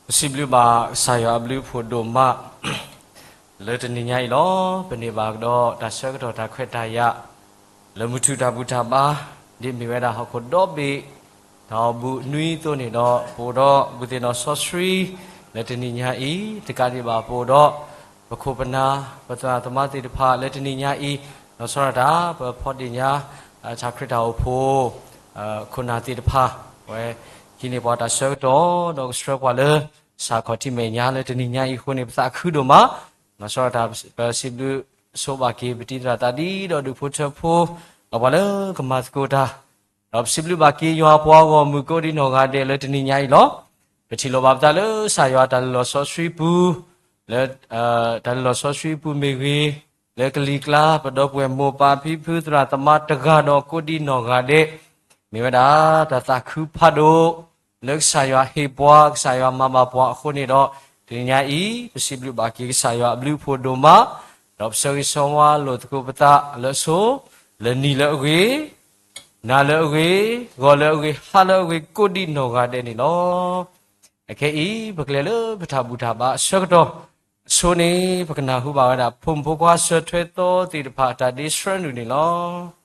ပစံးဘျုးဘၣ်ကစၢ်ယွၤအဘျုးအဖှိၣ်ဒိၣ်မး လၢတနံၤညါအံၤလီၤ. ပန့ၢ်ဘၣ်ကဒီးတၢ်ဆၢကတီၢ်တၢ်ခွဲးတၢ်ယာ် လၢမုၢ်ထူၣ်တၢ်ဘူၣ်တၢ်ဘါ ဒ်မ့ၢ်ဝဲဒၣ်ဟီၣ်ခိၣ်ဒီဘ့ၣ် တၢ်အိၣ်ဘူးနွံအသိးန့ၣ်ဒီး ပအိၣ်ဒီးဘူၣ်သ့ၣ်နီၣ်စီဆှံ လၢတနံၤညါအံၤ တကးဒံးဘၣ်ပအိၣ်ဒီး ပခိၣ်ပနၢ် ပသရၣ်သမါသ့ၣ်တဖၣ်လၢတနံၤညါအံၤ လီၤဆီဒၣ်တၢ် ပဖီဒ့ၣ်ညါ တၢ်ခရံာ်တၢ်အိၣ်ဖှိၣ် ခိၣ်နၢ်သ့ၣ်တဖၣ် ဝဲ ဟံးန့ၢ်ပှၤတၢ်ဆၢကတီၢ် ဒီးကဆှၢပှၤလၢ စးခီၣ်ထံးမဲာ်ညါလၢတနံၤညါအံၤအဃိန့ၣ် ပသးခုဒိၣ်မး လီၤဆီဒၣ်တၢ် ပစံးဘျုးဆိဘၣ်က့ၤ ပတံၤသရၣ်သးဒံဒီးဒူၣ်ဖိထၢဖိ ဒီးပှၤလၢကမၤသကိးတၢ် ဒီးပစံးဘျုးဘၣ်က့ၤယွၤပှၤဂီၢ်မုၢ်ကိးဒံးနီၢ်ဂၤဒဲးလၢတနံၤညါအံၤလီၤ. ပထံၣ်လိာ်ဘၣ်ပသးလၢကစၢ်ယွၤတၢ်လၢလီၤစီဆှံပူၤ လၢ တၢ်လၢလီၤစီဆှံပူၤမ့ၢ်ဂ့ၤ, လၢကလံၤကျါ ပဒီပုၢ်ဝဲၢ်မိၢ်ပၢ်ဖံဖုသရၣ်သမါတဂၤဒီးကိးဒံးနီၢ်ဂၤဒဲး မ့ၢ်ဝဲဒၣ်တၢ်သးခုဖးဒိၣ် လၢကစၢ်ယွၤဟ့ၣ်ပှၤ ကစၢ်ယွၤမၤဘၣ်ပှၤအဃိန့ၣ်ဒီး တနံၤညါအံၤ ပစံးဘျုးဘၣ်က့ၤကစၢ်ယွၤအဘျုးအဖှိၣ်ဒိၣ်မး ဒီးပဆၢဂ့ၤဆၢဝါလိာ်သကိးပသးလၢအဆိ လၢနံၤလၢအဂ့ၤ နၤလၢအဂ့ၤ, ဂီၤလၢအဂ့ၤ, ဟါလၢအဂ့ၤ ကိးဒံးနီၢ်ဂၤဒဲးန့ၣ်လီၤ. အခဲအံၤ ပကလဲၤလၢပတၢ်ဘူၣ်တၢ်ဘါအဆၢကတီၢ် အဆိန့ၣ် ပကနၢ်ဟူဘၣ်ဝဲဒၣ် ဖိမုၣ်ဖိခွါဆၢထွဲသီသ့ၣ်တဖၣ်အတၢ်ဒ့ဆှၢနုာ်န့ၣ်လီၤ.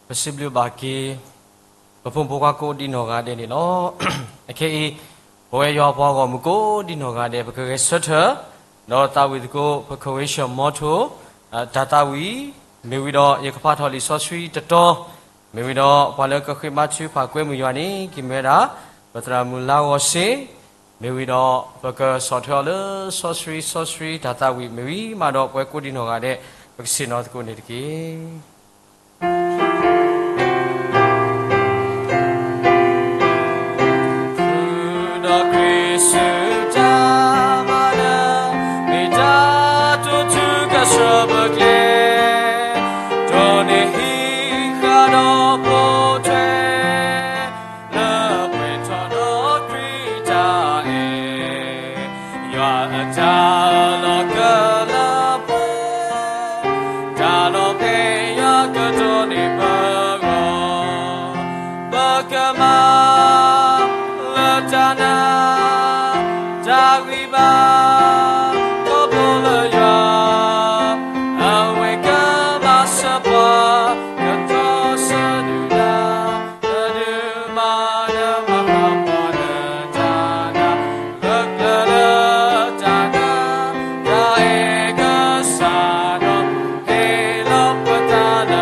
ပစံးဘျုးဘၣ်က့ၤ ပဖိမုၣ်ဖိခွါကိးဒံနီၢ်ဂၤဒဲးန့ၣ်လီၤ. အခဲအံၤ ပဝဲယွၤပှၤဂီၢ်မုၢ်ကိးဒံနီၢ်ဂၤဒဲး ပကဂဲၤဆၢထၢၣ် ဒီးသးဝံၣ်သကိး ပ convention motto တၢ်သးဝံၣ် မ့ၢ်ဝံၤဒီး ယကဖးထီၣ်လံာ်စီဆှံတတီၤ မ့ၢ်ဝံၤဒီး ပှၤလၢကဃ့ဘါထုကဖၣ်ကွဲမုာ်ယွၤန့ၣ် ကမ့ၢ်ဝဲဒၣ် ပသရၣ်မုၣ်လါဂီၤစ့ မ့ၢ်ဝံၤဒီး ပကဆီၣ်ထွဲအီၤလၢစီဆှံ စီဆှံတၢ်သးဝံၣ် မ့ၢ်ဝံၤမးဒီး ပဝဲကိးဒံနီၢ်ဂၤဒဲး ပကဆ့ၣ်နီၤသကိးန့ၣ်တက့ၢ်. ဃုာ်ဒီးခရံာ်စုတၢ်မၤနၢၤ မ့ၢ်တၢ်တိာ်ထူကဆၢပကျဲ ဒိးန့ၢ်ဟံးဃာ်ဒီးပိာ်ထွဲ လၢပှဲၤထီၣ်ဒီးခရံာ်တၢ်အဲၣ် ယွၤအတၢ်လီၤကလၢပှဲၤ တၢ်လီၤဖဲးယွၤကဒိးန့ၢ်ပဂီၢ် ပကမၤလၢတၢ်နာ် တၢ်ဂံၢ်ဘါ ခီဖျိလၢယွၤ အဝဲကမၤစၢၤပှၤ ကတီၤဆၢဒုၣ်ဒါ တဒုးမၤနၢၤမၤဃၣ်ပှၤလၢတၢ်နာ် ဂၢၢ်ကျၢၤလၢတၢ်နာ် တၢ်အဲၣ်ကစၢ်ဒီး ဟ့ၣ်လီၤပတၢ်လၢ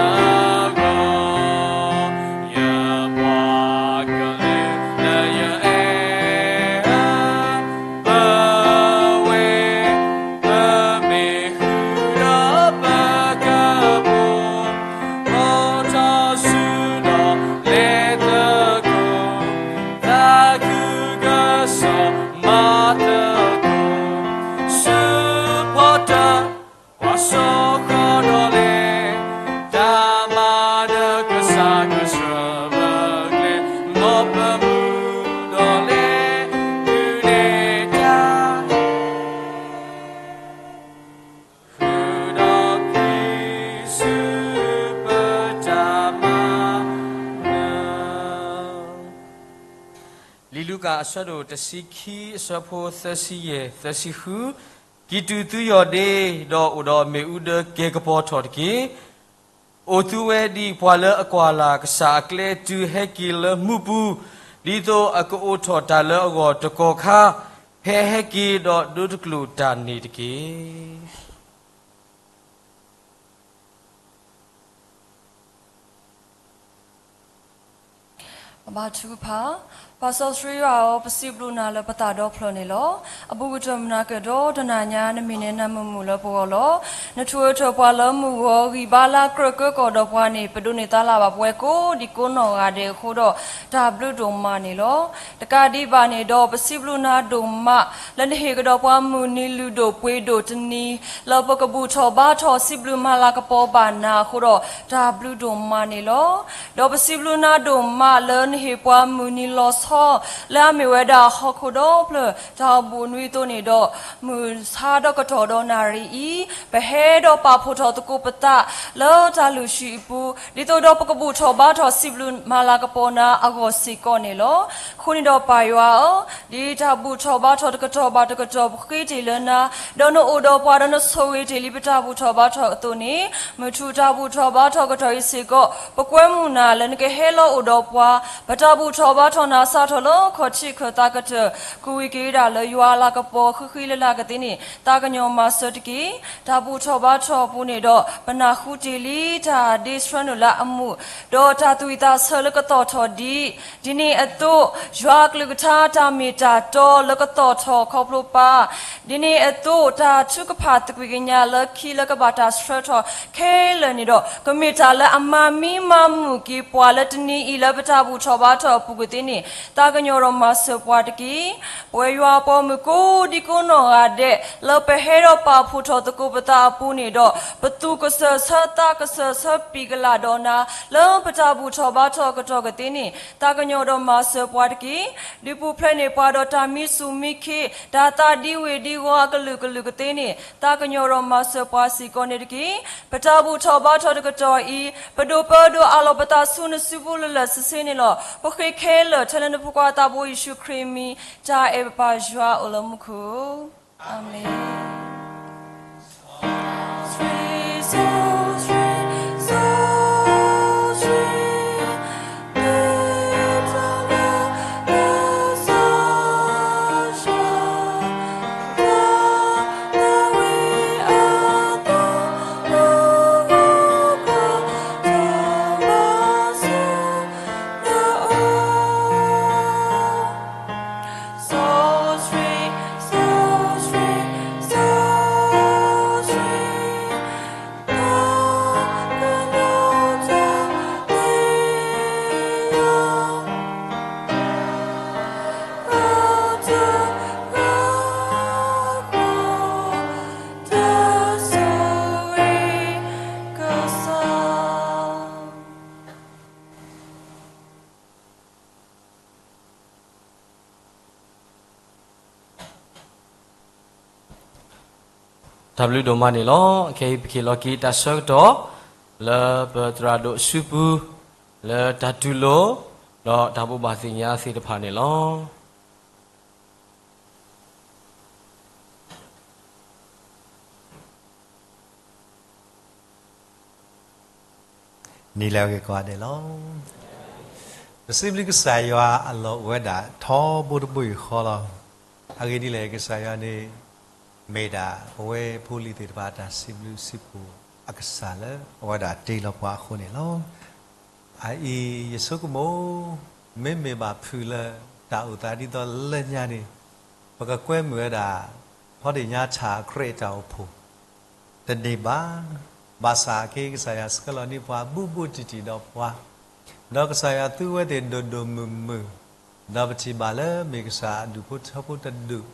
အဂီၢ် ယပှၤကလုာ်လၢယအဲၣ် ပဝဲ ပမ့ၢ်ဃုာ်ဒီးပကပူၤ အိၣ်ထီၣ်ဆူဒီးလဲၤသကိး သးခုကစီၣ်မၤသကိး ဆူဖီတၢၣ် ပှၤစိဃီၤဒီးလဲၤ တၢ်မၤနၢၤကစၢ်ကဆၢပကျဲ မ်ပမုၢ်ဒီးလဲၤ ဒုးနဲၣ်တၢ် ဃုာ်ဒီးခရံာ်စုပတၢ်မၤနၢၤ လံာ်လူၤကၣ်အဆၢဒိၣ်တဆံခံ အဆၢဖိသၢဆံယဲၢ် သၢဆံဃု, ကံၢ်တူာ်သုယီၢ်ဒ့ ဒီးအိၣ်ဒီးမ့ၣ်အူဒၢကဲၤကပီၤထီၣ်တက့ၢ်. အိၣ်သုဝဲဒ်ပှၤလၢအကွၢ်လၢ်ကစၢ်အကျဲတုၤဟဲက့ၤလၢမူပူၤ, ဒ်သိးအကအိၣ်ထီၣ်တၢ်လၢအဂီၢ်တကီၢ်ခါ, ဖဲဟဲက့ၤဒီးဒိတကျိာ်တၢ်န့ၣ်တက့ၢ်. အဘါထုကဖၣ်, ပၢ်စီဆှံယွၤဧၢ, ပစံးဘျုးနၤလၢပသးဒီဖျၢၣ်န့ၣ်လီၤ. အဘူးကတၢၢ်မုၢ်နၤကဲၣ်ဒီး တနၤညါနမံၤန့ၣ်နၢ်မုာ်မုာ်လၢပဂီၢ်လီၤ. နထူးအထၢၣ်ပှၤလၢမုၢ်ဂီၤ ဂံၢ်ဘါလၢကြၢးကၢကီၢ်ဒီးပှၤန့ၣ် ပဒိးန့ၢ်သါလၢ်ဘၣ်ပဝဲကိးဒံကိးနီၢ်ဂၤဒဲးအဃိဒီး တၢ်ဘျုးဒိၣ်မးန့ၣ်လီၤ. တကးဒံးဘၣ်န့ၣ်ဒီး ပစံးဘျုးနၤဒိၣ်မး လၢနဟ့ၣ်ကဒီးပှၤမုၢ်နံၤလုၢ်ဒိၣ်ပှ့ၤဒိၣ်တနံၤ လၢပကဘူၣ်ထီၣ်ဘါထီၣ်စံးဘျုးမၤလၤကပီၤဘၣ်နၤအဃိဒီး တၢ်ဘျုးဒိၣ်မးန့ၣ်လီၤ. ဒီးပစံးဘျုးနၤဒိၣ်မးလၢနဟ့ၣ်ပှၤမုၢ်နံၤလီၤဆီ လၢအမ့ၢ်ဝဲဒၣ်ဟီၣ်ခိၣ်ဒီဖျၢၣ် တၢ်အိၣ်ဘူးနွံအသိးန့ၣ်ဒီး မုၢ်ဆါဒီးကတီၢ်ဒီးနၣ်ရံၣ်အံၤ ပဟဲဒီးပာ်ဖှိၣ်ထီၣ်သကိးပသး လၢတၢ်လုၢ်ဟံၣ်အပူၤ ဒ်သိးဒီးပကဘူၣ်ထီၣ်ဘါထီၣ်စံးဘျုးမၤလၤကပီၤနၤအဂီၢ်စ့ၢ်ကီးန့ၣ်လီၤ. အဃိန့ၣ်ဒီးပၢ်ယွၤဧၢ, ဒ်တၢ်ဘူၣ်ထီၣ်ဘါထီၣ်တကတီၢ်ဘၣ်တကတီၢ်ပဃ့တ့ၢ်လၢနၤ, ဒီးနအိၣ်ဒီးပှၤဒီးနဆိၣ်ဂ့ၤတ့ၢ်လံပတၢ်ဘူၣ်ထီၣ်ဘါထီၣ်အသိးန့ၣ်, မုၢ်ထူၣ်တၢ်ဘူၣ်ထီၣ်ဘါထီၣ်ကတီၢ်အံၤစ့ၢ်ကီး ပကွဲမုာ်နၤလၢနကဟဲလီၤအိၣ်ဒီးပှၤ, ပတၢ်ဘူၣ်ထီၣ်ဘါထီၣ်နၤစးထီၣ်လၢခီၣ်ထံးခၢၣ်သးကတၢၢ် ကဝံၤက့ၤဒၣ်လၢယွၤအလၤကပီၤဃံဃံလၤလၤကသ့န့ၣ် သးကညီၤမၤစၢၤတက့ၢ်. တၢ်ဘူၣ်ထီၣ်ဘါထီၣ်အပူၤန့ၣ်ဒီး ပနၢ်ဟူတ့ၢ်လံတၢ်ဒ့ဆှၢနုာ်လၢအမူး, ဒီးတၢ်သူၣ်ဝံၣ်သးဆၢလၢကသီၣ်ထီၣ်ဒံး, ဒ်န့ၣ်အသိး ယွၤအကလုၢ်ကထါတၢ်မ့ၢ်တၢ်တီလၢကသီၣ်ထီၣ်ခီဖျိပၢ်, ဒ်န့ၣ်အသိး တၢ်ထုကဖၣ်သကွံာ်ကညးလၢခံလၢကဘၣ်တၢ်ဆှၢထီၣ်ခဲလၢာ်န့ၣ်ဒီး ကမ့ၢ်တၢ်လၢအမၤမံမၤမုာ်က့ၤပှၤလၢတနံၤအံၤလၢပတၢ်ဘူၣ်ထီၣ်ဘါထီၣ်အပူၤကသ့န့ၣ် သးကညီၤဒီးမၤစၢၤပှၤတက့ၢ်. ပဝဲယွၤအပှၤမုၣ်ကိးဒံကိးနီၢ်ဂၤဒဲး လၢပဟဲဒီးပာ်ဖှိၣ်ထီၣ်သကိးပသးအပူၤန့ၣ်ဒီး ပသူၣ်ကစၢၢ်ဆၢသးကစၢၢ်ဆၢပံာ်ကလၤဒီးနၤ လၢပတၢ်ဘူၣ်ထီၣ်ဘါထီၣ်အကတီၢ်ကသ့န့ၣ် သးကညီၤဒီးမၤစၢၤပှၤတက့ၢ်. ဒုးပူၤဖျဲးန့ၢ်ပှၤဒီးတၢ်မံဆူၣ်မံခ့ တၢ်သးဒံဝ့ၢ်ဒံဝီအကလုာ်ကလုာ်ကသ့န့ၣ် သးကညီၤဒီးမၤစၢၤပှၤစ့ၢ်ကီးန့ၣ်တက့ၢ်. ပတၢ်ဘူၣ်ထီၣ်ဘါထီၣ်တကတီၢ်အံၤ ပဒိးပၢဒိးအးလီၤပသးဆူနစုပူၤလၢာ်လၢာ်ဆ့ဆ့န့ၣ်လီၤ. ပဃ့ခဲလၢာ်ထဲလၢနဖိခွါသးဘိယ့ၣ်ၡူးခရံာ်အမံၤ တၢ်အဲၣ်ပပၢ်ယွၤအိၣ်လၢမူခိၣ်, အၤမ့ၣ်. တၢ်ဘျုးဒိၣ်မးန့ၣ်လီၤ. ခဲအံၤပကဟ့ၣ်လီၤက့ၤတၢ်ဆၢကတီၢ် လၢပသရၣ်ဒိၣ်အစုပူၤ လၢတၢ်တူၢ်လိာ် ဒီးတၢ်ဘိးဘၣ်သ့ၣ်ညါသ့ၣ်တဖၣ်န့ၣ်လီၤ. နံၤလၢအဂ့ၤကိးဂၤဒဲးလီၤ. ပစံးဘျုးကစၢ်ယွၤအလီၢ်အိၣ်ဝဲဒၣ်ထီဘိတဘိယူၢ်ဃီလီၤ. အဂ့ၢ်ဒ်လဲၣ် ကစၢ်ယွၤန့ၣ် မ့ၢ်ဒၣ်ပဝဲဖိလံၤသ့ၣ်တဖၣ်တၢ်စံးဘျုးစံးဖှိၣ်အကစၢ်လၢအဝဲဒၣ်တ့လီၤပှၤအဃိန့ၣ်လီၤ. အအံၤယဆိကမိၣ် မ့မ့ၢ်ဘၣ်ဖုးလၢတၢ်အိၣ်သးဒ်သိးလၢညါန့ၣ် ပကကွဲမုာ်ဝဲဒၣ် ဖီဒ့ၣ်ညါထၣ်ခရံာ်အတၢ်အိၣ်ဖှိၣ် တန့ၢ်ဘၣ်. ဘၣ်ဆၣ်က့ကစၢ်ယွၤဆှၢလီၤန့ၢ်ပှၤဘူးဘူးတံၢ်တံၢ်ဒီးပှၤ, ဒီးကစၢ်ယွၤသူဝဲသ့ၣ်ဒိၣ်ဒိၣ်မုၢ်မုၢ်, ဒီးပထံၣ်ဘၣ်လၢမ့ၢ်ကစၢ်အဒူၣ်ဖိထၢဖိတဒူၣ်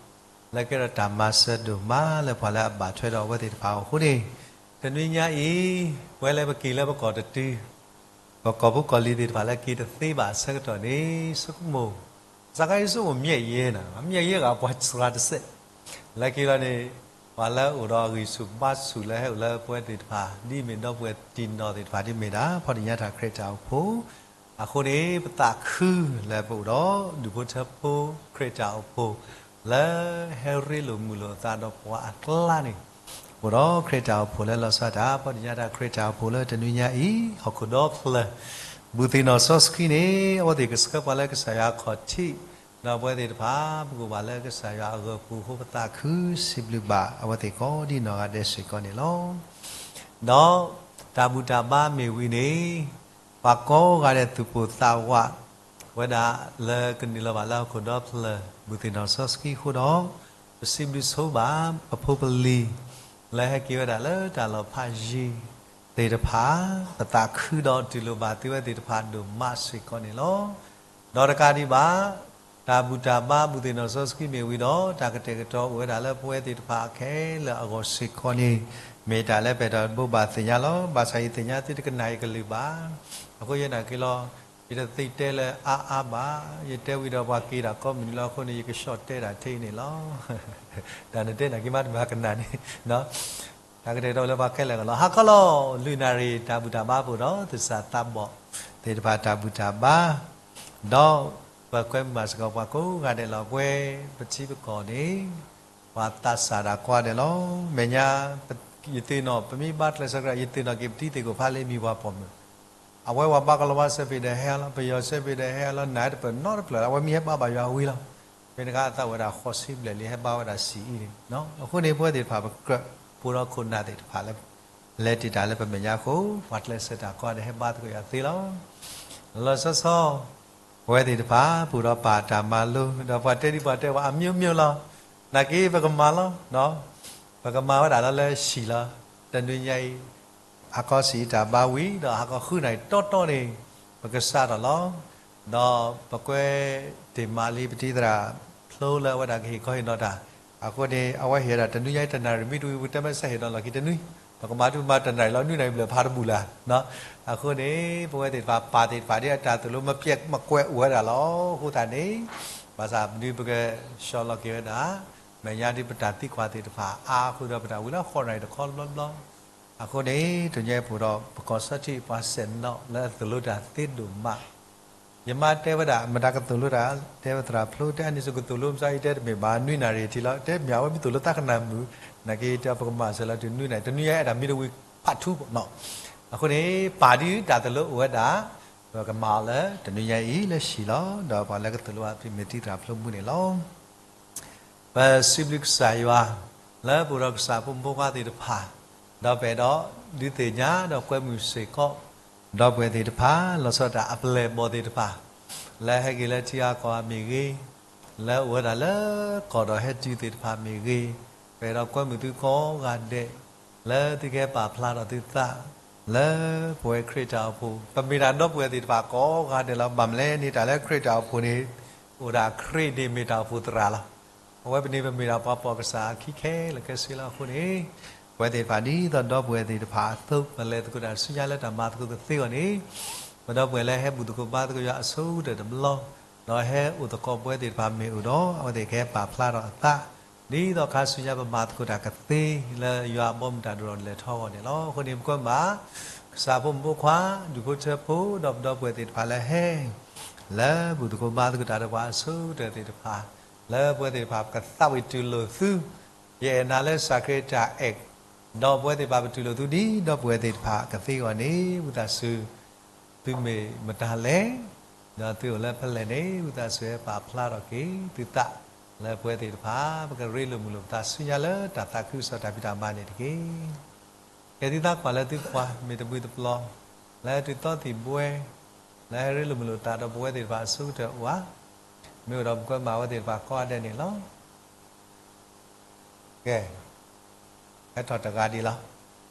လၢကဲထီၣ်တၢ်မၤစၢၤဒိၣ်မးလၢပှၤလၢအဘၣ်ထွဲဒီးအဝဲသ့ၣ်တဖၣ်အဃိန့ၣ်, တနွံညါအံၤ ပဝဲလၢပက့ၤလၢပကီၢ်တတုၤ ပကီၢ်ဖိကီၢ်လံၤသ့ၣ်တဖၣ်လၢက့ၤတသ့ဘၣ်အဆၢကတီၢ်န့ၣ် ဆိကမိၣ်, စးခါအံၤဆိကမိၣ်မျဲၢ်ယဲၢ်နီၤ, မျဲၢ်ယဲၢ်ဂၤပှၤစှၤတစဲး, လၢခံလီၤန့ၣ် ပှၤလၢအိၣ်ဒီးအဂံၢ်ဆူၣ်ဘါဆူၣ်လၢဟဲအိၣ်လၢပဝဲသ့ၣ်တဖၣ် ဒ်အမ့ၢ်ဒီပုၢ်ဝဲၢ်တံၢ်နီၢ်သ့ၣ်တဖၣ်ဒ်မ့ၢ်ဒၣ် ဖီဒ့ၣ်ညါထၣ်ခရံာ်တၢ်အိၣ်ဖှိၣ် အဃိန့ၣ် ပသးခုလၢပအိၣ်ဒီးဒူၣ်ဖိထၢဖိခရံာ်တၢ်အိၣ်ဖှိၣ် လၢဟဲရ့လိာ်မုာ်လိာ်အသးဒီးပှၤအကျါန့ၣ်, အိၣ်ဒီးခရံာ်တၢ်အိၣ်ဖှိၣ်လၢလီၤဆီဒၣ်တၢ် ဖီဒ့ၣ်ညါထၣ်ခရံာ်တၢ်အိၣ်ဖှိၣ်လၢတနွံညါအံၤ ဟီၣ်ခိၣ်ဒီဖျၢၣ် ဘူးသ့ၣ်နီၣ်စီဆှံန့ၣ် အဝဲသ့ၣ်ကဆှၢပှၤလၢကစၢ်ယွၤခီၣ်ထံး, ဒီးပဝဲသ့ၣ်တဖၣ် ပကအိၣ်ဘၣ်လၢကစၢ်ယွၤအဂၢၤပူၤအဃိ ပသးခုစံးဘျုးဘၣ်အဝဲသ့ၣ်ကိးဒ်နီၢ်ဂၤဒဲးစ့ၢ်ကီးန့ၣ်လီၤ. ဒီးတၢ်ဘူၣ်တၢ်ဘါမ့ၢ်ဝံၤန့ၣ် ပှၤကိးဂၤဒဲးသူၣ်ပိၢ်သးဝးဝဲဒၣ်လၢကနုာ်လီၤဘၣ်လၢဟီၣ်ခိၣ်ဒီဖျၢၣ် ဘူးသ့ၣ်နီၣ်စီဆှံအဃိဒီး, ပစံးဘျုးဆိဘၣ် ပဖိပလံၤ လၢဟဲက့ၤဝဲဒၣ်လၢတၢ်လီၢ်ဖးယံၤသ့ၣ်တဖၣ်, ပသးခုဒီးတူၢ်လိာ်ဘၣ်သုဝဲသ့ၣ်တဖၣ်ဒိၣ်မးစ့ၢ်ကီးန့ၣ်လီၤ. ဒီးတကးဒံးဘၣ် တၢ်ဘူၣ်တၢ်ဘါဘူးသ့ၣ်နီၣ်စီဆှံမ့ၢ်ဝံၤဒီး တၢ်ကတဲာ်ကတီၤအိၣ်ဝဲဒၣ်လၢပဝဲသ့ၣ်တဖၣ်ခဲလၢာ်အဂီၢ်စ့ၢ်ကီးန့ၣ် မ့ၢ်တၢ်လၢပအဲၣ်ဒိးဘိးဘၣ်သ့ၣ်ညါလီၤ. ဘၣ်ဆၣ်ယသ့ၣ်ညါသုတကနၣ်ယကလုၢ်ဘၣ်. အဃိယဲနာ်က့ၤလီၤ, ယတသ့တဲလၢအါအါဘၣ်, ယတဲဝံၤဒီးပှၤက့ၤဒၣ်ကိးမုၢ်နံၤလီၤအဃိန့ၣ် ယကဆှီတဲဒၣ်ထဲအံၤန့ၣ်လီၤ. တၢ်နတဲနာ်က့ၤမးတမၤကနၣ်န့ၣ် တၢ်ကတဲာ်ကတီၤလၢပှၤခဲလၢာ်အဂီၢ်လီၤ. ဟါခီလီၤ လွံၢ်နၣ်ရံၣ် တၢ်ဘူၣ်တၢ်ဘါပအိၣ်ဒီး သဆၣ်သးဘီၣ်သ့ၣ်တဖၣ်တၢ်ဘူၣ်တၢ်ဘါ, ဒီးပကွဲမုာ်မၤစ့ၢ်ကီးပှၤကိးဂၤဒဲးလီၤ. ပဝဲပထံပကီၢ်န့ၣ် ပှၤသးစၢ်ဒၣ်ကိးဂၤဒဲးလီၤ. မဲာ်ညါ ယသ့ၣ်နီၣ် ပမ့ၢ်ဘါကျဲးစၢးကြၢး ယသ့ၣ်နီၣ်က့ၤပတံၤသ့ၣ်ကိၣ်ဖးလၢမံၤပှၤပိာ်မုၣ်, အဝဲပှၤဘါကီၤလၤဝါစဲးဖံးဒီးဟဲလီၤ, ပယီၤစဲးဖံးဒီးဟဲလီၤ, နးတပၢၢ်နီတဖျၢၣ်လီၤ, အဝဲမ့ၢ်ဟဲဘါဘၣ်ယွၤဝံၤလီၤ. မ့ၢ်တခါအသးဝဲဒၣ်ဃိးဆံဘျဲၣ်လံ ဟဲဘါဝဲဒၣ်ဆံးအံၤန့ၣ်, အဃိန့ၣ် ပဝဲသ့ၣ်တဖၣ်ပကြၢးဖိဒီးခိၣ်နၢ်သ့ၣ်တဖၣ်လၢ လဲၤတ့ၢ်တၢ်လၢပမဲာ်ညါအဃိ ပှၤကျဲးစၢးတၢ်ကိးဂၤဒဲးဟဲဘါသကိးယွၤသ့လီၤ. လီၤဆီဆီ ပဝဲသ့ၣ်တဖၣ် ပအိၣ်ဒီးပၢ်တၢ်မၤလိ, ဒီးပှၤတဲဒ်ပှၤတဲဝဲအမျိုးမျိုးလီၤ. နာ်က့ပကမၤလီၤ, ပကမၤဝဲဒၣ်လီၤလၢဟံၣ်လီၤ. တနွံညါအံၤ ဟါခီဆံးတၢ်ဘါဝံၤ ဒီးဟါခီဃုနၣ်ရံၣ်တီတီန့ၣ် ပကစးထီၣ်လီၤ. ဒီးပကွဲတ့ၢ်မးလံပတံၤသရၣ်ဖျိလၢအဝဲဒၣ်ကဟ့ၣ်ခီဟ့ၣ်နီၤတၢ်, အဃိန့ၣ် အဝဲဟ့ၣ်ဝဲဒၣ်တနွံညါအံၤတနၣ်ရံၣ်မ့ၢ်တဝံၤ ပကတဲမ့ၢ်စးဟ့ၣ်နီၤလီၢ်ခံတနွံ, ပကမၤဒုးမၤတနၣ်ရံၣ်လီၤ နွံနၣ်ရံၣ်ဘျဲၣ်ဖးတဘူၣ်လၢ်. အဃိန့ၣ် ပဝဲသ့ၣ်တဖၣ်ပၢ်သ့ၣ်တဖၣ်ဒ်အတၢ်သိၣ်လိမ့ၢ်ပျဲၢ်မ့ၢ်ကွဲးအိၣ်ဝဲဒၣ်လီၤ. အဃိသတးန့ၣ် ဘၣ်ဆၣ်ပဒုးပကဆှီလီၤက့ၤဝဲဒၣ် မဲာ်ညါဒ်ပတၢ်သံကွၢ်သ့ၣ်တဖၣ်အါအဃိဒီး ပတၢ်ဝံၤလၢဃိးနၣ်ရံၣ်တခီဘျီဘျီ. အဃိန့ၣ် တနွံညါအံၤပအိၣ်ဒီး ပကီၢ်စၢထံးပှၤစဲၣ်နီၤလၢအသိၣ်လိတၢ်သ့ဒိၣ်မး ယမါတဲဝဲဒၣ် မတၤကသိၣ်လိတၢ်, တဲဝဲသရၣ်ဖျိ တဲအန့ၣ်စ့ၢ်ကီးသိၣ်လိမစါအံၤ တဲတမ့ၢ်ဘၣ် နွံနၣ်ရံၣ်ထံလီၤ, တဲမ့ၢ်အဝဲမ့ၢ်သိၣ်လိသးကနၣ်မုာ်, နာ်က့တဲပကမၤစၢၤလီၤတုၤနွံနၣ်ရံၣ်, တနွံညါအံၤဒၣ်မ့ၢ်တဝံၤဖးထူဘၣ်နီၤ. အဃိန့ၣ် ပၢ်ဒ်တၢ်သိၣ်လိအိၣ်ဝဲဒၣ်, ပကမၤအီၤလၢတနွံညါအံၤလၢဟံၣ်လီၤ. ဒီးပှၤလၢကသိၣ်လိအီၤဖဲမ့ၢ်တံၤသရၣ်ဖျိမုၢ်န့ၣ်လီၤ. ပစံးဘျုးကစၢ်ယွၤ လၢပအိၣ်ဒီးကစၢ်ဖိမုၣ်ဖိခွါသ့ၣ်တဖၣ်, ဒီးပအဲၣ်ဒိးဒုးသ့ၣ်ညါဒီးကွဲမုာ်စ့ၢ်ကီး ဒီပုၢ်ဝဲၢ်သ့ၣ်တဖၣ် လီၤဆီဒၣ်တၢ်အပျဲၢ်အဘီၣ်သ့ၣ်တဖၣ်, လၢဟဲက့ၤလၢထံဂၤကီၢ်ဂၤမ့ၢ်ဂ့ၤ, လၢအိၣ်ဝဲဒၣ်လၢကီၢ်ဒီးဟဲတုၤသ့ၣ်တဖၣ်မ့ၢ်ဂ့ၤ, ပအဲၣ်ဒိးကွဲမုာ်သုကိးဂၤဒဲး, လၢသုကဟဲပာ်ဖျါထီၣ်သုသး လၢပဝဲခရံာ်တၢ်အိၣ်ဖှိၣ်, ပမ့ၢ်ဒၣ်ဒီပုၢ်ဝဲၢ်သ့ၣ်တဖၣ်ကိးဂၤဒဲးလီၤ. ဘၣ်မနုၤလဲၣ်န့ၣ် တၢ်လၢခရံာ်တၢ်အိၣ်ဖှိၣ်န့ၣ် အိၣ်ဒၣ်ခရံာ်န့ၣ်မ့ၢ်တၢ်အိၣ်ဖှိၣ်သရၣ်လီၤ. အဝဲပန့ၣ်ပမ့ၢ်ဒၣ်ပှၤပိာ်ကစၢ်အခံခဲလၢာ်ခဲဆ့လီၤ. အဃိန့ၣ် ပဝဲသ့ၣ်တဖၣ်ဒ်သိးဒီပုၢ်ဝဲၢ်သ့ၣ်တဖၣ်အသိး ပလဲၤသကိးတၢ်ဆူညါလၢတၢ်မၤသကိးကသ့အဂီၢ်န့ၣ်, ပဒီပုၢ်ဝဲၢ်လၢဟဲဘူၣ်သကိးဘါသကိးယွၤအဆိကတၢၢ်တဘျီ, ဒီးဟဲအိၣ်သကိးပဝဲသ့ၣ်တဖၣ်မ့ၢ်အိၣ်ဒီး အဝဲသ့ၣ်ကဟဲပာ်ဖျါထီၣ်အသး ဒ်သိးခါဆူညါပမၤသကိးတၢ်ကသ့လၢယွၤအဘီမုၢ်တၢ်ဒိၣ်ထီၣ်လဲၤထီၣ်အဂီၢ်န့ၣ်လီၤ. အဃိန့ၣ် ပကွဲမး ကစၢ်ဖိမုၣ်ဖိခွါ ဒူၣ်ဖိထၢဖိ ဒီးပဒီပုၢ်ဝဲၢ်သ့ၣ်တဖၣ်လၢဟဲ လၢဘူၣ်သကိးဘါသကိးတၢ်ဒီးပှၤအဆိကတၢၢ်သ့ၣ်တဖၣ်, လၢပဝဲသ့ၣ်တဖၣ်ပကသးဝံၣ်တူၢ်လိာ်သု, ယအဲၣ်နၤလၢစၢ်ခရံာ်တၢ်အဲၣ်, ဒီးပဝဲသ့ၣ်တဖၣ်ပတူၢ်လိာ်သုဒ်ဒီပုၢ်ဝဲၢ်သ့ၣ်တဖၣ်ကသ့အဂီၢ်န့ၣ် ဝံသးစူၤ သုမ့ၢ်မတၤလဲၣ်, ဒီးသုအိၣ်လၢဖဲလဲၣ်န့ၣ် ဝံသးစူၤဟဲပာ်ဖျါထီၣ်က့ၤသုသးလၢပဝဲသ့ၣ်တဖၣ် ပကရ့လိာ်မုာ်လိာ်ပသးဆူညါလၢတၢ်သးခုကစီၣ်တၢ်ဖံးတၢ်မၤန့ၣ်တက့ၢ်. ကဲသုသးကွၢ်လၢသုပှၤမ့ၢ်တဘှံးတပျီၤ, လၢသုသီသံၣ်ဘှဲ, လၢဟဲရ့လိာ်မုာ်လိာ်သးဒီးပဝဲသ့ၣ်တဖၣ်အဆိကတၢၢ်အိၣ်ဧါ, မ့ၢ်အိၣ်ဒီးပကွဲမးဝဲသ့ၣ်တဖၣ်ကိးဂၤဒဲးန့ၣ်လီၤ. ကဲ, ဟဲထီၣ်တဂၤဒံးလီၤ.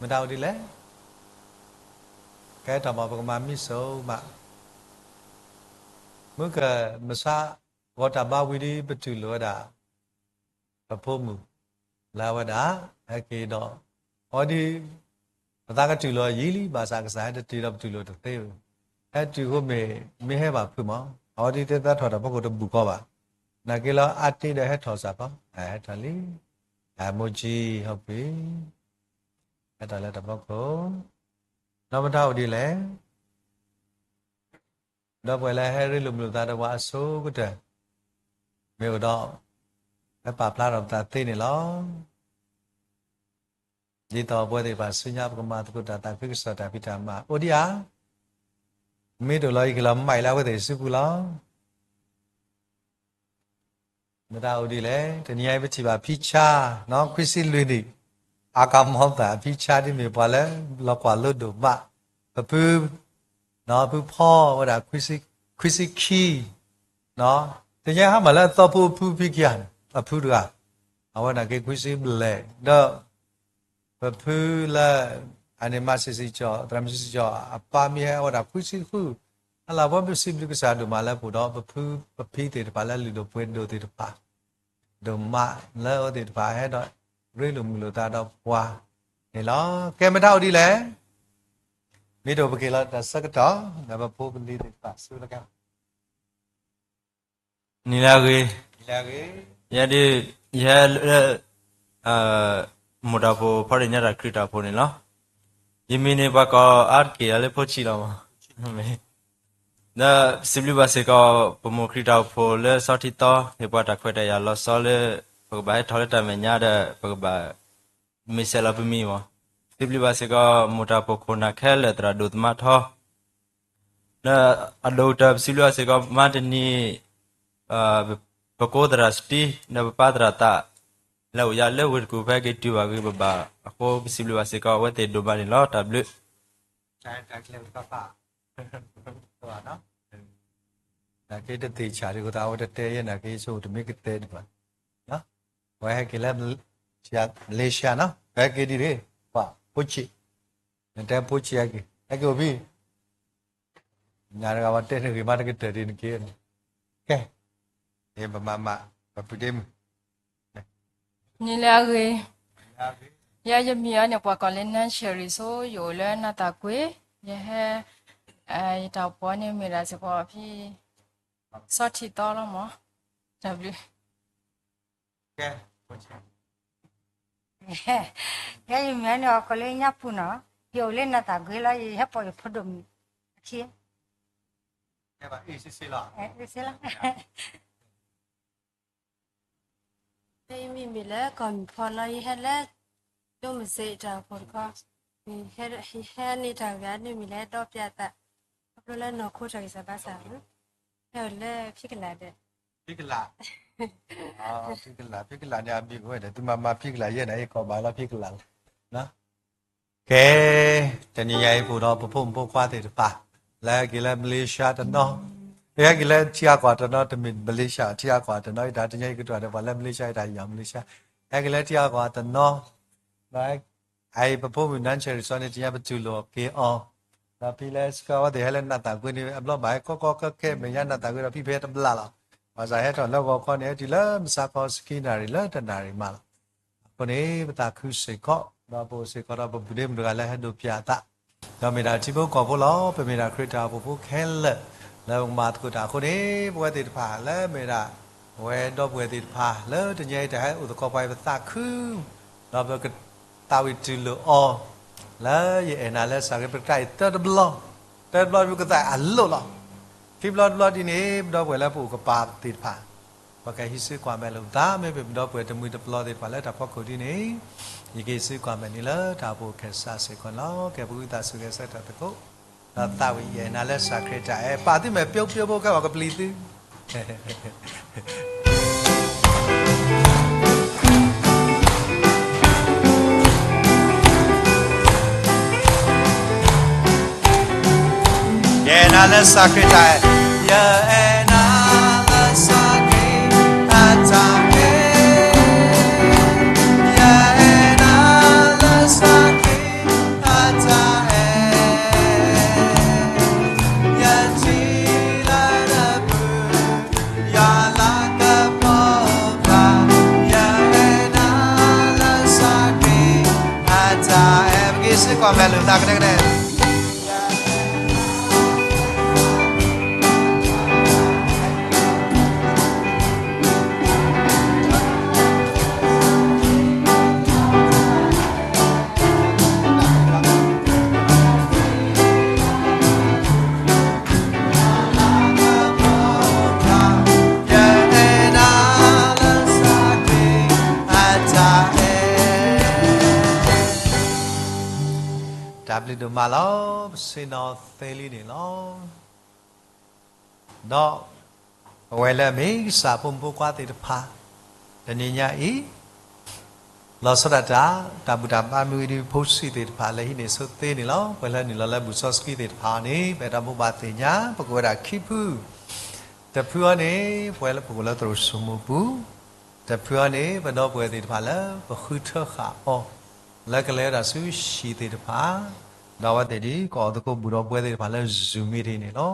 မတၤအိၣ်ဒ်လဲၣ်. ကဲထီၣ်မး ပကမၤမံစိးမး, မုၢ်ကမဆါ ဂီၤတၢ်ဘါဝံၤဒီး ပတူၢ်လိာ်ဝဲဒၣ် ပဖိမုၣ် လၢအဝဲဒၣ် ဟဲက့ၤဒီး အဝဲဒ် ပသးကတူၢ်လိာ်ယံာ်လံ ဘၣ်ဆၣ်ကစၢ်ဟဲတတုၤဒီးပတူၢ်လိာ်တသ့ဘၣ်. ဟဲတုၤအဃိမ့ၢ် မ့ၢ်ဟဲဘၣ်ဖုးမး အဝဲဒ်တဲသးထီၣ်တၢ်ဖီခိၣ်တဘူၣ်ဃီဘၣ်. နာ်က့လၢအါတ့ၢ်ဒီးဟဲထီၣ်စ့ၢ်ကီး ဟဲထီၣ်လံ. မိၢ်ကၠံ ဟီၣ်ပှ့ၤ ဟဲထီၣ်လၢတၢ်ဖီခိၣ် ဒီးမတၤအိၣ်ဒ်လဲၣ်. ဒီပုၢ်ဝဲၢ်လၢဟဲရ့လိာ်မုာ်လိာ်သးဒီးပှၤအဆိကတၢၢ် မ့ၢ်အိၣ်ဒီး ဟဲပာ်ဖျါထီၣ်ပသးသ့န့ၣ်လီၤ. ဒ်သိးပဝဲသ့ၣ်တဖၣ်ဆူညါ ပကမၤသကိးတၢ်သးခုကစီၣ်တၢ်ဖံးတၢ်မၤ အိၣ်ဒံးဧါ. မ့ၢ်တအိၣ်လီၤ ယက့ၤလီၤမၤအံၤလၢအဝဲသ့ၣ် စုပူၤလီၤ. မတၤအိၣ်ဒ်လဲၣ်. တနံၤအံၤပထံၣ်ဘၣ်ဖံဆါ ခွံဆံလွံၢ်နံၣ် အကမီသၣ် ဖံဆါဒ်မ့ၢ်ပှၤလၢ လီၤကွၢ်လိဒိၣ်မး ပဖု ဖုဖီဝဲဒၣ် ခွံဆံခံ တနံၤအံၤဟါမၢ်လၢအသီဖိအဖုဖံခံဂၤန့ၣ် အဖုတဂၤ အဝဲနာ်က့ခွံဆံဘျဲၣ် ဒီး ပဖုလၢ အန့ၣ်မၤစံၣ်စံၣ်ကၠီၣ် သရၣ်မုၣ်စံၣ်စံၣ်ကၠီၣ် အပၢ်မ့ၢ်ဟဲဝဲဒၣ်ခွံဆံဃု အလၢပှၤပစံးဘျုးကစၢ်ဒိၣ်မးလၢပအိၣ်ဒီးပဖုပဖံသ့ၣ်တဖၣ်လၢလုၢ်ဒိၣ်ပှ့ၤဒိၣ်သ့ၣ်တဖၣ် ဒိၣ်မးလၢအဝဲသ့ၣ်တဖၣ်ဟဲဒီးရ့လိာ်မုာ်လိာ်သးဒီးပှၤန့ၣ်လီၤ. ကဲမတၤအိၣ်ဒ်လဲၣ်. မ့ၢ်တအိၣ်ပက့ၤလီၤတၢ်ဆၢကတီၢ် ဒီးပဖိပလံၤသ့ၣ်တဖၣ်ဆူလၢက နံၤလၢအဂ့ၤ, ယဲဒၣ် ယဟဲလၢ မိၢ်တၢ်ဖိဖီဒ့ၣ်ညါတၢ်ခရံာ်တၢ်ဖိန့ၣ်လီၤ. ယမံၤန့ၣ်ပှၤကိးအါတက့ၢ်လၢဖိဆံးလီၤမး. ဒီးစံးဘျုးဘၣ်စ့ၢ်ကီး ပမိၢ်ခရံာ်တၢ်အိၣ်ဖှိၣ်လၢဆီထံသီ ဟ့ၣ်ပှၤတၢ်ခွဲးတၢ်ယာ်လီၤဆီလၢ ပကဘၣ်ဟဲထီၣ်လၢတၢ်မဲာ်ညါဒီး ပကဘၣ် မ့ၢ်ဆဲးလီၤပမံၤမး. စံးဘျုးဘၣ်စ့ၢ်ကီး မိၢ်တၢ်ဖိခိၣ်နၢ်ခဲလၢာ်သရၣ်ဒိၣ်သမါထီ ဒီးအဒိၣ်ကတၢၢ် ပစံးဘျုးဘၣ်စ့ၢ်ကီး မၤတနံၤ ပကိးသရၣ်စတံ ဒီးပပၢ်သရၣ်သး လၢအိၣ်ယၤလၢဝ့ၢ်တကူၣ် ဖဲက့ၤတုၤဘၣ်ဂ့ၤဘၣ်ဘၣ်အဃိ ပစံးဘျုးဘၣ်စ့ၢ်ကီး အဝဲသ့ၣ်ဒိၣ်မးန့ၣ်လီၤ. တၢ်ဘျုး နာ်က့တသ့ၣ်ဆၣ်ဒံးအဃိသတး အဝဲတတဲယဲ နာ်က့ဆိတမ့ၢ်ကတဲဒံးဘၣ်. အဝဲဟဲက့ၤလၢ Malaysia နီၤ ဟဲက့ၤဒ်န့ၣ် ပှၤဖိဆံး နတဲဖိဆံးဟဲက့ၤ ဟဲက့ၤအိၣ်ဖဲ နၤတဂၤပှၤတဲနဂ့ၢ်မးတကတၢၢ်ဒ်နက့ၤန့ၣ် ကဲ ပမၤမး ပပုၢ်ဒ့မုၣ် နံၤလၢအဂ့ၤ, ယဲယမံၤအီၤန့ၣ် ပှၤကိးလၢ နၢဆၢရံၤစိ ယအိၣ်လၢနၢ်သၣ်ကွ့, ယဟဲ ယတၢ်အိၣ်ဖှိၣ်န့ၣ်မ့ၢ်ဒၣ်စ့ၢ်ကီးဖဲ ဆီထံသီလီၤမး, တၢ်ဘျုး ကဲ ယဲယမံၤအီၤန့ၣ် ပှၤကိးလၢညါပူၤနီၤ, ယအိၣ်လၢနၢ်သၣ်ကွ့လီၤ, ယဟဲပိာ်ယဖိဒိၣ်မုၣ်အခံ လၢ ယမံၤမ့ၢ်လၢကီၢ်မုၢ်ဖီလီၤ, ယဟဲလၢ ကၠိမ့ၢ်စ့းတၢ်အိၣ်ဖှိၣ်တခီ, ယဟဲန့ၢ်တၢ်ဂၤန့ၣ်မံၤလၢဒီပျၢ်သး, ခီဖျိလၢနီၢ်ခိတၢ်ဂံၢ်စၢ်ဘါစၢ်, ဟဲအိၣ်လၢဖံကလးဒီး ဖံကလး, ဖံကလး, ဖံကလးန့ၣ်အမံၤအိၣ်ဝဲဒီး သုမၤမၤဖံကလးယဲၢ်န့ၣ် ယကိးဘၣ်လီၤဖံကလးလီၤ. ကဲ, တနံၤညါအံၤ ပအိၣ်ဒီးပဖိမုၣ်ဖိခွါသ့ၣ်တဖၣ် လၢဟဲက့ၤလၢ Malaysia တနီၤ, ဟဲက့ၤလၢထံဂၤကီၢ်တနီၤ, တမ့ၢ် Malaysia ထံဂၤကီၢ်တနီၤ, ယတၢ်တနံၤညါအံၤ ယကတိၤတၢ်ဒီးပှၤလၢ Malaysia ယတၢ်ယံာ် Malaysia, ဟဲက့ၤလၢထံဂၤကီၢ်တနီၤ, အအံၤ ပဖိမုၣ် နၢဆၢရံၤစိန့ၣ် တနံၤညါပတူၢ်လိာ်က့ၤအီၤ, ဒီးဖဲလၢစကဲဝဲသ့ၣ်ဟဲလၢနၢ်သၣ်ကွ့န့ၣ် အဘျီဘၣ်ဟဲကီကီခဲခဲ မဲာ်ညါနၢ်သၣ်ကွ့ဒီး ဖဲဖဲတဘျီလီၤ. ဘၣ်ဆၣ်ဟဲထီၣ်လၢဂီၤခီန့ၣ် ဟဲတုၤလၢမုၢ်ဆါခီ ဆံခံနၣ်ရံၣ် လၢတနၣ်ရံၣ်မးလီၤ. အဃိန့ၣ် ပသးခုစ့ၢ်ကီး ဒီးပအိၣ်စ့ၢ်ကီးဒီးပပုၢ်ဒ့မုၣ်တဂၤလၢဟဲဒိးပျၢ်အသး, ဒီးမ့ၢ်ဒၣ်ထံဖိကီၢ်ဖိလီၤ. ပမ့ၢ်ဒၣ်ခရံာ်တၢ်အိၣ်ဖှိၣ်ဖိခဲလၢာ် လၢပကမၤသကိးတၢ်အဃိန့ၣ် ပဝဲသ့ၣ်တဖၣ်လၢမ့ၢ်ဒၣ် အဝဲဒီပုၢ်ဝဲၢ်သ့ၣ်တဖၣ် လၢတနံၤအံၤတၢ်ဟဲအိၣ်သကိးပှၤအံၤ ပသးခု, ဒီးပကသးဝံၣ်တူၢ်လိာ်အီၤ, လၢယအဲၣ်နၤလၢစးခရံာ် ပတၢ်အံၤတၢတဘျီ, တၢတဘျီပကသးအလိၣ်လီၤ. ခံဘျီတဘျီဒ်န့ၣ် ပဒီပုၢ်ဝဲၢ်လၢပအိၣ်ကပၤသ့ၣ်တဖၣ် ပကဟံးစုကွၢ်မဲာ်လိာ်ပသး, မ့မ့ၢ်ပဒီပုၢ်ဝဲၢ်တမှံၤတပျီၤသ့ၣ်တဖၣ်လၢတၢ်ဖီခိၣ်ဒ်န့ၣ် ယကဟံးစုကွၢ်မဲာ်န့ၣ်လၢတၢ်အိၣ်ဖှိၣ်ခဲစးစ့ၢ်ကီးန့ၣ်လီၤ. ကဲ ပဂုာ်သးစူၤဂဲၤဆၢထၢၣ်သကိး, ဒီးသးဝံၣ်ယအဲၣ်နၤလၢစးခရံာ်တၢ်အဲၣ်, ပာ်သုမဲာ်ပျိပျိဖိခဲအံၤ ကပျံၤသု ယအဲၣ်နၤလၢစးခရံာ်တၢ်အဲၣ်, ယအဲၣ်နၤလၢစးခရံာ်အတၢ်အဲၣ်, ယအဲၣ်နၤလၢစးခရံာ်အတၢ်အဲၣ်, ယထံၣ်လၢနပူၤ ယွၤလၤကပီၤပှၤ, ယအဲၣ်နၤလၢစးခရံာ်အတၢ်အဲၣ်, ပကဟံးစုကွၢ်မဲာ်လိာ်သးကဒဲကဒဲ တၢ်ဘျုးဒိၣ်မးလီၤ. ပဆ့ၣ်နီၤသ့လံန့ၣ်လီၤ. ဒီးအဝဲလၢအမ့ၢ်ကစၢ်ဖိမုၣ်ဖိခွါသ့ၣ်တဖၣ် တနံၤညါအံၤ လီၤဆီဒၣ်တၢ် တၢ်ဘူၣ်တၢ်ဘါမ့ၢ်ဝံၤဒီး ဖိဆံးသ့ၣ်တဖၣ်လၢဟံးန့ၢ်ဆိသ့န့ၣ်လီၤ. ပှၤလၢနုာ်လီၤလၢဘူၣ်စီဆှံသ့ၣ်တဖၣ်န့ၣ် ပအဲၣ်ဒိးဘိးဘၣ်သ့ၣ်ညါ ပကဝဲဒၣ်ခံဖု, တဖုအံၤန့ၣ် ပဝဲလၢပအိၣ်လၢသရိာ်စိမိးပူၤ, တဖုအံၤန့ၣ် ပဒီပုၢ်ဝဲၢ်သ့ၣ်တဖၣ်လၢပဃုထၢဃာ်အီၤ လၢကလဲၤဝဲဒၣ်ဆူဟံၣ်သ့ၣ်တဖၣ်, ဒီးအဝဲသ့ၣ်ဒ် ကအီၣ်သကိးဘူၣ်ဒီးဘှဲသ့ၣ်တဖၣ်လၢ Zoom meeting န့ၣ်လီၤ.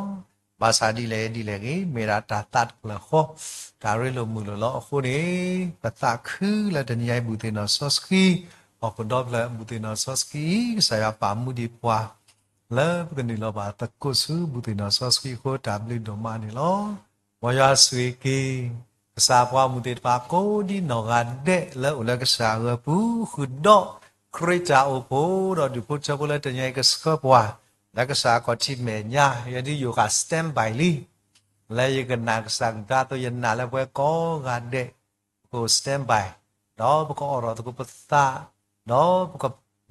ဘၣ်ဆၣ်ဒ်လဲၣ်ဒ်လဲၣ်ဂ့ၤ မ့ၢ်ဒၣ်တၢ်သးတဖျၢၣ်ဃီ, တၢ်ရ့လိာ်မုာ်လိာ်လီၤအဃိန့ၣ်, ပသးခုလၢတနံၤညါအံၤ ဘူၣ်သ့ၣ်နီၣ်စီဆှံ ဟီၣ်ခိၣ်ဒီဖျၢၣ် ဘူၣ်သ့ၣ်နီၣ်စီဆှံအံၤ ကစၢ်ယွၤပာ်မူဒံးပှၤ လၢပကနုာ်လီၤဘၣ်သကိးဆူဘူၣ်သ့ၣ်နီၣ်စီဆှံအဃိ တၢ်ဘျုးဒိၣ်မးန့ၣ်လီၤ. မ်ယွၤဆိၣ်ဂ့ၤက့ၤ ကစၢ်ပှၤမုၣ်သ့ၣ်တဖၣ်ကိးဒံနီၢ်ဂၤဒဲး လၢအိၣ်လၢကစၢ်အဂီၢ်ပူၤ ဃုာ်ဒီးခရံာ်တၢ်အိၣ်ဖှိၣ် ဒီးဒူၣ်ဖိထၢဖိလၢတနံၤအံၤကဆှၢပှၤ လၢကစၢ်အခီၣ်ထံးမဲာ်ညါ ယဲဒ်ယိၤဃာ် stand by လံ လၢယကနၣ်ကစၢ်ကလုၢ်ကထါအသိး ယနာ်လၢပဝဲကိးဂၤဒဲး ပကအိၣ် stand by ဒီးပကအိးထီၣ်သကိးပသး ဒီးပက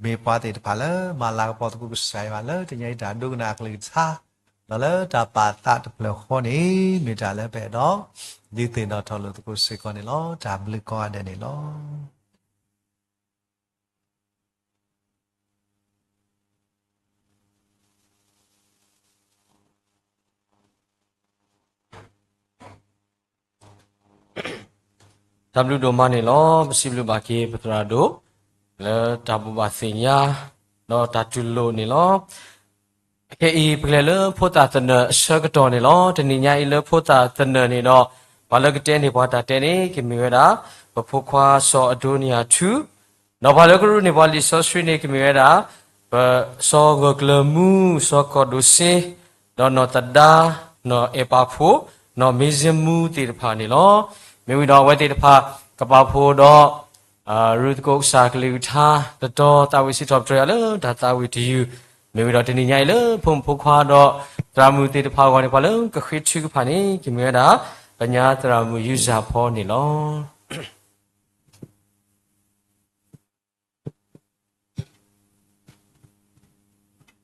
မ့ၢ်ပှၤသ့ၣ်တဖၣ်လၢ မၤလၤကပီၤသကိးကစၢ်ယွၤလၢတနံၤအံၤ တၢ်ဒိကနၣ်အကလုၢ်ကထါ ဒီးလၢတၢ်ပာ်သးတဖျၢၣ်ဃီန့ၣ် မ့ၢ်တၢ်လၢပအဲၣ်ဒိး ဒုးသ့ၣ်နီၣ်ထီၣ်လိာ်သကိးစ့ၢ်ကီးန့ၣ်လီၤ. တၢ်ဘျုးကိးဂၤဒဲးန့ၣ်လီၤ. တၢ်ဘျုးဒိၣ်မးန့ၣ်လီၤ. ပစံးဘျုးဘၣ်က့ၤပသရၣ်ဒိၣ် လၢတၢ်ဘိးဘၣ်သ့ၣ်ညါ ဒီးတၢ်တူၢ်လိာ်န့ၣ်လီၤ. ခဲအံၤ ပကလဲၤလၢဖိသၣ်သနၢၣ်အဆၢကတီၢ်န့ၣ်လီၤ. တနံၤညါအံၤလၢဖိသၣ်သနၢၣ်န့ၣ်ဒီး ပှၤလၢကတဲန့ၢ်ပှၤတၢ်တဲန့ၣ် ကမ့ၢ်ဝဲဒၣ် ပဖိခွါစီၤအဒိနံယၤထူ ဒီးပှၤလၢကရူၢ်န့ၢ်ပှၤလံာ်စီဆှံန့ၣ် ကမ့ၢ်ဝဲဒၣ် ပစီၤဂၢၢ်ကျၢၤမူ စီၤကီၢ်ဒိၣ်စ့ ဒီးနီၢ်သဒါ နီၢ်အဲၣ်ပာ်ဖိ နီၢ်မ့စ့မူသ့ၣ်တဖၣ်န့ၣ်လီၤ. မ့ၢ်ဝံၤဒီးအဝဲသ့ၣ်တဖၣ် ကပာ်ဖှိၣ်ဒီး ရူၢ်သကိးကစၢ်ကလုၢ်ကထါ တတီၤသးဝံၣ်စံးထီၣ်ပတြၢၤယွၤလၢတၢ်သးဝံၣ်တယုၢ်, မ့ၢ်ဝံၤဒီးတနံၤညါအံၤလၢဖိမုၣ်ဖိခွါဒီး သရၣ်မုၣ်သ့ၣ်တဖၣ်အဂီၢ်န့ၣ် ပှၤလၢကဃ့ထုကဖၣ်န့ၣ် ကမ့ၢ်ဝဲဒၣ် ပညါသရၣ်မုၣ်ယုၢ်စၢ်ဖီန့ၣ်လီ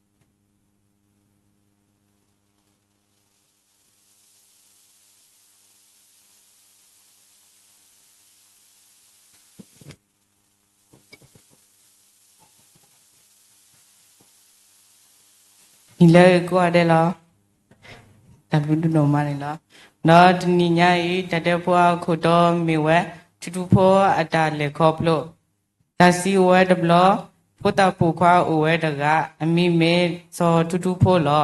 ၤ. နံၤလၢကိးဂၤဒဲးလီၤ. တၢ်ဘျုးဒိၣ်မးန့ၣ်လီၤ. ဒီးတနံၤညါအံၤ တၢ်တဲဖိအခိၣ်တီမ့ၢ်ဝဲ ထူထူဖိအတၢ်လဲၤခီဖျိ, တၢ်စံးဝဲတဘျီ, ဖိသၣ်ပိာ်ခွါအိၣ်ဝဲတဂၤ, အမံၤမ့ၢ်စီၤထူထူဖိလီၤ.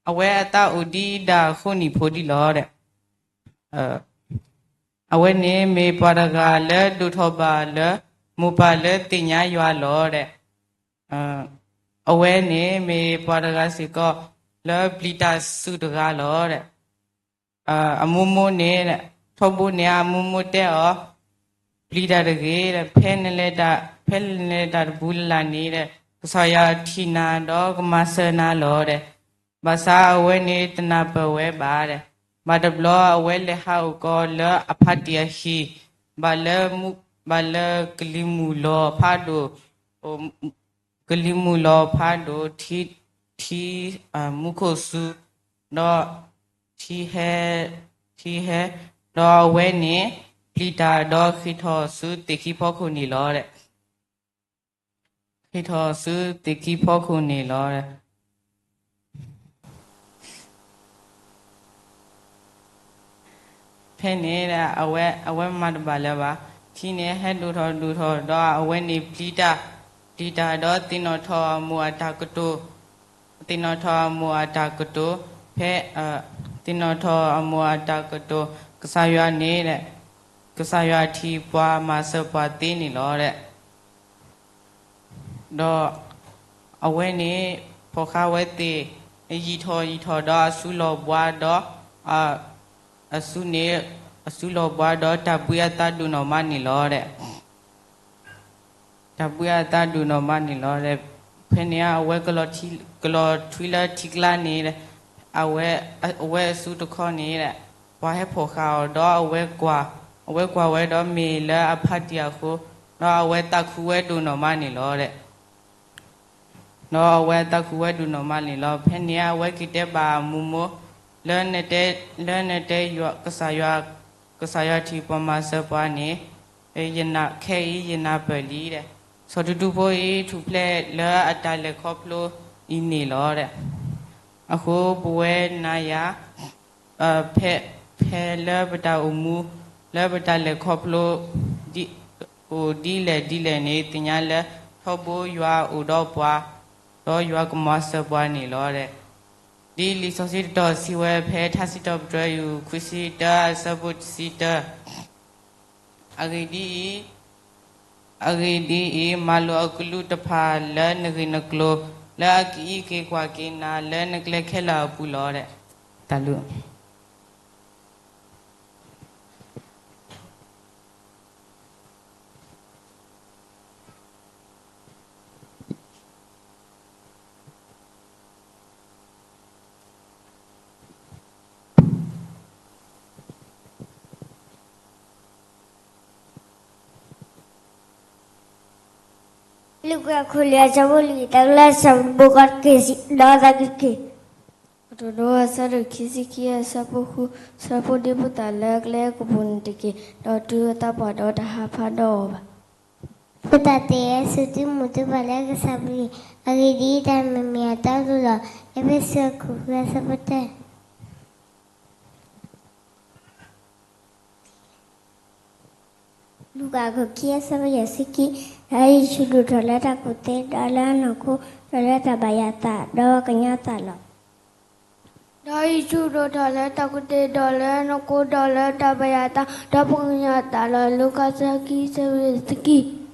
အဝဲအသးအိၣ်ဒံးဒၣ်ဃိးနံၣ်ဖိဒံးလီၤ. အဝဲန့ၣ်မ့ၢ်ပှၤတဂၤလၢဒိၣ်ထီၣ်ဘၣ်လၢ မိၢ်ပၢ်လၢသ့ၣ်ညါယွၤလီၤ. အဝဲန့ၣ်မ့ၢ်ပှၤတဂၤစ့ၢ်ကီး လၢပျံၤတၢ်စူၢ်တဂၤလီၤ. အမိၢ်မိၢ်န့ၣ် ထီဘိန့ၣ်အမိၢ်မိၢ်တဲအီၤ, ပျံၤတၢ်တဂ့ၤ, ဖဲနလဲၤတၢ်တပူၤလၢ်လၢ်န့ၣ်, ကစၢ်ယွၤထံၣ်နၤဒီးကမၤစၢၤနၤလီၤ. ဘၣ်ဆၣ်အဝဲန့ၣ်တနၢ်ပၢၢ်ဝဲဘၣ်. ဘၣ်တဘျီအဝဲလဲၤဟးအိၣ်ကီးလၢအဖါတံၢ်အဟံၣ်, ဘၣ်လၢ, ဘၣ်လၢကလံၤမုၢ်လီၤဖးဒိၣ်, ကလံၤမုၢ်လီၤဖးဒိၣ်, ထံ, မူခိၣ်စူၤ, ဒီးထံဟဲ, ထံဟဲ, ဒီးအဝဲန့ၣ်ပျံၤတၢ်ဒီးဃ့ၢ်ထီၣ်ဆူသ့ၣ်ခံဖီခိၣ်န့ၣ်လီၤ. ဃ့ၢ်ထီၣ်ဆူသ့ၣ်ခံဖီခိၣ်န့ၣ်လီၤ. ဖဲန့ၣ်အဝဲမၤတဘၣ်လၢၤဘၣ်. ထံန့ၣ်ဟဲဒိၣ်ထီၣ်ဒိၣ်ထီၣ်, ဒီးအဝဲန့ၣ်ပျံၤတၢ်, ပျံၤတၢ်ဒီးသ့ၣ်နီၣ်ထီၣ်အမိၢ်အတၢ်ကတိၤ, သ့ၣ်နီၣ်ထီၣ်အမိၢ်အတၢ်ကတိၤ, ဖဲ, သ့ၣ်နီၣ်ထီၣ်အမိၢ်အတၢ်ကတိၤ, ကစၢ်ယွၤန့ၣ်, ကစၢ်ယွၤထံၣ်ပှၤမၤစၢၤပှၤသ့န့ၣ်လီၤ. ဒီးအဝဲန့ၣ်ဖီၣ်ဃာ်ဝဲသ့ၣ်, ယံာ်ထီၣ်ယံာ်ထီၣ်ဒီးအစုလီၤဘှါဒီး, အစုန့ၣ်, အစုလီၤဘှါဒီးတၢ်ဘှံးအသးဒိၣ်နီၢ်မးန့ၣ်လီၤ. တၢ်ဘှံးအသးဒိၣ်နီၢ်မးန့ၣ်လီၤ. ဖဲန့ၣ်အဝဲကလီၤထွံလၢထံကျါန့ၣ်, အဝဲအစုတခီန့ၣ်, ပှၤဟဲဖီၣ်ဃာ်အီၤဒီးအဝဲကွၢ်, အဝဲကွၢ်ဝဲဒီးမ့ၢ်လၢအဖါတံၢ်အဃိ, ဒီးအဝဲသးခုဝဲဒိၣ်နီၢ်မးန့ၣ်လီၤ. ဒီးအဝဲသးခုဝဲဒိၣ်နီၢ်မးန့ၣ်လီၤ. ဖဲန့ၣ်အဝဲက့ၤတဲဘၣ်အမိၢ်မိၢ်, လၢနတဲ, လၢနတဲယွၤ, ကစၢ်ယွၤ, ကစၢ်ယွၤထံၣ်ပှၤမၤစၢၤပှၤန့ၣ်, ယနၢ်ခဲအံၤယနၢ်ပၢၢ်လံ. စီၤဒူဒူဖိအံၤထူၣ်ဖျဲးလၢအတၢ်လဲၤခီဖျိအံၤန့ၣ်လီၤ. အဃိပဝဲနၤယၤ, ဖဲ, ဖဲလၢပတၢ်အိၣ်မူ, လၢပတၢ်လဲၤခီဖျိ, အိၣ်ဒ်လဲၣ်ဒ်လဲၣ်န့ၣ် သ့ၣ်ညါလၢထီဘိယွၤအိၣ်ဒီးပှၤ, ဒီးယွၤကမၤစၢၤပှၤန့ၣ်လီၤ. ဒ်လံာ်စီဆှံတတီၤစံးဝဲဖဲထါစံးထီၣ်ပတြၢၤ ယူၢ်ခွံဆံတၢအဆၢဖိတဆံတၢ, အဂ့ၢ်ဒ်အံၤ, အဂ့ၢ်ဒ်အံၤ, မၤလိာ်အကလူးတဖၣ်လၢနဂ့ၢ်နကျိၤ, လၢအကအံးက့ၤကွၢ်က့ၤနၤလၢနကျဲခဲလၢာ်အပူၤလီၤ. တၢ်လုၢ်လူၤကၣ်ခိၣ်လံ အဆၢဖိလွံၢ်, တၢ်ကလၢအဆၢဖိတဘိ ကီတက့ၢ်, ဒီးသးကက့ၢ်. ကတိၤဒိ အဆၢဒိၣ်ခံဆံခံ အဆၢဖိဃု, ဆၢဖိဒ့ဖိသၣ်လၢအကျဲကပူၤန့ၣ်တက့ၢ်, ဒီးတုၤအသးပှၢ်ဒီးတဟးဖးဒီးအီၤဘၣ်. ဖိသၣ်သ့ၣ်ဧၢ, စူၢ်သုမုာ်သုပၢ်လၢကစၢ်ပဂ့ၤ, အဂ့ၢ်ဒ်အံၤ, တၢ်မ့ၢ်မ့ၢ်အတီအလိၤလီၤ. အ့းဖ့းစူး အခိၣ်ဃု အဆၢဖိတၢ လူၤကၣ်ခိၣ်ခံ အဆၢဖိယဲၢ်ဆံခံ, ဒီးယ့ၣ်ၡူးဒိၣ်ထီၣ်လၢတၢ်ကူၣ်သ့, ဒီးလၢအနီၢ်ခိ, ဒီးလၢတၢ်ဘၣ်ယွၤအသး, ဒီးကညီအသးလီၤ. ဒီးယ့ၣ်ၡူးဒိၣ်ထီၣ်လၢတၢ်ကူၣ်သ့, ဒီးလၢအနီၢ်ခိ, ဒီးလၢတၢ်ဘၣ်ယွၤအသး, ဒီးပှၤကညီအသးလီၤ. လူၤကၣ်ဆၢခံ ဆၢဖိယဲၢ်ဆံခံ.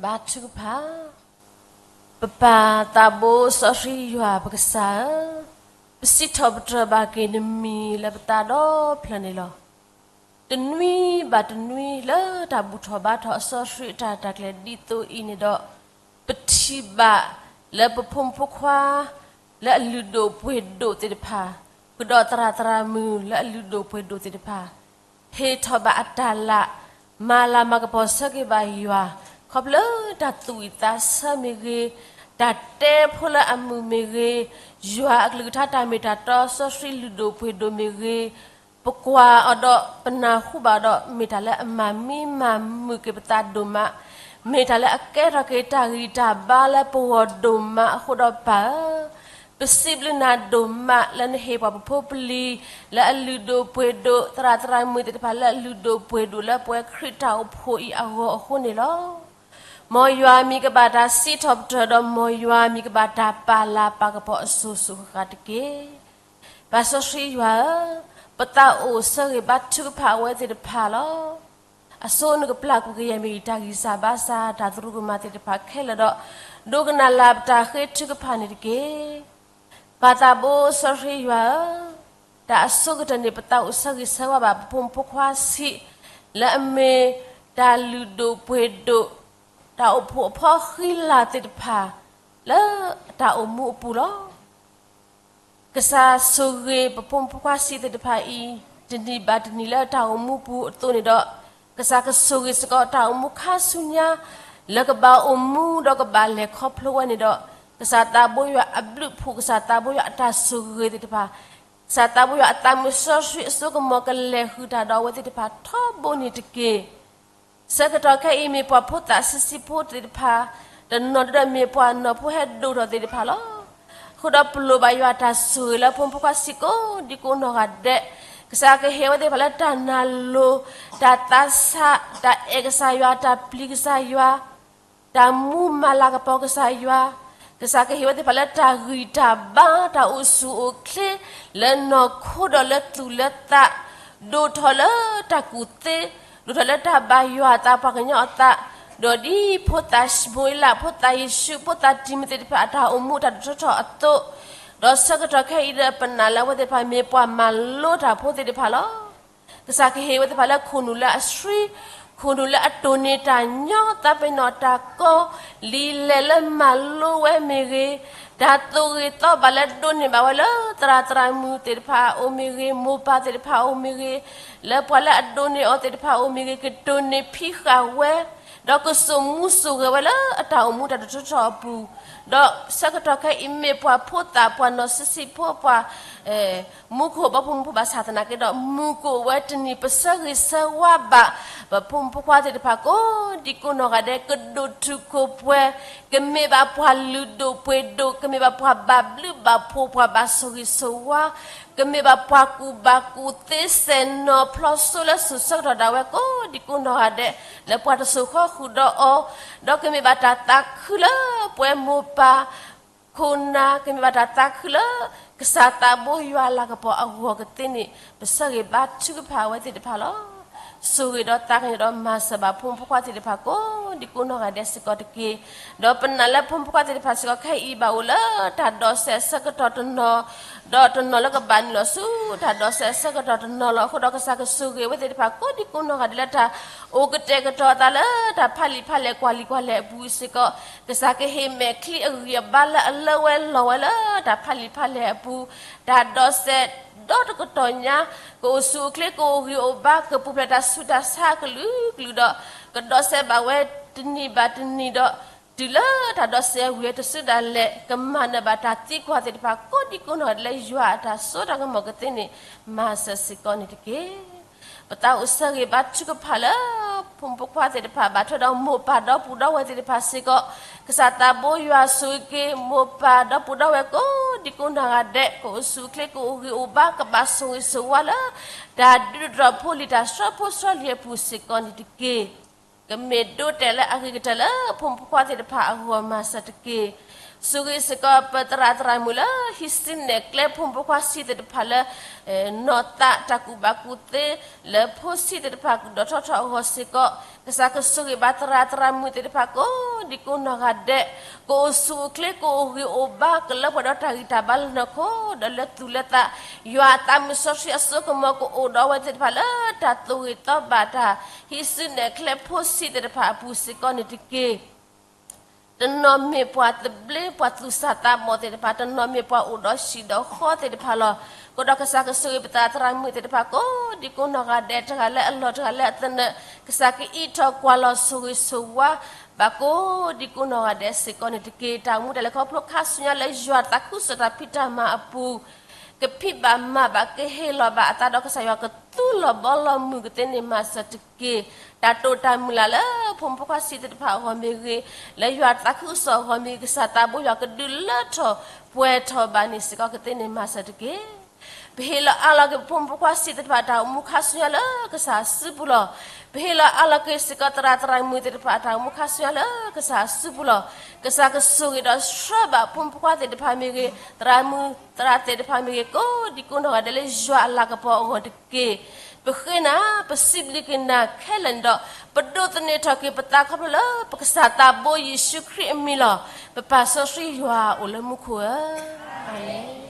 ပၢ်ထုကဖၣ်, ပပၢ်သးဘိစီဆှံယွၤပကစၢ်ဧၢ, ပစံးထီၣ်ပတြၢၤဘၣ်က့ၤနမံၤလၢပသးဒီဖျၢၣ်န့ၣ်လီၤ. တနွံဘၣ်တနွံလၢတၢ်ဘူၣ်ထီၣ်ဘါထီၣ်အစီဆှံအတၢ်ရဲၣ်တၢ်ကျဲၤဒ်သိးအံၤန့ၣ်ဒီး, ပထံၣ်ဘၣ်လၢပဖိမုၣ်ဖိခွါ လၢအလုၢ်ဒိၣ်ပှ့ၤဒိၣ်သ့ၣ်တဖၣ်, ဃုာ်ဒီးသရၣ်သရၣ်မုၣ်လၢအလုၢ်ဒိၣ်ပှ့ၤဒိၣ်သ့ၣ်တဖၣ် ဟ့ၣ်ထီၣ်ဘၣ်အတၢ်လၢ်, မၤလၤမၤကပီၤဆၢက့ၤဘၣ်ယွၤ, ခီဖျိတၢ်သူၣ်ဝံၣ်သးဆၢမ့ၢ်ဂ့ၤ, တၢ်တဲဖိလၢအမုာ်မ့ၢ်ဂ့ၤ, ယွၤအကလုၢ်ကထါတၢ်မ့ၢ်တၢ်တီစီဆှံလုၢ်ဒိၣ်ပှ့ၤဒိၣ်မ့ၢ်ဂ့ၤ, ပကွၢ်အီၤဒီးပနၢ်ဟူဘၣ်ဒီး မ့ၢ်တၢ်လၢအမၤမံမၤမုာ်က့ၤပသးဒိၣ်မး, မ့ၢ်တၢ်လၢအကဲထီၣ်က့ၤတၢ်ဂံၢ်တၢ်ဘါလၢပဂီၢ်ဒိၣ်မးအဃိဒီးပၢ်ဧၢ, ပစံးဘျုးနၤဒိၣ်မးလၢနဟ့ၣ်ပှၤပဖိပလံၤ လၢအလုၢ်ဒိၣ်ပှ့ၤဒိၣ် သရၣ်သရၣ်မုၣ်သ့ၣ်တဖၣ်လၢအလုၢ်ဒိၣ်ပှ့ၤဒိၣ်လၢပဝဲခရံာ်တၢ်အိၣ်ဖှိၣ်အံၤအဂီၢ်အဃိန့ၣ်လီၤ. မ်ယွၤမံၤကဘၣ်တၢ်စံးထီၣ်ပတြၢၤဒီး မ်ယွၤမံၤကဘၣ်တၢ်ပာ်လၤပာ်ကပီၤအစိၤစိၤဃၣ်ဃၣ်တက့ၢ်. ပၢ်စီဆှံယွၤဧၢ, ပသးအိၣ်ဆၢဂ့ၤဘါထုကဖၣ်အဝဲသ့ၣ်တဖၣ်လီၤ. အဆိနကပျၢ်ကွံာ်ကယဲၢ်မ့ၢ်တၢ်ဂံၢ်စၢ်ဘါစၢ် တၢ်သရူးကမၣ်သ့ၣ်တဖၣ်ခဲလၢာ်ဒီး ဒိကနၣ်လၢပတၢ်ဃ့ထုကဖၣ်န့ၣ်တက့ၢ်. ပၢ်သးဘိစီဆှံယွၤဧၢ, တၢ်အဆိကတၢၢ်န့ၣ် ပသးအိၣ်ဆၢဂ့ၤဆၢဝါဘၣ်ပဖိမုၣ်ဖိခွါဆံး လၢအမ့ၢ်တၢ်လုၢ်ဒိၣ်ပှ့ၤဒိၣ် တၢ်အိၣ်ဖှိၣ်အဖီဃံလၤသ့ၣ်တဖၣ် လၢတၢ်အိၣ်မူအပူၤလီၤ. ကစၢ်ဆိၣ်ဂ့ၤပဖိမုၣ်ဖိခွါဆံးသ့ၣ်တဖၣ်အံၤ တနံၤဘၣ်တနံၤလၢတၢ်အိၣ်မူပူၤအသိးန့ၣ်ဒီး, ကစၢ်ကဆိၣ်ဂ့ၤစ့ၢ်ကီးတၢ်အိၣ်မူခါဆူညါ လၢကဘၣ်အိၣ်မူဒီးကဘၣ်လဲၤခီဖျိဝဲန့ၣ်ဒီး, ကစၢ်သးဘိယွၤအဘျုးအဖှိၣ် ကစၢ်သးဘိယွၤအတၢ်ဆိၣ်ဂ့ၤသ့ၣ်တဖၣ်, ကစၢ်သးဘိယွၤအသးမုာ်စီဆှံအစိကမီၤကလဲၤဃုာ်တၢ်ဒီးအဝဲသ့ၣ်တဖၣ်ထီဘိန့ၣ်တက့ၢ်. ဆၢကတီၢ်ခဲအံၤမ့ၢ်ပှၤဖိသၣ်ဆံးဆံးဖိသ့ၣ်တဖၣ်, တနီၤဒီးမ့ၢ်ပှၤနီၢ်ဖိဟဲဒိၣ်ထီၣ်သ့ၣ်တဖၣ်လီၤ. အဃိဒီးပလိၣ်ဘၣ်ယွၤအတၢ်ဆိၣ်ဂ့ၤလၢဖိမုၣ်ဖိခွါဆံးကိးဒံကိးနီၢ်ဂၤဒဲး, ကစၢ်ကဟ့ၣ်ဝဲသ့ၣ်တဖၣ်လၢတၢ်နာ်လိၤ, တၢ်သးဆး, တၢ်အဲၣ်ကစၢ်ယွၤ, တၢ်ပျံၤကစၢ်ယွၤ, တၢ်မူမၤလၤကပီၤကစၢ်ယွၤ, ကစၢ်ကဟ့ၣ်ဝဲသ့ၣ်တဖၣ်လၢတၢ်ဂံၢ်တၢ်ဘါ တၢ်အိၣ်ဆူၣ်အိၣ်ချ့ လၢနီၢ်ခိဒီးလၢသူၣ်လၢသး, ဒိၣ်ထီၣ်လၢတၢ်ကူၣ်သ့, ဒိၣ်ထီၣ်လၢတၢ်ဘၣ်ယွၤအသးပှၤကညီအသး, ဒီးဒ်ဖိသၣ်ၡမူၤအ့လး ဖိသၣ်ယ့ၣ်ၡူး ဖိသၣ်တံၤမသ့ၣ်တဖၣ်အတၢ်အိၣ်မူတၢ်ဒိၣ်ထီၣ်ထီထီၣ်အသိး, ဒီးဆၢကတီၢ်ခဲအံၤဒီးပနာ်လၢအဝဲသ့ၣ်တဖၣ်မ့ၢ်ပှၤမၤလိတၢ်ဖိသ့ၣ်တဖၣ်လီၤ. ကစၢ်ကဟ့ၣ်ဝဲသ့ၣ်တဖၣ်လၢခိၣ်နူာ်လၢအဆှံ, ခိၣ်နူာ်လၢအတိၢ်န့ၢ်တၢ်ညီ သးပ့ၤနီၣ်တၢ်ကီ, လံာ်လဲၢ်လၢမၤလိဝဲမ့ၢ်ဂ့ၤ, တၢ်သိၣ်ဂ့ၤသီဘၣ်လၢဒိးန့ၢ်ဘၣ်ဝဲလၢသရၣ်သရၣ်မုၣ်သ့ၣ်တဖၣ်အအိၣ်မ့ၢ်ဂ့ၤ, မိၢ်ပၢ်သ့ၣ်တဖၣ်အအိၣ်မ့ၢ်ဂ့ၤ, လၢပှၤလၢအဒိးန့ၢ်အီၤသ့ၣ်တဖၣ်အအိၣ်မ့ၢ်ဂ့ၤ, ကတိၢ်န့ၢ်ဖံးဃာ်ဝဲ, ဒီးကစိာ်မူစိာ်ဂဲၤဝဲလၢအတၢ်အိၣ်မူတၢ်ဒိၣ်ထီၣ်ထီထီၣ်အပူၤ, ဒီးဆၢကတီၢ်ခဲအံၤမ့ၢ်ပှၤဖိသၣ်ပှၤနီၢ်ဆံးဆံးဖိပှၤ မူခိၣ်ဘီဖိမူခိၣ်ဘၣ်ဆၣ်သနာ်က့ဒီး မုၢ်ကအိၣ်ဝဲတနံၤ ပဆၢဂ့ၤဆၢဝါဘၣ် ပဖိမုၣ်ဖိခွါသ့ၣ်တဖၣ်ကိးဒံကိးနီၢ်ဂၤဒဲး ကဒိၣ်တုာ်ခိၣ်ပှဲၤ, ကမ့ၢ်ဘၣ်ပှၤလုၢ်ဒိၣ်ပှ့ၤဒိၣ်, ကမ့ၢ်ဘၣ်ပှၤဘၣ်ဘျုးဘၣ်ဖှိၣ် ပှၤဘၣ်ဆိၣ်ဂ့ၤဆိၣ်ဝါ, ကမ့ၢ်ဘၣ်ပှၤကူၣ်ဘၣ်ကူၣ်သ့စဲၣ်နီၤဖျီစိလၢစိၤဆၢကတီၢ်ဒၣ်ဝဲကိးဒံကိးနီၢ်ဂၤဒဲး လၢပှၤတစိၤဃီဃုာ်ဒီးအီၤ, ဒီးကမ့ၢ်ဘၣ်တၢ်သးခုလၢပဝဲမိၢ်ပၢ် ခိၣ်နၢ် ကမ့ၢ်ဘၣ်တၢ်သးခုလၢ ကစၢ်သးဘိယွၤလၤကပီၤအဂီၢ်ကသ့န့ၣ် ပဆၢဂ့ၤဘါထုကဖၣ်အဝဲသ့ၣ်တဖၣ်လီၤ. ဆိၣ်ဂ့ၤဒီးသးကညီၤဒီးမၤစၢၤဘၣ်ဖိမုၣ်ဖိခွါသ့ၣ်တဖၣ်ကိးဒံကိးနီၢ်ဂၤဒဲးစ့ၢ်ကီးတက့ၢ်. ဒီးပနာ်လၢဖိမုၣ်ဖိခွါသ့ၣ်တဖၣ်စ့ၢ်ကီးခဲအံၤဘၣ်အိၣ်လၢတၢ်ဒိးစဲးအဆၢကတီၢ်တနီၤ, ဒီးတနီၤလၢကဘၣ်နုာ်လီၤဆူတၢ်ဒိးစဲးအဆၢကတီၢ်တနီၤလီၤ. အဃိဒီးကစၢ်ကဆိၣ်ဂ့ၤအဝဲသ့ၣ်တဖၣ်ကိးဒံကိးနီၢ်ဂၤဒဲးလၢတၢ်အိၣ်ကတဲာ်ကတီၤအသးလၢ တၢ်ဖးလံာ်ဖးလဲၢ်ကွၢ်လံာ်ကွၢ်လဲၢ်အပူၤစ့ၢ်ကီး, ကစၢ်ကဟ့ၣ်မဲာ်ချံအဂံၢ်အဘါလၢအလၢဝဲလီၤဝဲလၢတၢ်ဖးလံာ်ဖးလဲၢ်အပူၤ, တၢ်ဒိးစဲးဒီတကတီၢ်ညါ ကအိၣ်ဆူၣ်အိၣ်ချ့ ကအိၣ်ဂံၢ်အိၣ်ဘါ ကပူၤဖျဲးတၢ်ဆူးတၢ်ဆါအကလုာ်ကလုာ်ဒီး ကဒိးစဲးဘၣ်ဝဲတနံၤဘၣ်တနံၤဒီး တုၤလၢတၢ်ဒိးစဲးဝံၤတစုဒၣ်လဲာ် ကမၤနၢၤဘၣ်တၢ်သံကွၢ်သ့ၣ်တဖၣ်ကိးဒံကိးနီၢ်ဂၤဒဲးလၢယွၤအတၢ်စိတၢ်ကမီၤကသ့န့ၣ် မၤစၢၤစ့ၢ်ကီးန့ၣ်တက့ၢ်. ပသးအိၣ်ဆၢဂ့ၤဘါထုကဖၣ်လၢ ဖိမုၣ်ဖိခွါသ့ၣ်တဖၣ် ဘၣ်ထွဲဒီးမိၢ်ပၢ်ဒီပုၢ်ဒီဝဲၢ်သ့ၣ်တဖၣ်စ့ၢ်ကီး, ကစၢ်သးဘိယွၤဆိၣ်ဂ့ၤက့ၤ မိၢ်ပၢ်ဒီပုၢ်ဒီဝဲၢ်ကိးဒံကိးနီၢ်ဂၤဒဲး ကအိၣ်ဆူၣ်အိၣ်ချ့ ကအိၣ်ဂံၢ်အိၣ်ဘါ ကဘၣ်ဆိၣ်ဂ့ၤဆိၣ်ဝါလၢ တၢ်ဒုးတြီၤဖိလံၤ တၢ်ဆှၢဖိဆှၢလံၤအပူၤစ့ၢ်ကီးန့ၣ်တက့ၢ်. ကမ့ၢ်ဒိတဲာ်လၢအဂ့ၤကတၢၢ်လၢ ဖိမုၣ်ဖိခွါသ့ၣ်တဖၣ်အဂီၢ် မၤစၢၤတက့ၢ်. ဆိၣ်ဂ့ၤစ့ၢ်ကီးပသရၣ်သရၣ်မုၣ်လၢဟံးစုနဲၣ်ကျဲဖိမုၣ်ဖိခွါဆံးသ့ၣ်တဖၣ်လၢ နီၢ်သးတၢ်ကူၣ်ဘၣ်ကူၣ်သ့ လၢဖိဆံးသ့ၣ်တဖၣ်ဒီးထီၣ်ထီၣ်အဂီၢ်စ့ၢ်ကီး ကစၢ်ကဆိၣ်ဂ့ၤဘၣ်သရၣ်သရၣ်မုၣ်သ့ၣ်တဖၣ်ကိးဒံကိးနီၢ်ဂၤဒဲး ကအိၣ်ဆူၣ်အိၣ်ချ့ ကအိၣ်ဂံၢ်အိၣ်ဘါ ကလၢပှဲၤဒီးတၢ်ဂံၢ်တၢ်ဘါလၢနီၢ်ခိ ဒီးလၢသူၣ်လၢသး ယွၤအသးမုၢ်စီဆှံအစိကမီၤကအိၣ်ဒီးအဝဲသ့ၣ်တဖၣ်လၢတၢ်သူၣ်ဂ့ၤသီဘၣ်တၢ် ဟံးစုနဲၣ်ကျဲဖိဆံးသ့ၣ်တဖၣ်အပူၤစ့ၢ်ကီးန့ၣ်တက့ၢ်. တနီၤမ့ၢ်ပှၤသဘျ့ပှၤသူၣ်စၢ်သးဘီၣ်သ့ၣ်တဖၣ် တနီၤမ့ၢ်ပှၤအိၣ်ဒီးဟံၣ်ဒီးဃီသ့ၣ်တဖၣ်လီၤ. အဃိဒီးကစၢ်ကဆိၣ်ဂ့ၤပသရၣ်သရၣ်မုၣ်သ့ၣ်တဖၣ်ကိးဒံကိးနီၢ်ဂၤဒဲး တဂၤလၢအလီၢ်တဂၤလၢအသနၢၣ် ကစၢ်ကအံးထီၣ်ကွၢ်လီၤဆိၣ်ဂ့ၤဆိၣ်ဝါ ဘၣ်ကိးဒံကိးနီၢ်ဂၤဒဲးစ့ၢ်ကီးန့ၣ်တက့ၢ်. တၢ်အိၣ်မူတၢ်လဲၤခီဖျိခါဆူညါလၢယွၤသးခုကစီၣ်တၢ်ဖံးတၢ်မၤအပူၤ ကဖံးဘၣ်မၤဘၣ်ကဟ့ၣ်လီၤဘၣ်အသးဒီးကစၢ်ယွၤကသူလီၤဘီလီၤမုၢ်ကသ့န့ၢ်မၤစၢၤတက့ၢ်. တၢ်တိာ်တၢ်မုၢ်လၢ်လၢဖိမုၣ်ဖိခွါဆံးသ့ၣ်တဖၣ်အဂီၢ်မ့ၢ်ဂ့ၤ, လၢယွၤသးခုကစီၣ်အဂီၢ်မ့ၢ်ဂ့ၤ, ကစၢ်သးဘိယွၤကဒုးလၢထီၣ်ပှဲၤထီၣ်ဘၣ်န့ၣ်စ့ၢ်ကီးကသ့န့ၢ်မၤစၢၤတက့ၢ်. ပဟ့ၣ်လီၤအးလီၤက့ၤပဖိမုၣ်ဖိခွါဆံးသ့ၣ်တဖၣ်တၢ်အိၣ်မူခါဆူညါလၢကစၢ်အစုပူၤလီၤ. ပဟ့ၣ်လီၤအးလီၤက့ၤစ့ၢ်ကီးသရၣ်သရၣ်မုၣ်သ့ၣ်တဖၣ်တၢ်အိၣ်မူခါဆူညါလၢကစၢ်အစုပူၤလီၤ. ကစၢ်ကဆိၣ်ဂ့ၤဒီးဆှၢဘၣ်ဖိမုၣ်ဖိခွါသ့ၣ်တဖၣ်မ့ၢ်ဂ့ၤ, သရၣ်မုၣ်သရၣ်သ့ၣ်တဖၣ်မ့ၢ်ဂ့ၤ, ကိးဒံကိးနီၢ်ဂၤဒဲးလၢယွၤအလၤကပီၤအဂီၢ်တက့ၢ်. ပဃ့နၤ, ပစံးဘျုးက့ၤနၤခဲလၢာ်န့ၣ်ဒီး ပဒိးသန့ၤထီၣ်က့ၤပသးခီဖျိလၢပကစၢ်သးဘိယ့ၣ်ၡူးခရံာ်အမံၤလီၤ. ပပၢ်စီဆှံယွၤအိၣ်လၢမူခိၣ်ဧၢ, အၤမ့ၣ်.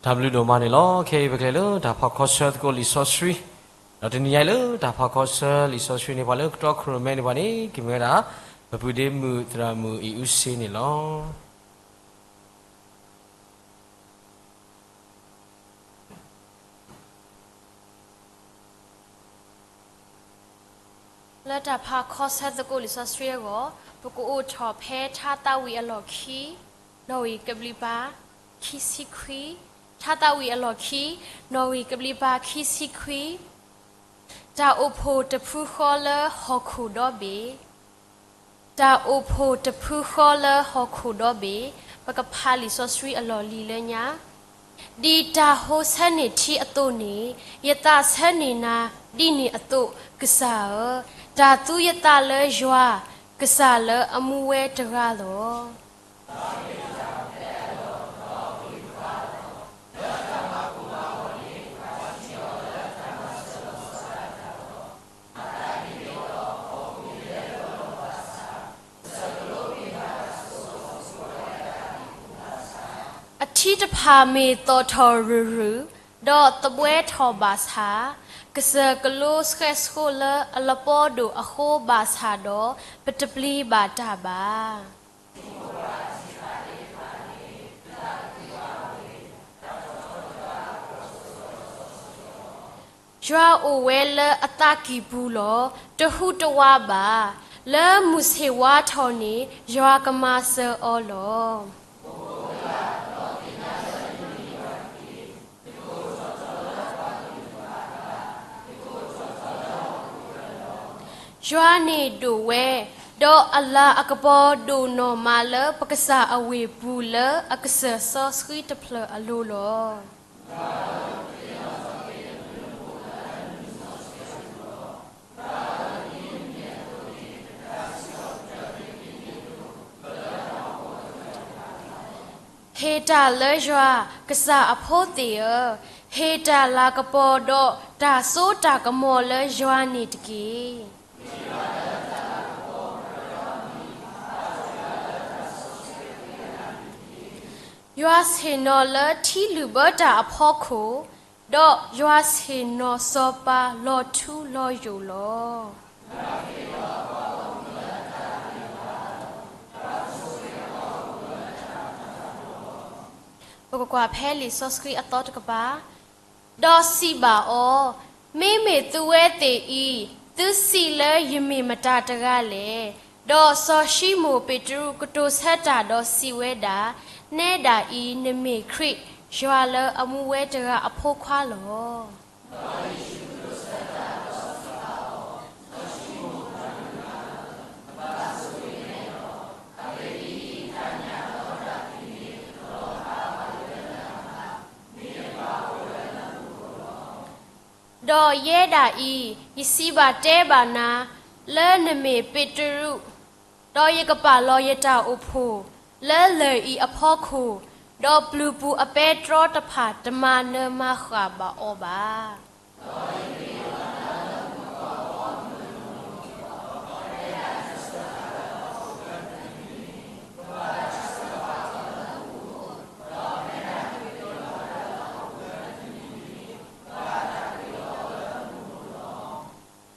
တၢ်ဘျုးဒိၣ်မးန့ၣ်လီၤ. ခဲအံၤပကလဲၤလၢတၢ်ဖးခီဆၢသကိးလံာ်စီဆှံ, ဒီးတနံၤညါအံၤလၢတၢ်ဖးခီဆၢလံာ်စီဆှံန့ၣ် ပှၤလၢကတီခိၣ်ရိၣ်မဲန့ၣ်ပှၤန့ၣ် ကမ့ၢ်ဝဲဒၣ် ပပုၢ်ဒ့မုၣ်သရၣ်မုၣ်အံၤအူစ့န့ၣ်လီၤ. လၢတၢ်ဖးခီဆၢသကိးလံာ်စီဆှံအဂီၢ်, ပကအိၣ်ထီၣ်ဖဲထါသးဝံၣ်အလီၢ်ခံ, နီၣ်ဂံၢ်ကဘျံးပၤ ခံဆံခွံ, ထါသးဝံၣ်အလီၢ်ခံ, နီၣ်ဂံၢ်ကဘျံးပၤ ခံဆံခွံ. တၢ်အိၣ်ဖှိၣ်တဖုဃီလၢဟီၣ်ခိၣ်ဒီဘ့ၣ် တၢ်အိၣ်ဖှိၣ်တဖုဃီလၢဟီၣ်ခိၣ်ဒီဘ့ၣ်, ပကဖးလံာ်စီဆှံအလီၢ်လံၤလၢညါ, ဒ်တၢ်ဟိဆၢန့ၢ်ထံအသိးန့ၣ်, ယသးဆၢန့ၢ်နၤဒ်န့ၣ်အသိး, ကစၢ်ဧၢ, တၢ်သူယသးလၢယွၤ, ကစၢ်လၢအမူဝဲတဂၤလီၤ. အထံတဖၣ်မ့ၢ်သီၣ်ထီၣ်ရုၢ်ရုၢ်, ဒီးသဘှဲထီၣ်ဘၣ်ဆၣ်, ကစၢၢ်ကလိဆှဲးဆှိးလၢအလပီဒိၣ်အဃိဘၣ်ဆၣ်ဒီး, ပတပျံၤဘၣ်တၢ်ဘၣ်. ယွၤအိၣ်ဝဲလၢအသးကံၢ်ပူၤလီၤ. တဟူးတဝးဘၣ်. လၢမုၢ်ဆ့ၣ်ဝါထီၣ်န့ၣ် ယွၤကမၤစၢၤအီၤလီၤ. ယွၤန့ၣ်ဒိၣ်ဝဲ, ဒီးအလၤအကပီၤဒိၣ်နီၢ်မးလၢပကစၢ်အဝ့ၢ်ပူၤလၢအကစၢၢ်စီဆှံတဖျၢၣ်အလိၤလီၤ. ဟ့ၣ်တၢ်လၢယွၤ, ကစၢ်အဖိသ့ၣ်ဧၢ, ဟ့ၣ်တၢ်လၤကပီၤဒီးတၢ်စိတၢ်ကမီၤလၢယွၤန့ၣ်တက့ၢ်. ယွၤဆ့ၣ်နီၤလၢထံလုၢ်ဘၢတၢ်အဖီခိၣ်, ဒီးယွၤဆ့ၣ်နီၤစီၤပၤလီၤထူလီၤယိာ်လီၤ. ပကကွၢ်ဖဲလံာ်စီဆှံအသီတကပၤ, ဒီးစံးဘၣ်အီၤ, မ့မ့ၢ်သုဝဲသ့ၣ်အံၤ, သုစံးလၢယမ့ၢ်မတၤတဂၤလဲၣ်. ဒီးစီၤၡံမိၣ်ပ့းတရူးကတိၤဆၢတၢ်ဒီးစံးဝဲဒၣ်, နဲဒၣ်အံၤ နမ့ၢ်ခရံာ်, ယွၤလၢအမူဝဲတဂၤအဖိခွါလီၤ. ဒီးယဲဒၣ်အံၤ, ယစံးဘၣ်တဲဘၣ်နၤ, လၢနမ့ၢ်ပ့းတရူး, ဒီးယကပာ်လီၤယတၢ်အိၣ်ဖှိၣ်လၢလၢၢ်အံၤအဖီခိၣ်, ဒီးပျုၤပူၤအပဲတြီတဖၣ်တမၤနၢၤမၤဃၣ်ဘၣ်အီၤဘၣ်.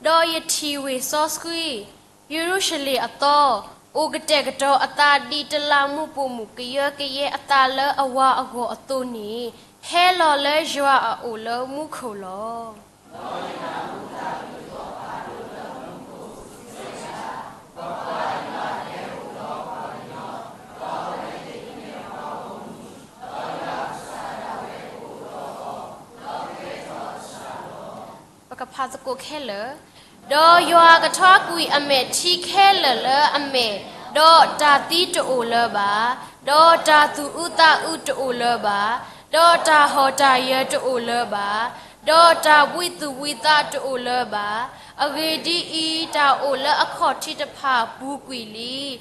ဒီးယထံၣ်ဝ့ၢ်စီဆှံ, ယရူၤၡလ့ၣ်အသီ, အိၣ်ကတဲာ်ကတီၤအသးဒ်တလးမူးပိာ်မုၣ်ကယၢကယဲအသးလၢအဝၤအဂီၢ်အသိးန့ၣ်, ဟဲလီၤလၢယွၤအအိၣ်လၢမူခိၣ်လီၤ. ပကဖးသကိးခဲလၢာ်, ဒီးယွၤကထွါကွံာ်အမဲာ်ထံခဲလၢာ်လၢအမဲာ်, ဒီးတၢ်သံတအိၣ်လၢၤဘၣ်, ဒီးတၢ်သူၣ်အုးသးအုးတအိၣ်လၢၤဘၣ်, ဒီးတၢ်ဟီၣ်တၢ်ယၢၤတအိၣ်လၢၤဘၣ်, ဒီးတၢ်ဝံသူၣ်ဝံသးတအိၣ်လၢၤဘၣ်. အဂ့ၢ်ဒ်အံၤ, တၢ်အိၣ်လၢအခီၣ်ထံးတဖၣ်ပူၤကွံာ်လံ.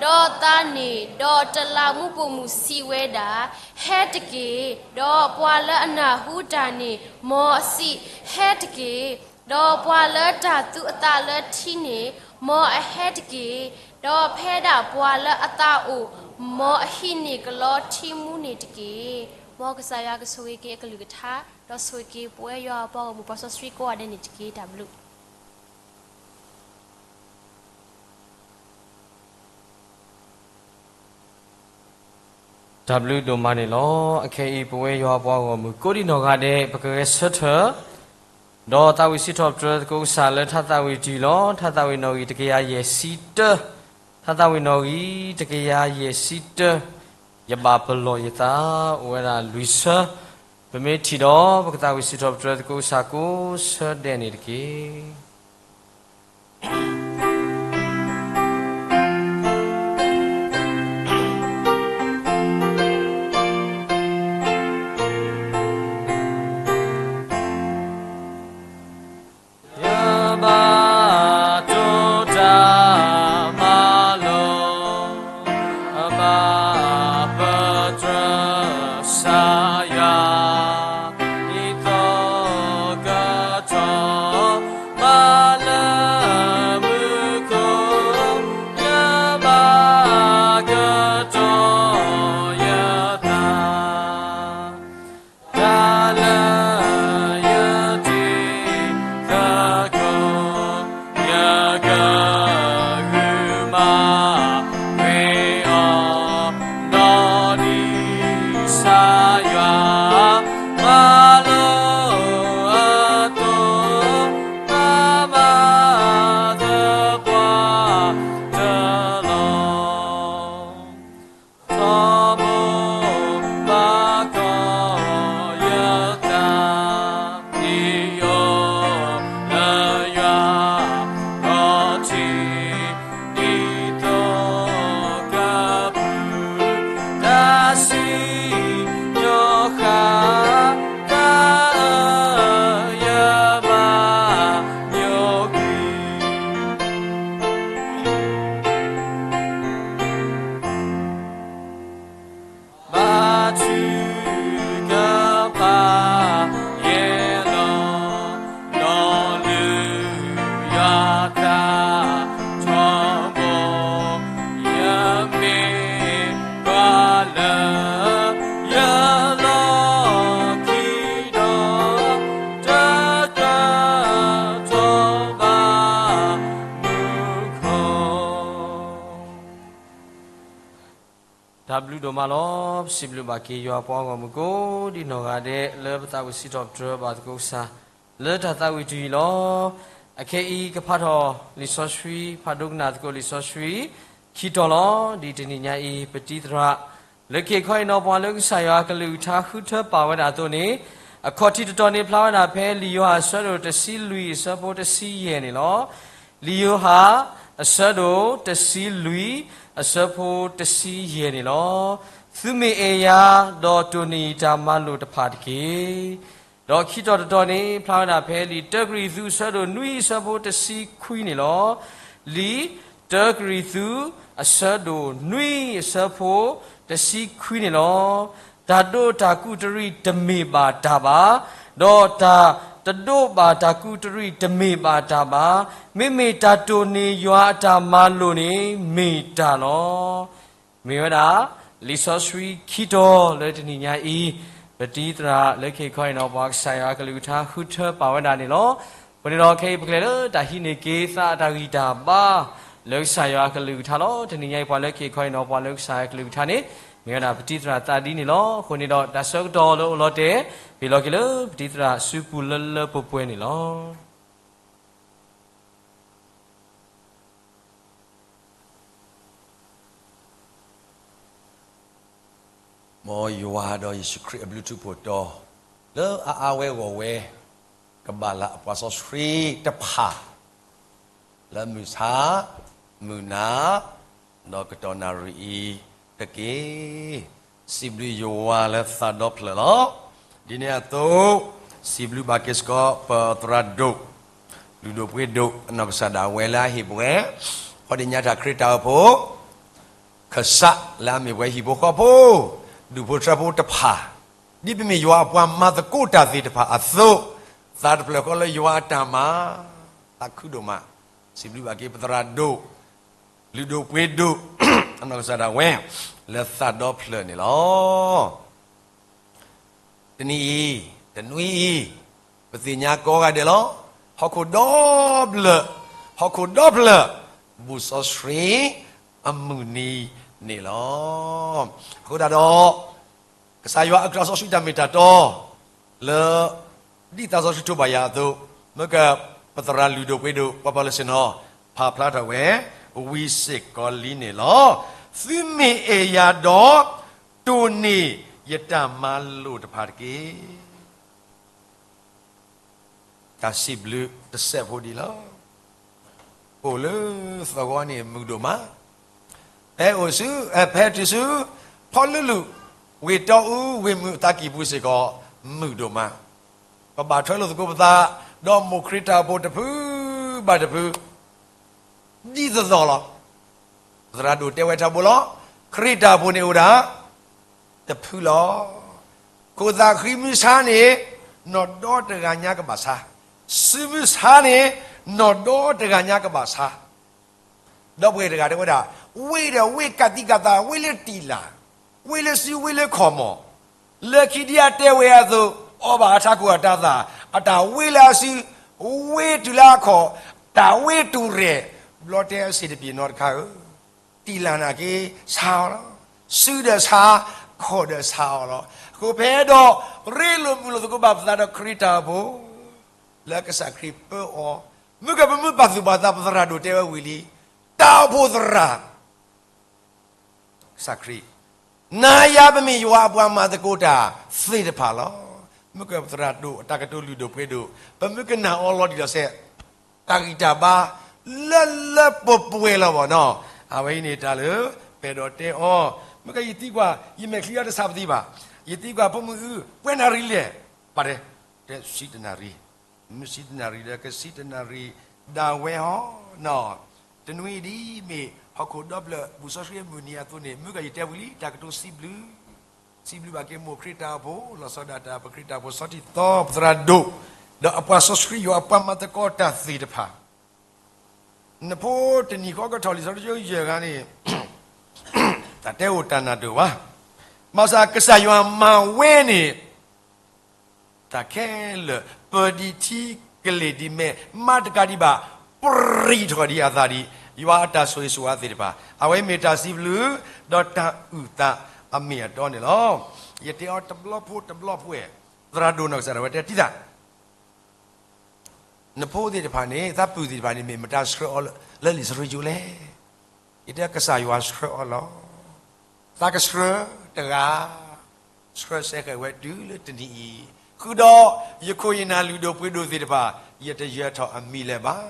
ဒီးသးန့ၣ်, ဒီးတလးမူးပိာ်မုၣ်စံးဝဲဒၣ်, ဟဲတက့ၢ်. ဒီးပှၤလၢအနၢ်ဟူတၢ်န့ၣ်, မ်အစံး, ဟဲတက့ၢ်. ဒီးပှၤလၢတၢ်သူအသးလၢထံန့ၣ်, မ်အဟဲတက့ၢ်. ဒီးဖဲဒၣ်ပှၤလၢအသးအိၣ်, မ်အဟံးန့ၢ်ကလီထံမူန့ၣ်တက့ၢ်. မ်ကစၢ်ယွၤကဆိၣ်ဂ့ၤက့ၤအကလုၢ်ကထါ, ဒီးဆိၣ်ဂ့ၤက့ၤပဝဲယွၤအပှၤဂီၢ်မုၢ်ပှၤစီဆှံကိးဂၤဒဲးန့ၣ်တက့ၢ်. တၢ်ဘျုး တၢ်ဘျုးဒိၣ်မးန့ၣ်လီၤ. အခဲအံၤ ပဝဲယွၤအပှၤဂီၢ်မုၢ်ကိးဒံနီၢ်ဂၤဒဲး ပကဂဲၤဆၢထၢၣ်, ဒီးသးဝံၣ်စံးထီၣ်ပတြၢၤသကိးကစၢ်လၢထါသးဝံၣ်တယုၢ်လီၤ. ထါသးဝံၣ်နီၣ်ဂံၢ်တကယၤယဲၢ်ဆံတၢ, ထါသးဝံၣ်နီၣ်ဂံၢ်တကယၤယဲၢ်ဆံတၢ, ယဘၣ်ပလီၢ်ယသး အိၣ်ဝဲဒၣ်လွံၢ်ဆၢ, ပမ့ၢ်ထံၣ်ဒီး ပကသးဝံၣ်စံးထီၣ်ပတြၢၤသကိးကစၢ်ကိးဆၢဒဲးန့ၣ်တက့ၢ်. ယဘၣ်တိၢ်တၢ်မၤလိ, ဘၣ်ပတြၢၤကစၢ်ယွၤ, ဒ်သိးကထီၣ် မၤလၢမူခိၣ်, ယဘၣ်ကတီၤယသး, တၢ်လၢယတံၤသကိး, ယကဂုာ်မၤဂ့ၤအီၤ, ဒီးဒ်ကစၢ်ယွၤ မၤလိအသိး, မၤမၤသပှၢ်တၢၢ်လီၤ. ထီဘိဘၣ်ကီၢ်ယသး, ဒ်အိၣ်လၢယွၤခီၣ်ထံး, ဒ်သိးကပုၢ်တၢ်စံၣ်ညီၣ်ဃာ်, တၢ်အၢယဘၣ်ညိကွံာ် ဘါထုကဖၣ်ယဲလီၤ, ဒီးလုၢ်ယွၤသးထီဘိ, ယမ့ၢ်ပှၤလၢယလီၢ်ခံဒီး, တကြၢးထီၣ်ဘၣ်မူခိၣ်. တၢ်ဘျုးဒိၣ်မးလီၤ. ပစံးဘျုးဘၣ်က့ၤယွၤအပှၤဂီၢ်မုၢ်ကိးဒံနီၢ်ဂၤဒဲး လၢပသးဝံၣ်စံးထီၣ်ပတြၢၤဘၣ်သကိးကစၢ် လၢတၢ်သးဝံၣ်တယုၢ်လီၤ. အခဲအံၤကဖးထီၣ်လံာ်စီဆှံ, ဖးဒိကနၣ်သကိးလံာ်စီဆှံခံတီၤလီၤ. ဒ်တနံၤညါအံၤ ပတံၤသရၣ် လၢခံခီအံၤနီၤ ပှၤလၢကစၢ်ယွၤအကလုၢ်ကထါဃုထၢပာ်ဝဲဒၣ်အသိးန့ၣ်, အခီၣ်ထံးတတီၤန့ၣ် ဖျါဝဲဒၣ်ဖဲလံာ်ယိၤဟၣ်အဆၢဒိၣ်တဆံလွံၢ်အဆၢဖိတဆံယဲၢ်န့ၣ်လီၤ. လံာ်ယိၤဟၣ် အဆၢဒိၣ်တဆံလွံၢ် အဆၢဖိတဆံယဲၢ်န့ၣ်လီၤ. သုမ့ၢ်အဲၣ်ယၤ, ဒီးတိၢ်န့ၢ်ယတၢ်မၤလိာ်တဖၣ်တက့ၢ်. ဒီးခံတီၤတတီၤန့ၣ် ဖျါဝဲဒၣ်ဖဲလံာ်တၢကရံၣ်သူး အဆၢဒိၣ်နွံ အဆၢဖိတဆံခွံန့ၣ်လီၤ. လံာ်တၢကရံၣ်သူး အဆၢဒိၣ်နွံ အဆၢဖိတဆံခွံန့ၣ်လီၤ. တၢ်ဒိးတၢ်ကူးတရံးတမ့ၢ်ဘၣ်တၢ်ဘၣ်, ဒီးတၢ်တဒိးဘၣ်တၢ်ကူးတရံးတမ့ၢ်ဘၣ်တၢ်ဘၣ်, မ့မ့ၢ်တၢ်တိၢ်န့ၢ်ယွၤအတၢ်မၤလိာ်န့ၣ် မ့ၢ်တၢ်လီၤ. မ့ၢ်ဝဲဒၣ် လံာ်စီဆှံခံတီၤလၢတနံၤညါအံၤ, ပတံၤသရၣ်လၢခံခီအံၤနီၤ ပှၤကစၢ်ယွၤအကလုၢ်ကထါဃုထၢပာ်ဝဲဒၣ်န့ၣ်လီၤ. အဃိန့ၣ်ဒီး ခဲအံၤပကလဲၤလၢတၢ်ဟံးန့ၢ်က့ၤသးအတၢ်ဂံၢ်တၢ်ဘါ လၢကစၢ်ယွၤအကလုၢ်ကထါလီၤ. တနံၤညါအံၤ ပှၤလၢခံခီအံၤနီၤ ပှၤလၢကစၢ်ယွၤအကလုၢ်ကထါန့ၣ် မ့ၢ်ဝဲဒၣ်ပတံၤသရၣ်သးဒ်န့ၣ်လီၤ. အဃိန့ၣ်ဒီး တၢ်ဆၢကတီၢ်လၢအိၣ်လီၤတဲာ် ဟ့ၣ်လီၤက့ၤလၢပတံၤသရၣ်စုပူၤလၢလၢပှဲၤပှဲၤန့ၣ်လီၤ. မ်ယွၤဒီးယ့ၣ်ၡူးခရံာ်အဘျုးထူးဖှိၣ်တီၤ လၢအအါဝဲဂီၢ်ဝဲ ကဘၣ်လၢအပှၤစီဆှံတဖၣ် လၢမုၢ်ဆါ, မုၢ်နၤ, ဒီးကတီၢ်နၣ်ရံၣ်အံၤတက့ၢ်. စံးဘျုးယွၤလၢသးဒီဖျၢၣ်လီၤ. ဒ်န့ၣ်အသိး စံးဘျုးဘၣ်က့ၤစ့ၢ်ကီး ပသရၣ်ဒိၣ်, လုၢ်ဒိၣ်ပှ့ၤဒိၣ် အနီၢ်ကစၢ်ဒၣ်ဝဲလၢအဟ့ၣ်ပှၤ ဖီဒံးညါတၢ်ခရံာ်တၢ်အိၣ်ဖှိၣ် ခစၢ်လၢအမ့ၢ်ပှၤဟံၣ်ဖိဃီဖိ, ဒူၣ်ဖိထၢဖိတဖၣ်, ဒ်ပမ့ၢ်ယွၤအပှၤမၤသကိးတၢ်သ့ၣ်တဖၣ်အသိး, သးတဖျၢၣ်ဃီလၢယွၤအတၢ်မၤ, သးခုဒိၣ်မး, စံးဘျုးဘၣ်က့ၤပသရၣ်ဒိၣ်, လုၢ်ဒိၣ်ပှ့ၤဒိၣ်, အနီၢ်ကစၢ်ဒၣ်ဝဲ, လၢသးဒီဖျၢၣ်န့ၣ်လီၤ. တနံၤအံၤ, တနွံအံၤ, ပသ့ၣ်ညါကိးဂၤဒဲးလီၤ. ဟီၣ်ခိၣ်ဒီဘျၢၣ်, ဟီၣ်ခိၣ်ဒီဖျၢၣ်, ဘူၣ်စီဆှံအမုၢ်နံၤန့ၣ်လီၤ. အဃိသတးဒီး ကစၢ်ယွၤအကလုၢ်စီဆှံတၢ်မ့ၢ်တၢ်တီ လၢ ဒ်သးစီဆှံထိးဘၣ်ယၤအသိး, မ့ၢ်ကပသရၣ်လုၢ်ဒိၣ်ပှ့ၤဒိၣ် ပှၤပီၣ်လဲၣ်ဆ့ၣ်နီၤ ဖးဖျါထီၣ်ဝဲ ဝံၤစ့ၢ်ကီးလံန့ၣ်လီၤ. သုမ့ၢ်အဲၣ်ယၤဒီး တိၢ်န့ၢ်ယတၢ်မၤလိာ်တဖၣ်တက့ၢ်. တၢ်စံးဘျုးတစဲးဖိဒံးလီၤ. အိၣ်လၢသဝီန့ၣ်မုာ်ဒိၣ်မး, ဖဲအိၣ်ဆူ, ဖဲတုၤဆူ ဖီလူလူ ဝ့ၢ်တီအူ ဝ့ၢ်မုၢ်အသးကံၢ်ပူၤစ့ၢ်ကီး မုာ်ဒိၣ်မး, ပဘၣ်ထွဲလိာ်သကိးပသး ဒီးမိၢ်ခရံာ်တၢ်အိၣ်ဖှိၣ်တဖုဘၣ်တဖု ဒ်သိးသိးလီၤ. သရၣ်ဒိၣ်တဲဝဲထီဘိလီၤ, ခရံာ်တၢ်အိၣ်ဖှိၣ်န့ၣ်အိၣ်ဒၣ်တဖုလီၤ. ခိၣ်သၣ်ဃံမုၢ်ဆါန့ၣ် နီၢ်ဒီတဂၤညါကဘၣ်ဆါ, စုမုၢ်ဆါန့ၣ် နီၢ်ဒီတဂၤညါကဘၣ်ဆါ. ဒီပုၢ်ဝဲၢ်တဂၤတဲဝဲဒၣ်, ဝ့ၢ်ဒီးဝ့ၢ်ကးသံကးသး ဝ့ၢ်လၢတံာ်လာ်, ဝ့ၢ်လၢစု ဝ့ၢ်လၢခီၣ်မီၢ်, လၢခံဒ်အတဲဝဲအသိး, အီၣ်ဘၣ်အထးခိၣ်အတၤသၣ်, အတၢ်ဝ့ၢ်လၢအစု, ဝ့ၢ်တုၤလၢအခီၣ်, တၢ်ဝ့ၢ်တူၢ်ရဲၣ်, ဘျီတဲအဆ့ၣ်တပျ့ၤနီတခါဧၢ, တံာ်လာ်နာ်က့ဆါအီၤလီၤ. စုဒီးဆါ, ခီၣ်ဒီးဆါအီၤလီၤ. အဃိဖဲဒီး ရ့လိာ်မုာ်လိာ်သကိးဘၣ်ပသးဒီးခရံာ်တၢ်အိၣ်ဖှိၣ် လၢကစၢ်ခရံာ်ပၢအီၤ, မ့ၢ်ကပမ့ၢ်ပာ်သူၣ်ပာ်သး ပသရၣ်ဒိၣ်တဲဝဲဝံၤလံ, တၢ်အိၣ်ဖှိၣ်သရၣ် ကစၢ်ခရံာ်, နၤယၤပမ့ၢ်ယွၤအပှၤမၤသကိးတၢ်သ့ၣ်တဖၣ်လီၤ. မ့ၢ်ကပသရၣ်ဒိၣ်အတၢ်ကတိၤလုၢ်ဒိၣ်ပှ့ၤဒိၣ်, ပမ့ၢ်ကနၣ်အီၤလီၤတံၢ်လီၤဆဲး, တၢ်ဂံၢ်တၢ်ဘါ လၢလၢပှဲၤပှဲၤလီၤဘၣ်နီၤ. အဝဲအံၤန့ၣ်တၢ်လၢ ပအဲၣ်ဒိးတဲအီၤ, မ့ၢ်ကယသံကွၢ် ယမဲာ်ချံအီၤတဆးပသံဘၣ်, ယသံကွၢ်ဖိမုၣ်အု ပှဲၤနၣ်ရံၣ်လဲၣ်, ပတဲ, တဲဆံတနၣ်ရံၣ်, မုၢ်ဆံတနၣ်ရံၣ်ဒီးကဆံတနၣ်ရံၣ်ဒၣ်ဝဲဟီနီၤ. တနွံအံၤဒ်မ့ၢ် ဟီၣ်ခိၣ်ဒီဖျၢၣ် ဘူၣ်စီဆှံအမုၢ်နံၤအသိးန့ၣ် မ့ၢ်ကယတဲဝံၤလံ တၢ်ကတိၤစံးဘျုး, စံးဘျုးဘၣ်က့ၤမိၢ်ခရံာ်တၢ်အိၣ်ဖှိၣ် လီၤဆီဒၣ်တၢ် ပခရံာ်တၢ်အိၣ်ဖှိၣ်ဆီထံသီ ပသရၣ်ဒိၣ်, ဒီးအပှၤစီဆှံယွၤအပှၤမၤသကိးတၢ်သ့ၣ်တဖၣ်, နဖိတနံၤဃီကထီၣ်လံာ်စီဆှံယဲၢ်ဂၤန့ၣ် တၢ်တဲအိၣ်တၢ်နၢ်တအိၣ်ဘၣ်. ဘၣ်ဆၣ်ကစၢ်ယွၤမၤဝဲန့ၣ် တၢ်ခဲလၢာ် ပၢၤဒံးထံကလ့ၢ်ဒံးမဲး မၤတကးဒံးဘၣ် ပြံးထီၣ်ဒံးအသးဒံး ယွၤအတၢ်ဆိၣ်ဂ့ၤဆိၣ်ဝါသ့ၣ်တဖၣ် အဝဲမ့ၢ်တၢ်စံးဘျုး ဒီးတၢ်အုၣ်သးအမ့ၢ်အတီန့ၣ်လီၤ. ယတဲအီၤတဘျီဖိတဘျီဖိဝဲ သရၣ်ဒိၣ်နီၢ်ကစၢ်ဒၣ်ဝဲတဲတံၢ်သး နဖိသ့ၣ်တဖၣ်န့ၣ် သးပုၢ်သ့ၣ်တဖၣ်န့ၣ် မ့ၢ်မတၤဆှၢအီၤလၢလံာ်စီဆှံကၠိလဲၣ်. ယတဲကစၢ်ယွၤဆှၢအီၤလီၤ. သးကဆှၢတဂၤ ဆှၢဆဲဃဲၤဝဲတုၤလၢတနံၤအံၤ, ဃုာ်ဒီးယခိၣ်ယနၢ်လုၢ်ဒိၣ်ပှ့ၤဒိၣ်သ့ၣ်တဖၣ် ယတယၢၤထီၣ်အမံၤလၢၤဘၣ်.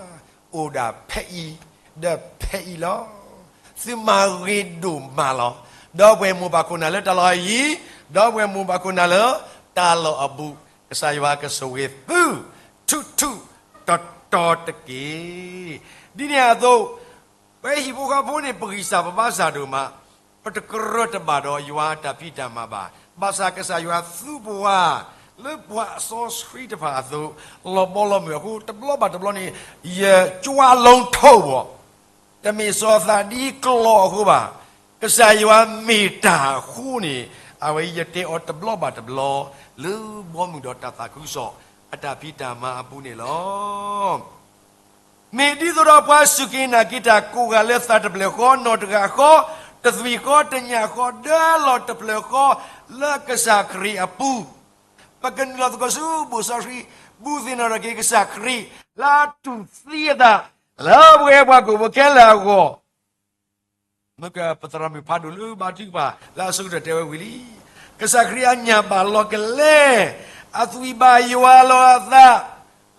အိၣ်ဒၣ်ဖဲအံၤ ဒီးဖဲအံၤလီၤ. သုမၤဂ့ၤဒိၣ်မးလီၤ. ဒီပုၢ်ဝဲၢ်မိၢ်ပၢ်ခိၣ်နၢ်လၢတၢ်လီၢ်အယံၤ, ဒီပုၢ်ဝဲၢ်မိၢ်ပၢ်ခိၣ်နၢ်လၢတၢ်လီၢ်အဘူး, ကစၢ်ယွၤကဆိၣ်ဂ့ၤသု ထူထူတီတီတက့ၢ်. ဒ်န့ၣ်အသိး ပဟံၣ်ဖိဃီဖိန့ၣ် ပဂံၢ်စၢ်ပဘါစၢ်ဒိၣ်မး, ပတကြၢးတဘၣ်ဒီးယွၤအတၢ်ဖံးတၢ်မၤဘၣ်. ဘၣ်ဆၣ်ကစၢ်ယွၤသူပှၤ လၢပှၤအစီဆှံတဖၣ်အသိး, လီၤဘီလီၤမုၢ်အဃိ တဘျီဘၣ်တဘျီန့ၣ် ယကွၢ်လီၤထိၣ်ဘၣ် တမ့ၢ်စီၤသးဒံကျိာ်အဃိဘၣ်. ကစၢ်ယွၤမ့ၢ်တၢ်အဃိန့ၣ်, အဝဲယတဲအီၤတဘျီဘၣ်တဘျီ, လၢဘီမုၢ်ဒီးတၢ်သးခုကစီၣ် အတၢ်ဖံးတၢ်မၤအပူၤန့ၣ်လီၤ. မ့ၢ်ဒ်သိးဒီးပှၤစူၢ်က့ၤနာ်က့ၤတၢ်ကိးဂၤလၢသးတဖျၢၣ်ဃီ, နီၢ်တဂၤဃီ, တသွံၣ်ဃီ, တညၣ်ဃီ, ဒၢလီၢ်တဖျၢၣ်ဃီ, လၢကစၢ်ခရံာ်အပူၤ, ပကနုာ်လီၤသကိးဆူဘူးစီဆှံ, ဘူးသ့ၣ်နီၣ်ထီၣ်က့ၤကစၢ်ခရံာ် လၢအတူၢ်သံအသး လၢပဝဲပှၤဟီၣ်ခိၣ်ဖိခဲလၢာ်အဂီၢ်, မ့ၢ်ကပသရၣ်မုၣ်ဖးဒိၣ်လၢဘါထုကဖၣ် လၢအဆိကတၢၢ်တဲဝဲဝံၤလံ, ကစၢ်ခရံာ်အညၣ်ဘၣ်လီၤကလဲ, အသွံၣ်ဘၣ်ယွၤလီၤအသး,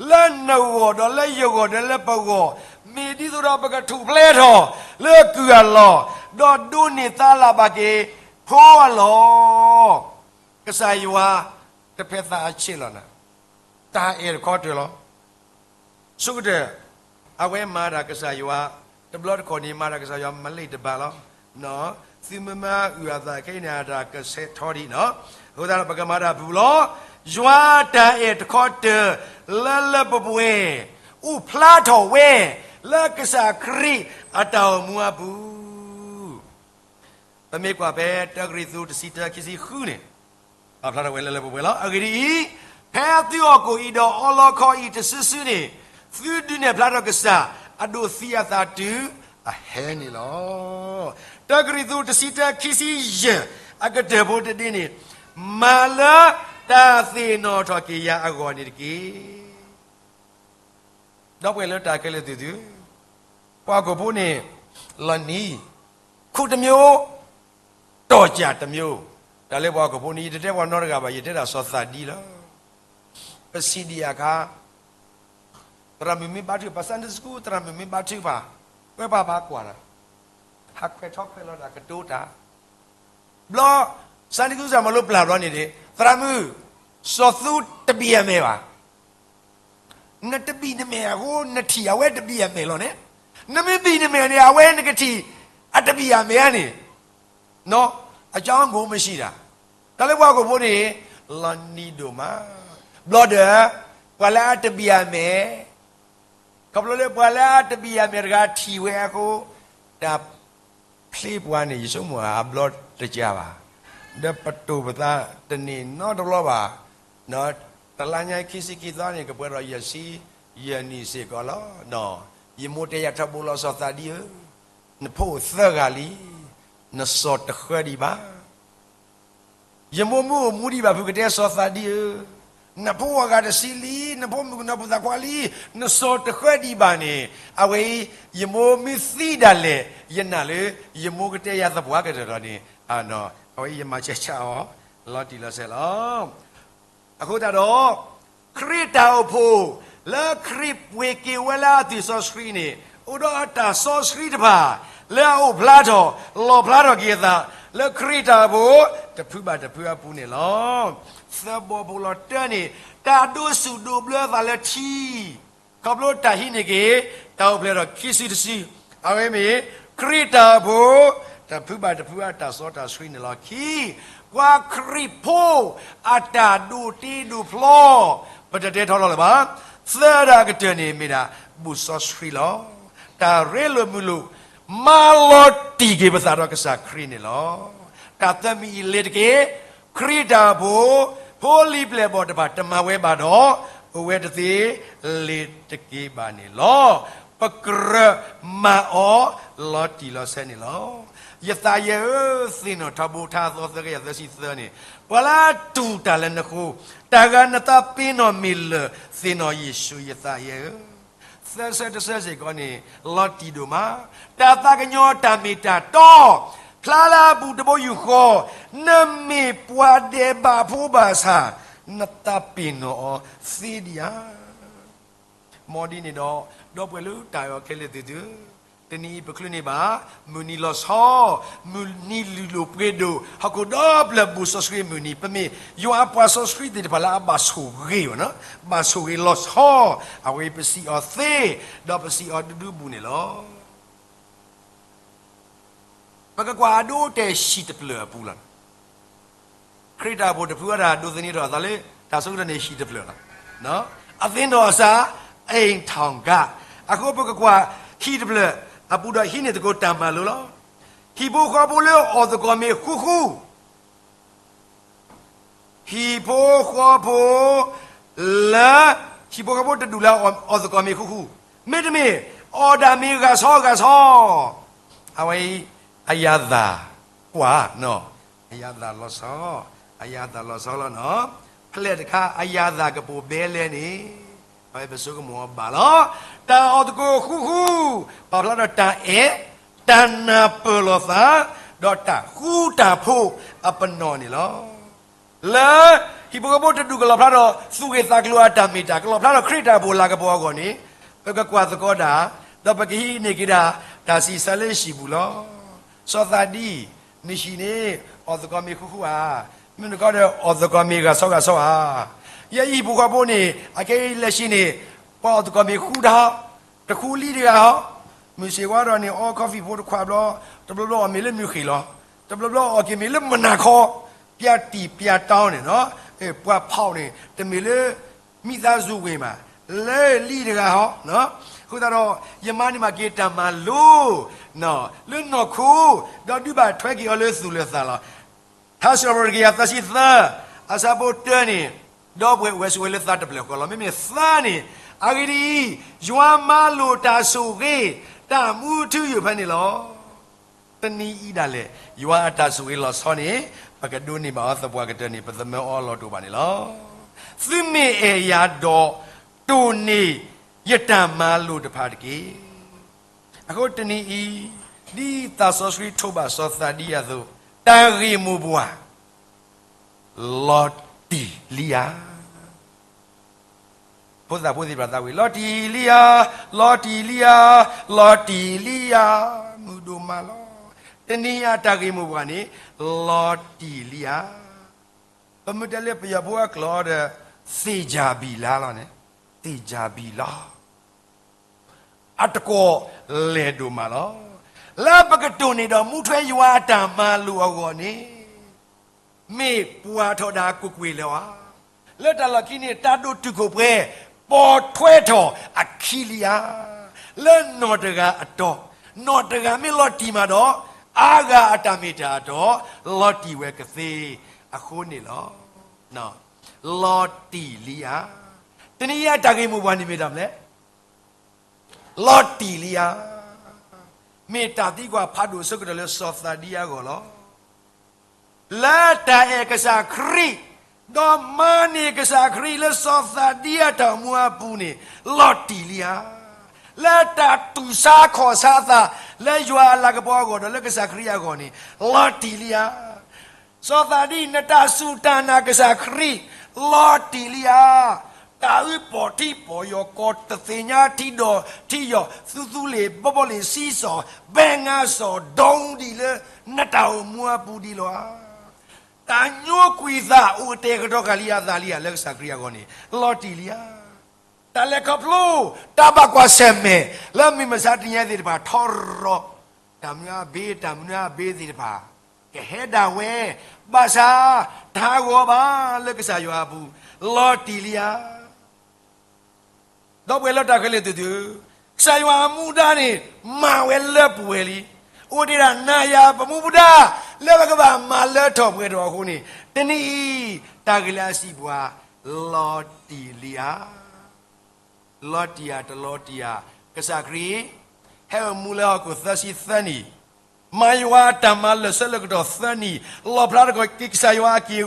လၢနဂီၢ်ဒီးလၢယဂီၢ်ဒီးလၢပဂီၢ်, မ့ၢ်ဒ်သိးဒီးပကထူၣ်ဖျဲးထီၣ်လၢကုၢ်အလီၢ်, ဒီးဒိးန့ၢ်သါလၢ်ဘၣ်က့ၤဖိအလီၢ်. ကစၢ်ယွၤတဖဲသးအဆံးလီၤနၤ, တၢ်အဲၣ်တခီတၢၤလီၤ. ဆိကတၢၢ် အဝဲမၤတၢ်ကစၢ်ယွၤ, တဘျီတခီၣ်န့ၣ် မၤတၢ်ကစၢ်ယွၤမ့ၢ်လ့ၣ်တဘၣ်လီၤ. သုမ့ၢ်မၤအုၣ်အသးခဲအံၤန့ၣ် အတၢ်ကဆဲးထီဒံးနီၤ, အဃိသတးဒီး ပကမၤတၢ်ပူၤလီၤ. ယွၤတၢ်အဲၣ်တခီတၢၤလၢလၢပှဲၤပှဲၤ အိၣ်ဖျါထီၣ်ဝဲ လၢကစၢ်ခရံာ်အတၢ်အိၣ်မူအပူၤ ပမ့ၢ်ကွၢ်ဖဲတၢကရံၣ်သူးတဆံတၢခံဆံဃုန့ၣ်, ပာ်ဖျါထီၣ်ဝဲလၢလၢပှဲၤပှဲၤလီၤ. အဂ့ၢ်ဒ်အံၤ, ဖဲသုဟီၣ်ခိၣ်အံၤဒီးအီလီခီအံၤတစုစုန့ၣ်, သုဒုးနဲၣ်ဖျါထီၣ်ကစၢ်အဒိးသံအသးတုၤအဟဲန့ၣ်လီၤ. တၢကရံၣ်သူးတဆံတၢခံဆံယဲၢ် အကတၢၢ်ဖိတဒ့န့ၣ်, မၤလၢတၢ်သ့ၣ်နီၣ်ထီၣ်က့ၤယၤအဂီၢ်န့ၣ်တက့ၢ်. ဒီပုၢ်ဝဲၢ်လၢတၢ်ခဲလၢာ်သ့ၣ်သုဧၢ, ပှၤဟီၣ်ခိၣ်ဖိန့ၣ် လီၤနံၤ ခုတမျိုး, တော်ကြာတမျိုး, တၢ်လၢပှၤဟီၣ်ခိၣ်ဖိန့ၣ် ယတတဲပှၤနီတဂၤဘၣ်, ယတဲဒၣ်စီၤသးဒံလီၤ. ပစံးဒံးအခါ, သရၣ်မုၣ်မ့ၢ်ဘါထုကဖၣ် Sunday school သရၣ်မုၣ်မ့ၢ်ဘါထုကဖၣ်, ပဝဲပှၤဘၣ်ကွၢ်ဒီး ဟးခွဲးထီၣ်ခွဲးလီၤတၢ်ကတိၤတၢ် ဘျီ Sunday school စၢ်မၤလိပျၢ်ဘျီန့ၣ်ဒီး, သရၣ်မုၣ်, စီၤသူတဘံၣ်အမဲာ်ဘၣ်. နတဘံၣ်နမဲာ်အဃိ နထံၣ်အဝဲတဘံၣ်အမဲာ်လီၤန့ၣ်, နမ့ၢ်ဘံၣ်နမဲာ်န့ၣ် အဝဲနကထံၣ်အတဘံၣ်အမဲာ်ဧါန့ၣ်, အကၠီမိၢ်မဆံးတၢ်, တၢ်လၢပှၤဟီၣ်ခိၣ်ဖိန့ၣ် လီၤနံၤဒိၣ်မး, ဘျီဒီး ပှၤလၢအတဘံၣ်အမဲာ် ခီဖျိလၢပှၤလၢအတဘံၣ်အမဲာ်တဂၤထံၣ်ဝဲအဃိ, တၢ်ဖျ့ပှၤန့ၣ် ယဆိကမိၣ်အဘျီတကးဘၣ်, ဒီးပတိၢ်ပသးတန့ၢ်နီတဘျီဘၣ်, တလါညါခံဆံခံသီန့ၣ် ကပှဲၤဒီးယဲၢ်ဆံ ယဲၢ်နံၣ်စ့ၢ်ကီးလီၤ. ယမိၢ်တဲယၤထီဘိလီၤ စီၤသးဒံဧၢ, နဖိအိၣ်သၢဂၤလံ, နစီၤတဃၢဒံးဘၣ် ယမိၢ်မ့ၢ်အိၣ်မူဒံးဘၣ်ဖုးကတဲစီၤသးဒံဧၢ, နဖိအဂၤတဆံလံ, နဖိမုၣ်ကနီၤဖိသၣ်ခွါလံ, နစီၤတဃၢဒံးဘၣ်န့ၣ်, အဝဲအံၤ ယမိၢ်မ့ၢ်သံဒၣ်လဲာ်, ယနာ်လၢ ယမိၢ်ကတဲယၤသပှၢ်ကတၢၢ်ဒီးန့ၣ်, အဝဲအံၤယမၤဆဲးဆါအီၤ လီၤတံၢ်လီၤဆဲးလီၤ. အဃိသတးဒီး ခရံာ်တၢ်အိၣ်ဖှိၣ် လၢခရံာ်ပှ့ၤက့ၤဝဲလၢအသွံၣ်စီဆှံန့ၣ်, အိၣ်ဒီးအတၢ်စီဆှံတဖၣ် လၢအအိၣ်ဖျါထီၣ် လီၣ်ဖျါထီၣ်က့ၤအသး လၢခရံာ်တၢ်အိၣ်ဖှိၣ် တဖုဘၣ်တဖုအပူၤန့ၣ်လီၤ. သၢဘီပူၤလီၤတၢန့ၣ် တၢ်ဒိးဆူၣ်ဒိးဘျၢအသးလၢထံ ခီဖျိတၢ်ဟံးန့ၢ်က့ၤ တၢ်အိၣ်ဖျဲၣ်ထီၣ်ခံစုတစု, အဝဲမ့ၢ် ခရံာ်တၢ်အိၣ်ဖှိၣ် တဖုဘၣ်တဖုအတၢ်စီတၢ်ဆှံန့ၣ်လီၤ. ခံ, ပှၤခရံာ်ဖိအတၢ်ဒိးတ့ဒိးဖျီ, ပတတဲထီလီၤလၢၤဘၣ်. သၢဒၣ်ကတၢၢ်န့ၣ်မ့ၢ်ဒၣ် ဘူးစီဆှံလီၤ. တၢ်ရ့လိာ်မုာ်လိာ် မၤလီၤတံၢ်က့ၤပသးဒီးကစၢ်ခရံာ်န့ၣ်လီၤ. တၢ်သၢမံၤအံၤလ့ၤတက့ၢ်. ခရံာ်တၢ်အိၣ်ဖှိၣ် ဖိလံၤပျဲၢ်ဘီၣ်တဖၣ်တမၤဝဲဘၣ်ဒီး အိၣ်ဝဲတသ့ လ့ၤတက့ၢ်ဘၣ်န့ၣ်လီၤ. ပကြၢးမၤအီၤ လီၤတံၢ်လီၤဆဲးန့ၣ်လီၤ. ယသးယဲၢ်ဧၢ, သ့ၣ်နီၣ်ထီဘိ ထါအသီသၢကယၤသၢဆံသၢန့ၣ်, ပှၤလၢအတူၢ်တၢ်လၢနဃိ, တၢ်ဂၤနသးပ့ၤနီၣ်မ့ၢ်လၢာ်, သ့ၣ်နီၣ်ယ့ၣ်ၡူးယသးယဲၢ်ဧၢ. သၢဆၢတဆၢစ့ၢ်ကီးန့ၣ် လီၤတံၢ်ဒိၣ်မး, တၢ်သးကညီၤတၢ်မ့ၢ်တၢ်တီ, ဖျါလၢအပူၤတဘိယူၢ်ဃီ, နမ့ၢ်ပှၤဒဲးဘးဖိဘၣ်ဆၣ်, နသးပ့ၤနီၣ်အီၤသ့ဒံးဧါ. မ်ဒ်န့ၣ်ဒီး, ဒီပုၢ်ဝဲၢ်လၢတၢ်အဲၣ်အီၤခဲလၢာ်သ့ၣ်သုဧၢ, တနံၤအံၤပချုးန့ၢ်ဘၣ် မုၢ်နံၤလီၤဆီ, မုၢ်နံၤလုၢ်ဒိၣ်ပှ့ၤဒိၣ်, ဟီၣ်ခိၣ်ဒီဖျၢၣ်ဘူးစီဆှံမုၢ်နံၤ, ပမ့ၢ်ယွၤအပှၤစီဆှံသ့ၣ်တဖၣ်လၢအဘၣ်ဆိၣ်ဂ့ၤ, ဘၣ်ဆိၣ်ဂ့ၤလီၤဆီ, အဝဲပစံးအီၤသ့, ဒီးပစံးအီၤဒူဒူဘူးန့ၣ်လီၤ. ပကကွၢ်အဒိအတဲာ်ဟံၣ်တဖျၢၣ်အပူၤလီၤ. ခရံာ်တၢ်အိၣ်ဖှိၣ်တဖုအတၢ်ဒိးသန့ၤထီၣ်အသးလၢ တၢ်ဆၢကတီၢ်န့ၣ်ဟံၣ်တဖျၢၣ်လီၤ. အသ့ၣ်နီၣ်အသး, အိမ်ထောင်က, အဃိပကကွၢ်ဟံၣ်တဖျၢၣ်အပူၤဒီးဟံးန့ၢ်သကိးတၢ်မၤလိလီၤ. ဟံၣ်ဖိဃီဖိလၢအီၣ်သကိးမ့ၤဃူဃူ ဟံၣ်ဖိဃီဖိလၢ, ဟံၣ်ဖိဃီဖိတဒူၣ်လၢအီၣ်သကိးမ့ၤဃူဃူ, မ့တမ့ၢ်, အီၣ်ဒၣ်မ့ၤဂၤဆီဂၤဆီ, အဝဲအံၤ, အယၤသၣ်ကွၢ်, အယၤသၣ်လီၤဆီ, အယၤသၣ်လီၤဆီလီၤနီၤ, ဖဲလဲၣ်တခါ အယၤသၣ်ကပိာ်ဘဲလဲၣ်န့ၣ်, အဝဲပဆိကမိၣ်အီၤဘၣ်လီၤ. တၢ်အီၣ်သကိးဃူဃူ, ပာ်ဖျါဒီးတၢ်အဲၣ်, တၢ်နၢ်ပၢၢ်လိာ်သး, ဒီးတၢ်ဃူတၢ်ဖိးအပနီၣ်န့ၣ်လီၤ. လၢဟံၣ်ဖိဃီဖိတဒူၣ်ကလီၣ်ဖျါဒီး သူၣ်ဂ့ၢ်သးကျိၤအတၢ်မ့ၢ်တၢ်, ကလီၣ်ဖျါဒီးခရံာ်တၢ်အိၣ်ဖှိၣ်လၤကပီၤအဂီၢ်န့ၣ်, ပကကွၢ်သကိးတၢ်, ဒီးပကဟံးန့ၢ်က့ၤဒၣ် တၢ်ဆံးစၢ်လၢဟံၣ်ပူၤလီၤ. စီၤသးဒံ, နဟံၣ်န့ၣ်, အီၣ်သကိးမ့ၤဃူဃူဧါ, မ့ၢ်နကီဒီး အီၣ်သကိးမ့ၤဂၤဆီဂၤဆီဧါ. ယဲအံၤဟံၣ်ဖိဃီဖိန့ၣ် အခဲအံၤလၢၢ်ဆံန့ၣ်, ပှၤအီၣ်သကိးမ့ၤဃူတၢ်, တဃူလံတဂၤဟီ, မုၢ်ဆ့ၣ်ဝါဒီးန့ၣ် အီ coffee ဖိတခွးဘျီ, တဘျီဘျီအီၣ်မ့ၤလၢမုၢ်ဃ့ၢ်လီၤ, တဘျီဘျီအီၣ်က့ၤမ့ၤလၢမုၢ်နၤခီ, ပျၢ်တံၢ်ပျၢ်တီန့ၣ်, ပှၤဖီၣ်န့ၣ် တမ့ၢ်လၢ မိသားစုဝင်မး, လၢလံတဂၤဟီ, အဃိသတးဒီး ယမၤန့ၢ်မးက့ၤတၢ်မၤလိ လၢနီၢ်ခိ, ဒီးဒုးဘၣ်ထွဲက့ၤအီၤလၢသူၣ်လၢသးလီၤ. ထါစံးပတြၢၤတကယၤသၢဆံသၢ, အဆၢဖိတၢန့ၣ်, ဒီပုၢ်ဝဲၢ်အိၣ်ဝဲဆိးဝဲလၢသးတဖျၢၣ်ဃီလီၤ. မ့မ့ၢ်သၢန့ၣ်, အဂ့ၢ်ဒ်အံၤ, ယွၤမၤလိာ်တၢ်ဆိၣ်ဂ့ၤ, တၢ်မူထူယိာ်ဖဲန့ၣ်လီၤ. တနံၤအံၤဒၣ်လဲာ်, ယွၤအတၢ်ဆိၣ်ဂ့ၤလီၤဆီန့ၣ်, ပကဒိးန့ၢ်ဘၣ်အီၤသပှၢ်ကတၢၢ်န့ၣ် ပသမၢအီၤလီၤတအိၣ်ဘၣ်န့ၣ်လီၤ. သုမ့ၢ်အဲၣ်ယၤဒီး, တိၢ်န့ၢ်ယတၢ်မၤလိာ်တဖၣ်တက့ၢ်. အဃိတနံၤအံၤ, ဒ်သးစီဆှံထိးဘၣ်စီၤသးဒံအသိး, တၢ်ဂ့ၢ်မိၢ်ပှၢ် လီၤတံၢ်လံဧါ. ဖိသၣ်ဖိသ့ၣ်တဖၣ်သးဝံၣ်, လီၤတံၢ်လံဧါ, လီၤတံၢ်လံဧါ, လီၤတံၢ်လံဧါ, မုာ်ဒိၣ်မးလီၤ. တနံၤအံၤတၢ်ဂ့ၢ်မိၢ်ပှၢ်န့ၣ်, လီၤတံၢ်လံဧါ. ပမ့ၢ်တဲလၢပယီၤဖိအကျိာ်ဒီး, သ့ၣ်ကၠၣ်ဘံၣ်လါလီၤန့ၣ်, သ့ၣ်ကၠၣ်ဘံၣ်လါ အတကိးလဲၤဒိၣ်မးလီၤ. လၢပကတိၢ်န့ၢ်ဒီးမူထွဲယွၤအတၢ်မၤလိာ်အဂီၢ်န့ၣ်, မ့ၢ်ပှၤထီၣ်ဒၣ်ကွ့ၢ်ကွ့ၢ်လၢၤဧါ. လၢတၢ်လီၢ်ခံန့ၣ် တၢ်ဒိၣ်တုာ်ခိၣ်ပှဲၤ, ပိာ်ထွဲထီၣ်အခံလံဧါ. လၢနီၢ်တဂၤအတီၢ်, နီၢ်တဂၤမ့ၢ်လီၤတံၢ်မးဒီး, အါဂၤအတၢ်မ့ၢ်တၢ်အတီၢ်, လီၤတံၢ်ဝဲကသ့အဃိန့ၣ်လီၤ. လီၤတံၢ်လံဧါ. တနံၤအံၤအတၢ်ဂ့ၢ်မိၢ်ပှၢ်န့ၣ်မ့ၢ်တၢ်မနုၤလဲၣ်. လီၤတံၢ်လံဧါ. မ့ၢ်တၢ်သံကွၢ်ဖးဒိၣ်အဆိကတၢၢ်လၢစီၤသးဒံအဂီၢ်လီၤ. လၢတၢ်အဲၣ်ကစၢ်ခရံာ်, ဒီးမၤန့ၢ်ကစၢ်ခရံာ်လၢစီၤသးဒံအတၢ်အိၣ်မူအပူၤန့ၣ်, လီၤတံၢ်လံဧါ. လၢတၢ်တူၢ်ဆါခီၣ်ဆါအသး, လၢယွၤအလၤကပီၤအဂီၢ်ဒီး လၢကစၢ်ခရံာ်အဂီၢ်န့ၣ်, လီၤတံၢ်လံဧါ. စီၤသးဒံ, နတၢ်စူၢ်တၢ်နာ်ကစၢ်ခရံာ်, လီၤတံၢ်လံဧါ. တၢ်အုၣ်ပီၣ်ထံပီၣ်ယီၢ်, ကီၢ်တသ့ၣ်ညါထံဒီးထံယီၢ်, သူသူလ့ၣ်ဘီဘီလ့ၣ်, စံစီၣ်ဘဲငါစီၣ်, ဒိဒံးလၢနတၢ်အိၣ်မူအပူၤဒံးလီၤဧါ. တၢ်ညိကွံာ်သးအိၣ်ကတဲာ်ကတီၤဃာ်လံအသးလံဧါ, လၢကစၢ်ခရံာ်အဂီၢ်န့ၣ်, လီၤတံၢ်လံဧါ. တၢ်လဲၤခီဖျိ, တၢ်ဘၣ်ကွၢ်ဆၢၣ်မဲာ်, လၢမုၢ်မဆါတနံၤအံၤသ့ၣ်တဖၣ်ထီရီၤ, တၢ်မနုၤအဘ့, တၢ်မနုၤအဘ့သ့ၣ်တဖၣ်, ကဟဲဒၣ်ဝဲ, ဘၣ်ဆၣ်, တဟးဂီၤဘၣ်လၢကစၢ်ယွၤအပူၤ, လီၤတံၢ်လံဧါ. ဒီပုၢ်ဝဲၢ်လၢတၢ်ခဲလၢာ်သ့ၣ်သုဧၢ, ကစၢ်ယွၤအမူဒါန့ၣ်, မၤဝဲလၢပှဲၤလံ. အိၣ်တ့ၢ်ဒၣ်နၤယၤပမူပဒါ, လၢပကဘၣ်မၤလၢထီၣ်ပှဲၤထီၣ်အဃိန့ၣ်, တနံၤအံၤ, တၢ်ဂ့ၢ်လၢအစံးပှၤ, လီၤတံၢ်လံဧါ. လီၤတံၢ်ဧါတလီၤတံၢ်ဧါ, ကစၢ်ခရံာ်, ဟဲအိၣ်မူလၢဟီၣ်ခိၣ်သၢဆံသၢနံၣ်, မၤယွၤအတၢ်မၤလၢာ်ဆၢလၢာ်ကတီၢ်သၢနံၣ်, လီၣ်ဖျါထီၣ်က့ၤကစၢ်ယွၤအက့ၢ်အဂီၤ,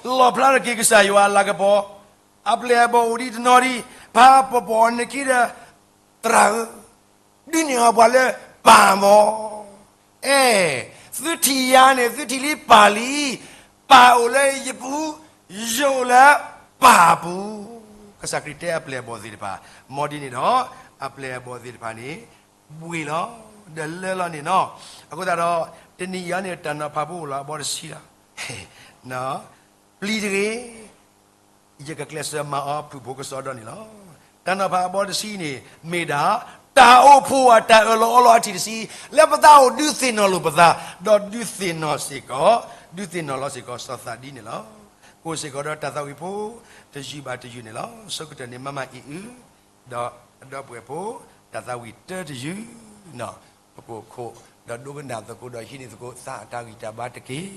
လီၣ်ဖျါထီၣ်က့ၤကစၢ်ယွၤအလၤကပီၤ, အပျဲၢ်အဘီၣ်အိၣ်ဒံးတနီၤဒံး, ဖးပီၣ်ပီၣ်န့ၣ်ခံဒီး, သရၣ်ဧၢ, ဒုးနဲၣ်အီၤပှၤလၢပၢ်မီၤ, အဲ, သုထံၣ်ယၤန့ၣ် သုထံၣ်လံပၢ်လံ, ပၢ်အိၣ်လၢယပူၤ, ယအိၣ်လၢပၢ်အပူၤ, ကစၢ်ခရံာ်တဲအပျဲၢ်အဘီၣ်သ့ၣ်တဖၣ်, မ်ဒ်န့ၣ်ဒီး, အပျဲၢ်အဘီၣ်သ့ၣ်တဖၣ်န့ၣ်, ဘှ့ၣ်လီၤ, ဒီးလၢလီၤန့ၣ်နီၤ, အဃိသတးဒီး, တနံၤအံၤန့ၣ် တၢ်နီၤဖးဖိအိၣ်လီၤအဘီတဆံလီၤ, ပျံၤတဂ့ၤ ယကကျဲးစၢးမၤအီၤဖုၣ်ဖိကစီဒီန့ၣ်လီၤ. တၢ်နီၤဖးအဘီတဆံန့ၣ် မ့ၢ်ဒၣ်, တၢ်အိၣ်ဖှိၣ်အတၢ်အၢၣ်လီၤအီလီၤအထံၣ်တဆံ, လၢပသးအိၣ်ဒုးသ့ၣ်နီၣ်လိာ်ပသး, ဒီးဒုးသ့ၣ်နီၣ်စ့ၢ်ကီး, ဒုးသ့ၣ်နီၣ်လီၤစ့ၢ်ကီးစီၤသးဒံန့ၣ်လီၤ. ကအိၣ်စ့ၢ်ကီးဒီးတၢ်သးဝံၣ်ဖိ, တယုၢ်ဘၣ်တယုၢ်န့ၣ်လီၤ. ဆိကတၢၢ်န့ၣ် မၤမၤအံၤအု, ဒီးအဒီပုၢ်ဝဲၢ်ဖိ, တၢ်သးဝံၣ်တၢတယုၢ်, ပကအိၣ်ခိး, ဒီးဒိကနၣ်သကိးဒီးဟံးန့ၢ်သကိးသးအတၢ်ဂံၢ်တၢ်ဘါတက့ၢ်.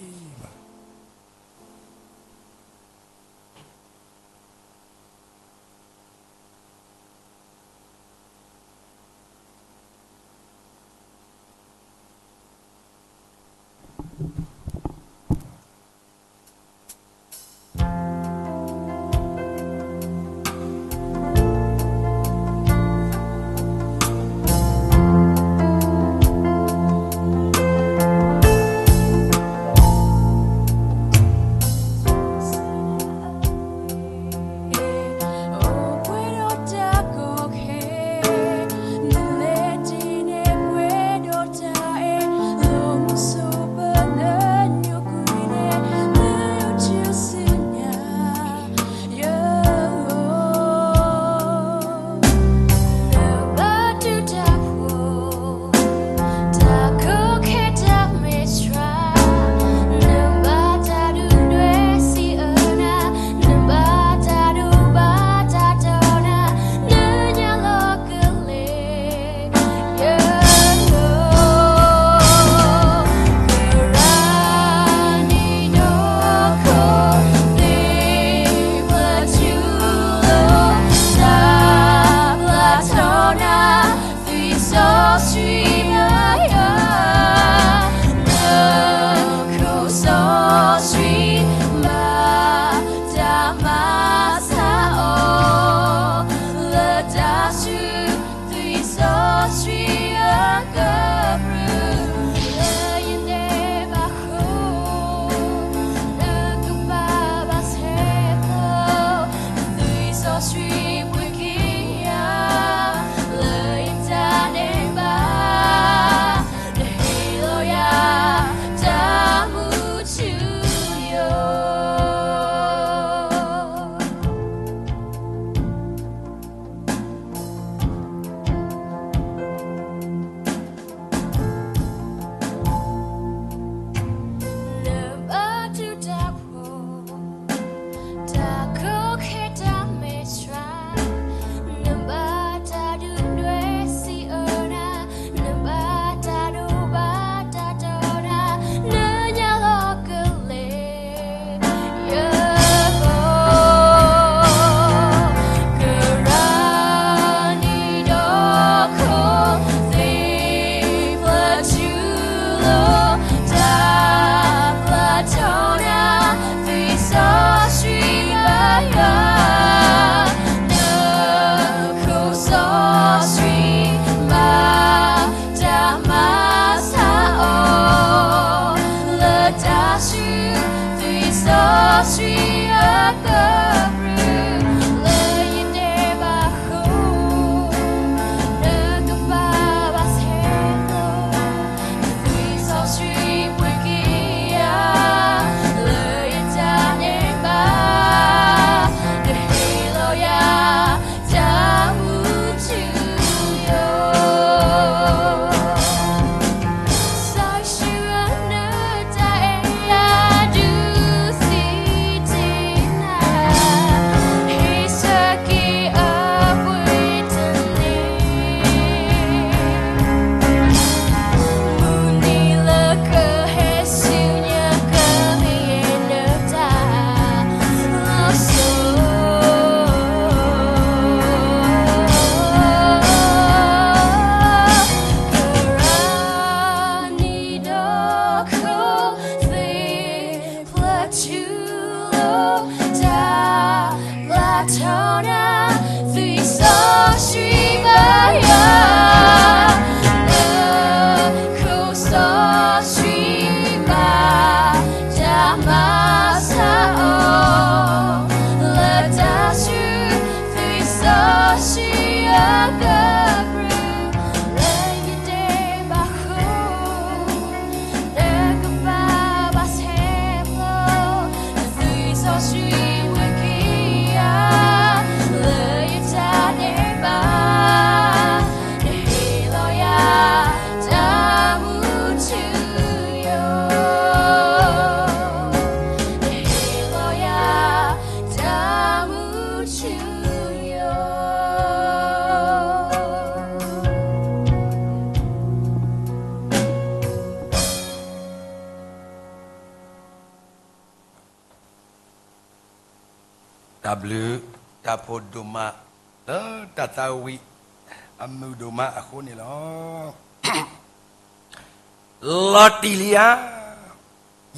တၢ်ဘျုးတၢ်ဖှိၣ်ဒိၣ်မး လၢတၢ်သးဝံၣ်အမုာ်ဒိၣ်မးအဃိန့ၣ်လီၤ. လီၤတံၢ်လံဧါ,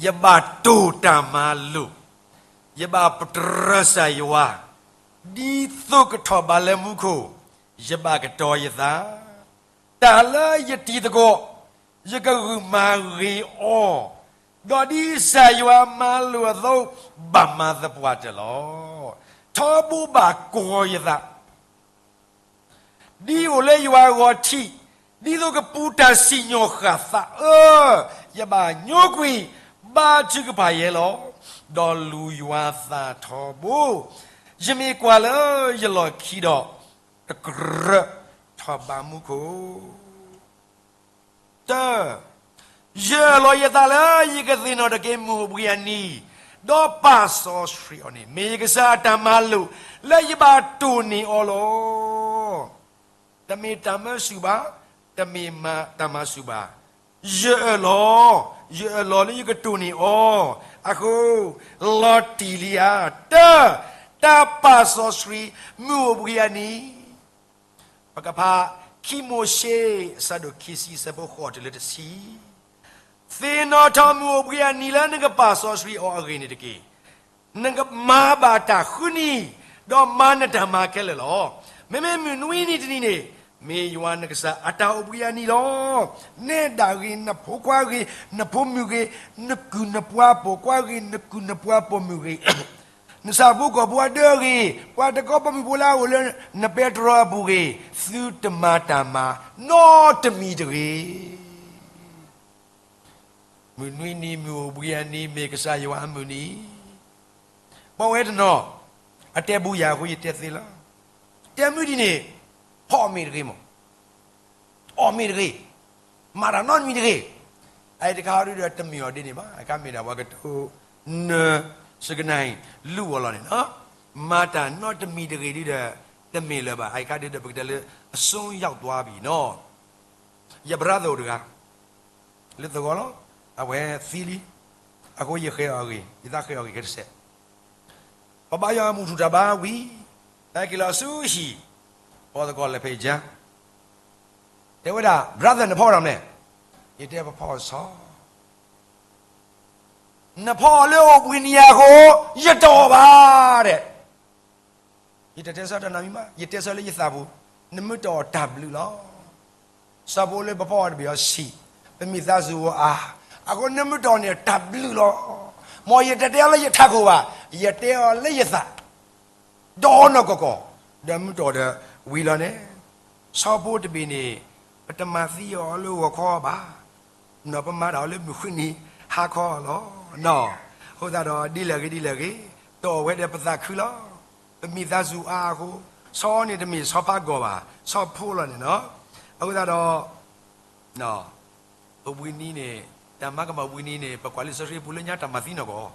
ယဘၣ်တိၢ်တၢ်မၤလိာ်, ယဘၣ်ပတြၢၤကစၢ်ယွၤ, ဒ်သိးကထီၣ်ဘးလၢမူခိၣ်, ယဘၣ်ကတီၤယသး, တၢ်လၢယတံၤသကိး, ယကဂုာ်မၤဂ့ၤအီၤ, ဒီးဒ်ကစၢ်ယွၤမၤလိာ်အသိး, ဘၣ်မၤသပှၢ်တၢၢ်လီၤ. ထီဘိဘၣ်ကီၤယသး ဒ်အိၣ်လၢယွၤအဂီၢ်ထံး, ဒ်သိးကပူၤတၢ်စံၣ်ညီၣ်ဃၣ်သးအၢ, ယဘၣ်ညိကွံာ်ဘါထုကဖၣ်ယဲလီၤ. ဒီးလူၤယွၤသးထီဘိ, ယမ့ၢ်ကွၢ်လၢယလီၢ်ခံဒီး, တကြၢးထီၣ်ဘးမူခိၣ် တၢ, ယအၢၣ်လီၤယသးလၢယကသ့ၣ်နီၣ်ထီၣ်က့ၤမုၢ်အိၣ်ဘှံးအနံၤ, ဒီးပာ်စီဆှံအီၤန့ၣ် မ့ၢ်ယကစၢ်အတၢ်မၤလိာ် လၢယဘၣ်တိၢ်န့ၢ်အီၤလီၤ. တမ့ၢ်တၢ်မၢဆူၣ်ဘၣ်, တမ့ၢ်တၢ်မၤဆူၣ်ဘၣ်, ယအၢၣ်လီၤ, ယအၢၣ်လီၤလၢယကတိၢ်န့ၢ်အီၤ, အဃိ လီၤတံၢ်လံဧါ, တၢ, တၢ်ပာ်စီဆှံ မုၢ်အိၣ်ဘှံးအနံၤ ပကဖး ခံမိၤၡ့ အဆၢဒိၣ်ခံဆံ အဆၢဖိဃိးတုၤလၢတဆံ, သ့ၣ်နီၣ်ထီၣ်မုၢ်အိၣ်ဘှံးအနံၤလၢနကပာ်စီဆှံအီၤအဂ့ၢ်န့ၣ်တက့ၢ်. နကမၤဘၣ်တၢ်ဃုနံၤ, ဒီးမၤနတၢ်မၤခဲလၢာ်လီၤ. မ့မ့ၢ်မုၢ်နွံနံၤတနံၤန့ၣ်, မ့ၢ်ယွၤနကစၢ်အတၢ်အိၣ်ဘှံးအနံၤလီၤ. နဲဒၣ်ဂ့ၤ, နဖိခွါဂ့ၤ, နဖိမုၣ်ဂ့ၤ, နကုၢ်နပှၤပိာ်ခွါဂ့ၤ, နကုၢ်နပှၤပိာ်မုၣ်ဂ့ၤ, နဆၣ်ဖိကီၢ်ဖိအဒၢဂ့ၤ, ပှၤတကီပိာ်မုၣ်ဖိလၢအအိၣ်လၢနပဲတြီအပူၤဂ့ၤ, သုတမၤတၢ်မၤနီတမံၤတဂ့ၤ. မုၢ်နွံနံၤမုၢ်အိၣ်ဘှံးအနံၤ မ့ၢ်ကစၢ်ယွၤအမုၢ်နံၤ, ပဝဲတနီၤ အတဲဘူးယၤအဃိ ယတဲသ့လီၤ. တဲမုၢ်ဒ်န့ၣ်, ဖီအီၣ်မ့ၤတဂ့ၤမး, အီၣ်မ့ၤတဂ့ၤ, မၤတၢ်နီတမံၤတဂ့ၤ. အအံၤတခါဒုဒီးတမ့ၢ်အီၤဒ်န့ၣ်ဘၣ်, အခါမ့ၢ်ဒၣ်ပှၤကတိၤ နၢၤစကနၣ် လူၤအီၤလီၤန့ၣ်လီၤ. မၤတၢ်နီတမံၤတဂ့ၤဒုဒီး တမ့ၢ်လၢၤဘၣ်. အအံၤခါဒုဒီးပကတဲလၢ အစိမ်းရောက်သွားပြီနီၤ. ယ brother တဂၤ လၢသဝီလီၤ, အဝဲသံလံ, အဃိယဃဲၤအီၤအဂ့ၢ်, ယသးဃဲၤအီၤအဂ့ၢ်ခဲတစဲး, ပဘါယွၤအမုၢ်ထူၣ်တၢ်ဘါဝံၤ, ပဟဲက့ၤလီၤဆူဟံၣ်, ပှၤသကိးလဲၤဖဲအံၤကါ, တဲဝဲဒၣ် brother နဖီအီၤတၢ်မနုၤလဲၣ်, ယတဲပဖီအီၤဆီ, နဖီအီၤလၢအိၣ်ဘှံးနံၤအဃိ, ယတအီၣ်ဘၣ်, တဲ ယတတဲဆၢတၢ်နီတမံၤမး, ယတဲဆၢလၢယသးပူၤ, နမ့ၢ်တအီၣ်တၢ်ဘျုးလီၤ. စီၤဖိလၢပဖီအီၤတဘ့ၣ်အီၤဆံး, ပမ့ၢ်သးစူၤအါ, အဃိနမ့ၢ်တအီၣ်န့ၣ်တၢ်ဘျုးလီၤ. မ်ယတတဲအီၤလၢယထးခိၣ်ဘၣ်, ယတဲအီၤလၢယသး, ဒီးနီၢ်ကီၢ်ကီၢ်, ဒီးမ့ၢ်တအီၣ်ဒီးဝံၤလီၤန့ၣ်, စီၤဖိတဘ့ၣ်န့ၣ်, ပတမၤသံအီၤလၢဂီၤခီဘၣ် ပမၤတၢ်အီၤလၢမုၢ်ဃုနံၤဟါခီလီၤ. အဃိသတးဒီးဒ်လဲၣ်ဂ့ၤဒ်လဲၣ်ဂ့ၤ, တအီၣ်ဝဲဒီးပသးခုလီၤ. ပမ့ၢ်သးစူၤအါအဃိ, ဆီန့ၣ်တမ့ၢ်ဆီဖးဂီၤဘၣ်, ဆီဖိလီၤန့ၣ်လီၤ. အဃိသတးဒီး အိၣ်ဘှံးနံၤန့ၣ်, တၢ်မၤကမၣ်အိၣ်ဘှံးနံၤန့ၣ် ပကွၢ်လံာ်စီဆှံပူၤလၢညါတၢ်မၤသံနီၢ်ကီၢ်,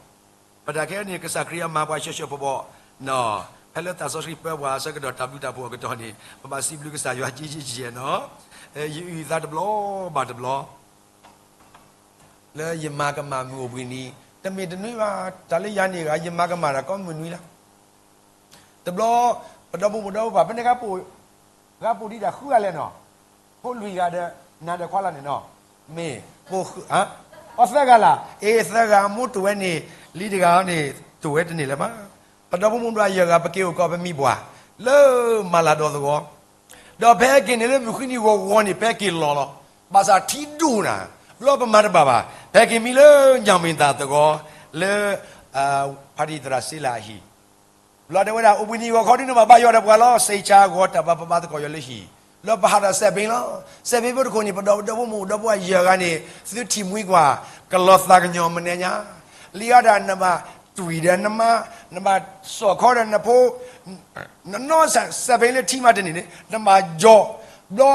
ပတၢ်ခဲအံၤန့ၣ် ကစၢ်ခရံာ်အမၤပှၤဆှၢဆှၢဖီဖီ, ဖဲလၢသးစီဆှံပၢပှၤအဆၢကတီၢ် တၢ်ဘျုးတၢ်ဖှိၣ်အကတီၢ်န့ၣ် ပဘၣ်စံးဘျုးကစၢ်ယွၤကဲကဲကဲနီၤ. ယအုၣ်သးတဘျီဘၣ်တဘျီ လၢယမၤကမၣ်မုၢ်အိၣ်ဘှံးနံၤ, တမ့ၢ်တနွံဘၣ်, တၢ်လၢယၤန့ၣ်ဂ့ၤ ယမၤကမၣ်တၢ်ကိးမုၢ်နွံလီၤ. တဘျီ ပဒီဖိမိၢ်ဒီဖိပၢ် ဖဲန့ၣ် ဂၤပိာ်ဒံးတၢ်ဃုဂၤလဲၣ်နီၤ, ဖိလွံၢ်ဂၤဒီး နၤဒီးခွါလၢ်န့ၣ်နီၤ, မ့ၢ် အီသၢဂၤလၢ်, အ့ သၢဂၤ အမိၢ်တိၢ်ဝဲန့ၣ်, လံတဂၤန့ၣ် တိၢ်ဝဲတန့ၢ်လၢၤဘၣ်. ပဒီဖိမိၢ်ဒီဖိယဲၢ်ဂၤ ပက့ၤအိၣ်ကီးပမံၤပှၢ် လၢမၤလၤဒီးသဝီ ဒီးဖဲက့ၤန့ၣ်လၢမုၢ်ဃုနံၤဂီၤဂီၤန့ၣ် ဖဲက့ၤလီၤလီၤ. ဘၣ်ဆၣ်ထံဒိၣ်နၤ, ဘျီပမၤတဘၣ်ဘၣ်, ဖဲက့ၤမံလၢညၣ်မ့ၢ်သၣ်သဝီ, လၢ ဖးတံၢ်သရၣ်စ့လးအဟံၣ်, ဘျီတဲဝဲဒၣ် အိၣ်ဘှံးနံၤဂီၤခီဒုန့ၣ်ဘၣ် ဘါယွၤဒီးပှၤလီၤ. စံးဆါဂီၤတၢ်ဘါပဘါသကိးယွၤလၢဟံၣ်, လၢပဟးဒီးစဲးဘ့လီၤ. စဲးဘ့ဖိတခိၣ်န့ၣ် ပဒီဖိမိၢ်ဒီဖိယဲၢ်ဂၤန့ၣ် သုထံၣ်မှံကွၢ် ကလီၤသးကညီၤမနုၤညါ, လံအီဒၣ်နဘၣ်တွံၢ်ဒီးနမါ, နဘၣ်စိာ်ခီဒီးနဖိ, နနီၢ်စဲးဘ့လၢထံမးတန့ၢ်န့ၣ် နဘၣ်ယီၤ, ဘျီ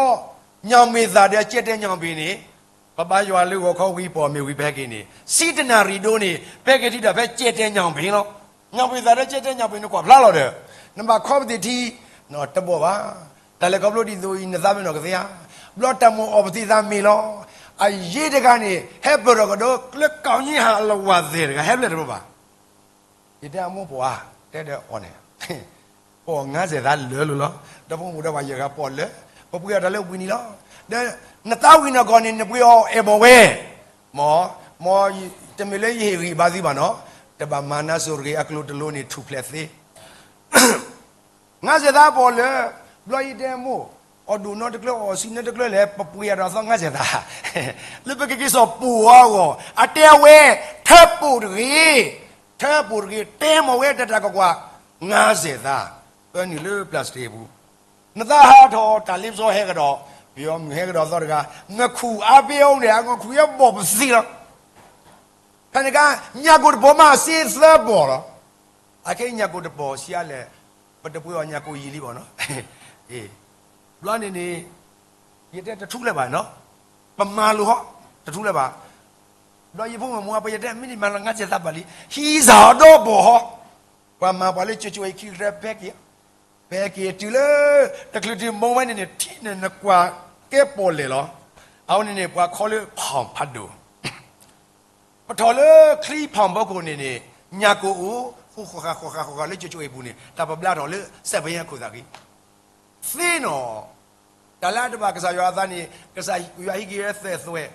ညၣ်မ့ၢ်သၣ်ဒီးကဲတဲညၣ်ဘ့ၣ်န့ၣ်, ပဘါယွၤလၢဂီၤခီဝံၤ ပအီၣ်မ့ၤဝံၤဖဲက့ၤန့ၣ် ဆံတနၣ်ရံၣ်ဒိၣ်န့ၣ် ဖဲက့ၤထံဒီးဖဲကဲတဲညၣ်ဘ့ၣ်လီၤ. ညၣ်မ့ၢ်သၣ်ဒီးကဲတဲညၣ်ဘ့ၣ်န့ၣ် ကွၢ်ဖျါလီၤဒီး နဘၣ်ခီပသ့ၣ်ထံ တဘီၣ်ဘၣ်. တၢ်လဲၤခီဖျိဒ်သိးအံၤ နသးမ့ၢ်နီၢ်ကသ့ဧါ, ဘျီတၢ်မိၣ်အီၣ်ပသ့ၣ်သးမ့ၢ်လီၤ. အယ့တဂၤန့ၣ် ဟဲပၢၢ်ထီၣ်ကဒီး ကျဲကီၢ်ညံဟးလဝၤသဲၣ်တဂၤ ဟဲဖျဲၣ်တဘျီဘၣ်. ယတဲအမိၢ်ပှၢ်ဧါ, တဲဒီးအီၤန့ၣ် ပှၤငါးဆယ်သၢလၢာ်လိၤလီၤ. ဒီဖိမိၢ်ဒီပှၤယဲၢ်ဂၤပှၤလၢာ်, ပပှ့ၤအီၤတၢ်လၢဝံၤနံၤလီၤ. ဒီးနသးဝံၤနီၢ်ကီၢ်န့ၣ် နပှ့ၤအီၤအဲၣ်ဘီဝဲ, မ်, မ်, တမ့ၢ်လၢယဟ့ၣ်ဂံၢ်ဘါသုဘၣ်နီၤ, တဘၣ်မၤနါစိၤတဂ့ၤ, အကျိၤတလိၤန့ၣ်ထူၣ်ဖျဲးသ့ ငါးဆယ်သၢပှၤလၢာ်, ဘျီယတဲမိၢ်, အီၣ်ဒိၣ်နီတကျၢၤ အီၣ်ဆံးနီတကျၢၤလဲၣ်, ပပှ့ၤအီၤဒီးသီငါးဆယ်သၢ, လၢပကက့ၤစိာ်ပိာ်အဂီၢ်, အတဲဝဲ, ထၢပိာ်တဂ့ၤ, ထၢပိာ်တဂ့ၤ, တဲမီၢ်ဝဲတၢ်တၢ်ကွၢ်ကွၢ်, ငါးဆယ်သၢ, ပၢနုာ်လၢ plastic အပူၤ, နသးဟးထီၣ်တၢ်လ့ပစီဟဲကဒီး, ပယီၤမုၢ်ဟဲကဒီးသီတဂၤ, နခူၣ်အါဘ့အီၤန့ၣ် အနခူၣ်ယဲဘီၣ်ပသံလီၤ. ဖဲန့ၣ်အခါ, ညၣ်ကိၣ်တပီၤမးစ့သၢပီၤလီၤ. အခဲအံၤညၣ်ကိၣ်တပီၤဆံးအါလဲၣ်, ပတပှ့ၤအီၤညၣ်ကိၣ်ယံာ်လံဘၣ်နီၤ. ဘျီန့ၣ်န့ၣ်, ယတဲတထူလၢၤဘၣ်နီၤ, ပမၤလိာ်ဟီ, တထူလၢၤဘၣ်. ဘျီယဖိမုၣ်မါ ပယတဲမ့ၢ်ဒ်မၤလီၤငါးဆယ်သၢဘၣ်လံ, ဟံးစၢ်အီၤဒီဘီၣ်ဟီ, ပှၤမၤပှၤလၢကၠိကၠိအံၤခံကတၢၢ်ဖဲက့ၤ, ဖဲက့ၤတုၤလၢ, တချုးတုၤမ့ၢ်ဝဲန့ၣ်န့ၣ် ထံၣ်န့ၣ်နကွၢ်ကဲပီၣ်လဲၣ်လီၤ. အဝဲန့ၣ်န့ၣ် ပှၤခီလၢဖီၣ်ဖးဒိၣ် ပထီၣ်လၢချံဖီၣ်ဖီခိၣ်န့ၣ်န့ၣ်, ညၣ်ကိၣ်အိၣ်, ဃိဃာ်ဃိဃာ်ဃိဃာ်လၢကၠိကၠိအံၤပူၤန့ၣ် တၢ်ပဘျါထီၣ်လၢစဲးပယဲခိၣ်သးဂ့ၤ, သ့နီၤ, တၢ်လၢအတဘၣ်ကစၢ်ယွၤအသးန့ၣ် ကစၢ်ယွၤဟံးက့ၤဝဲသွဲၣ်သွဲၣ်,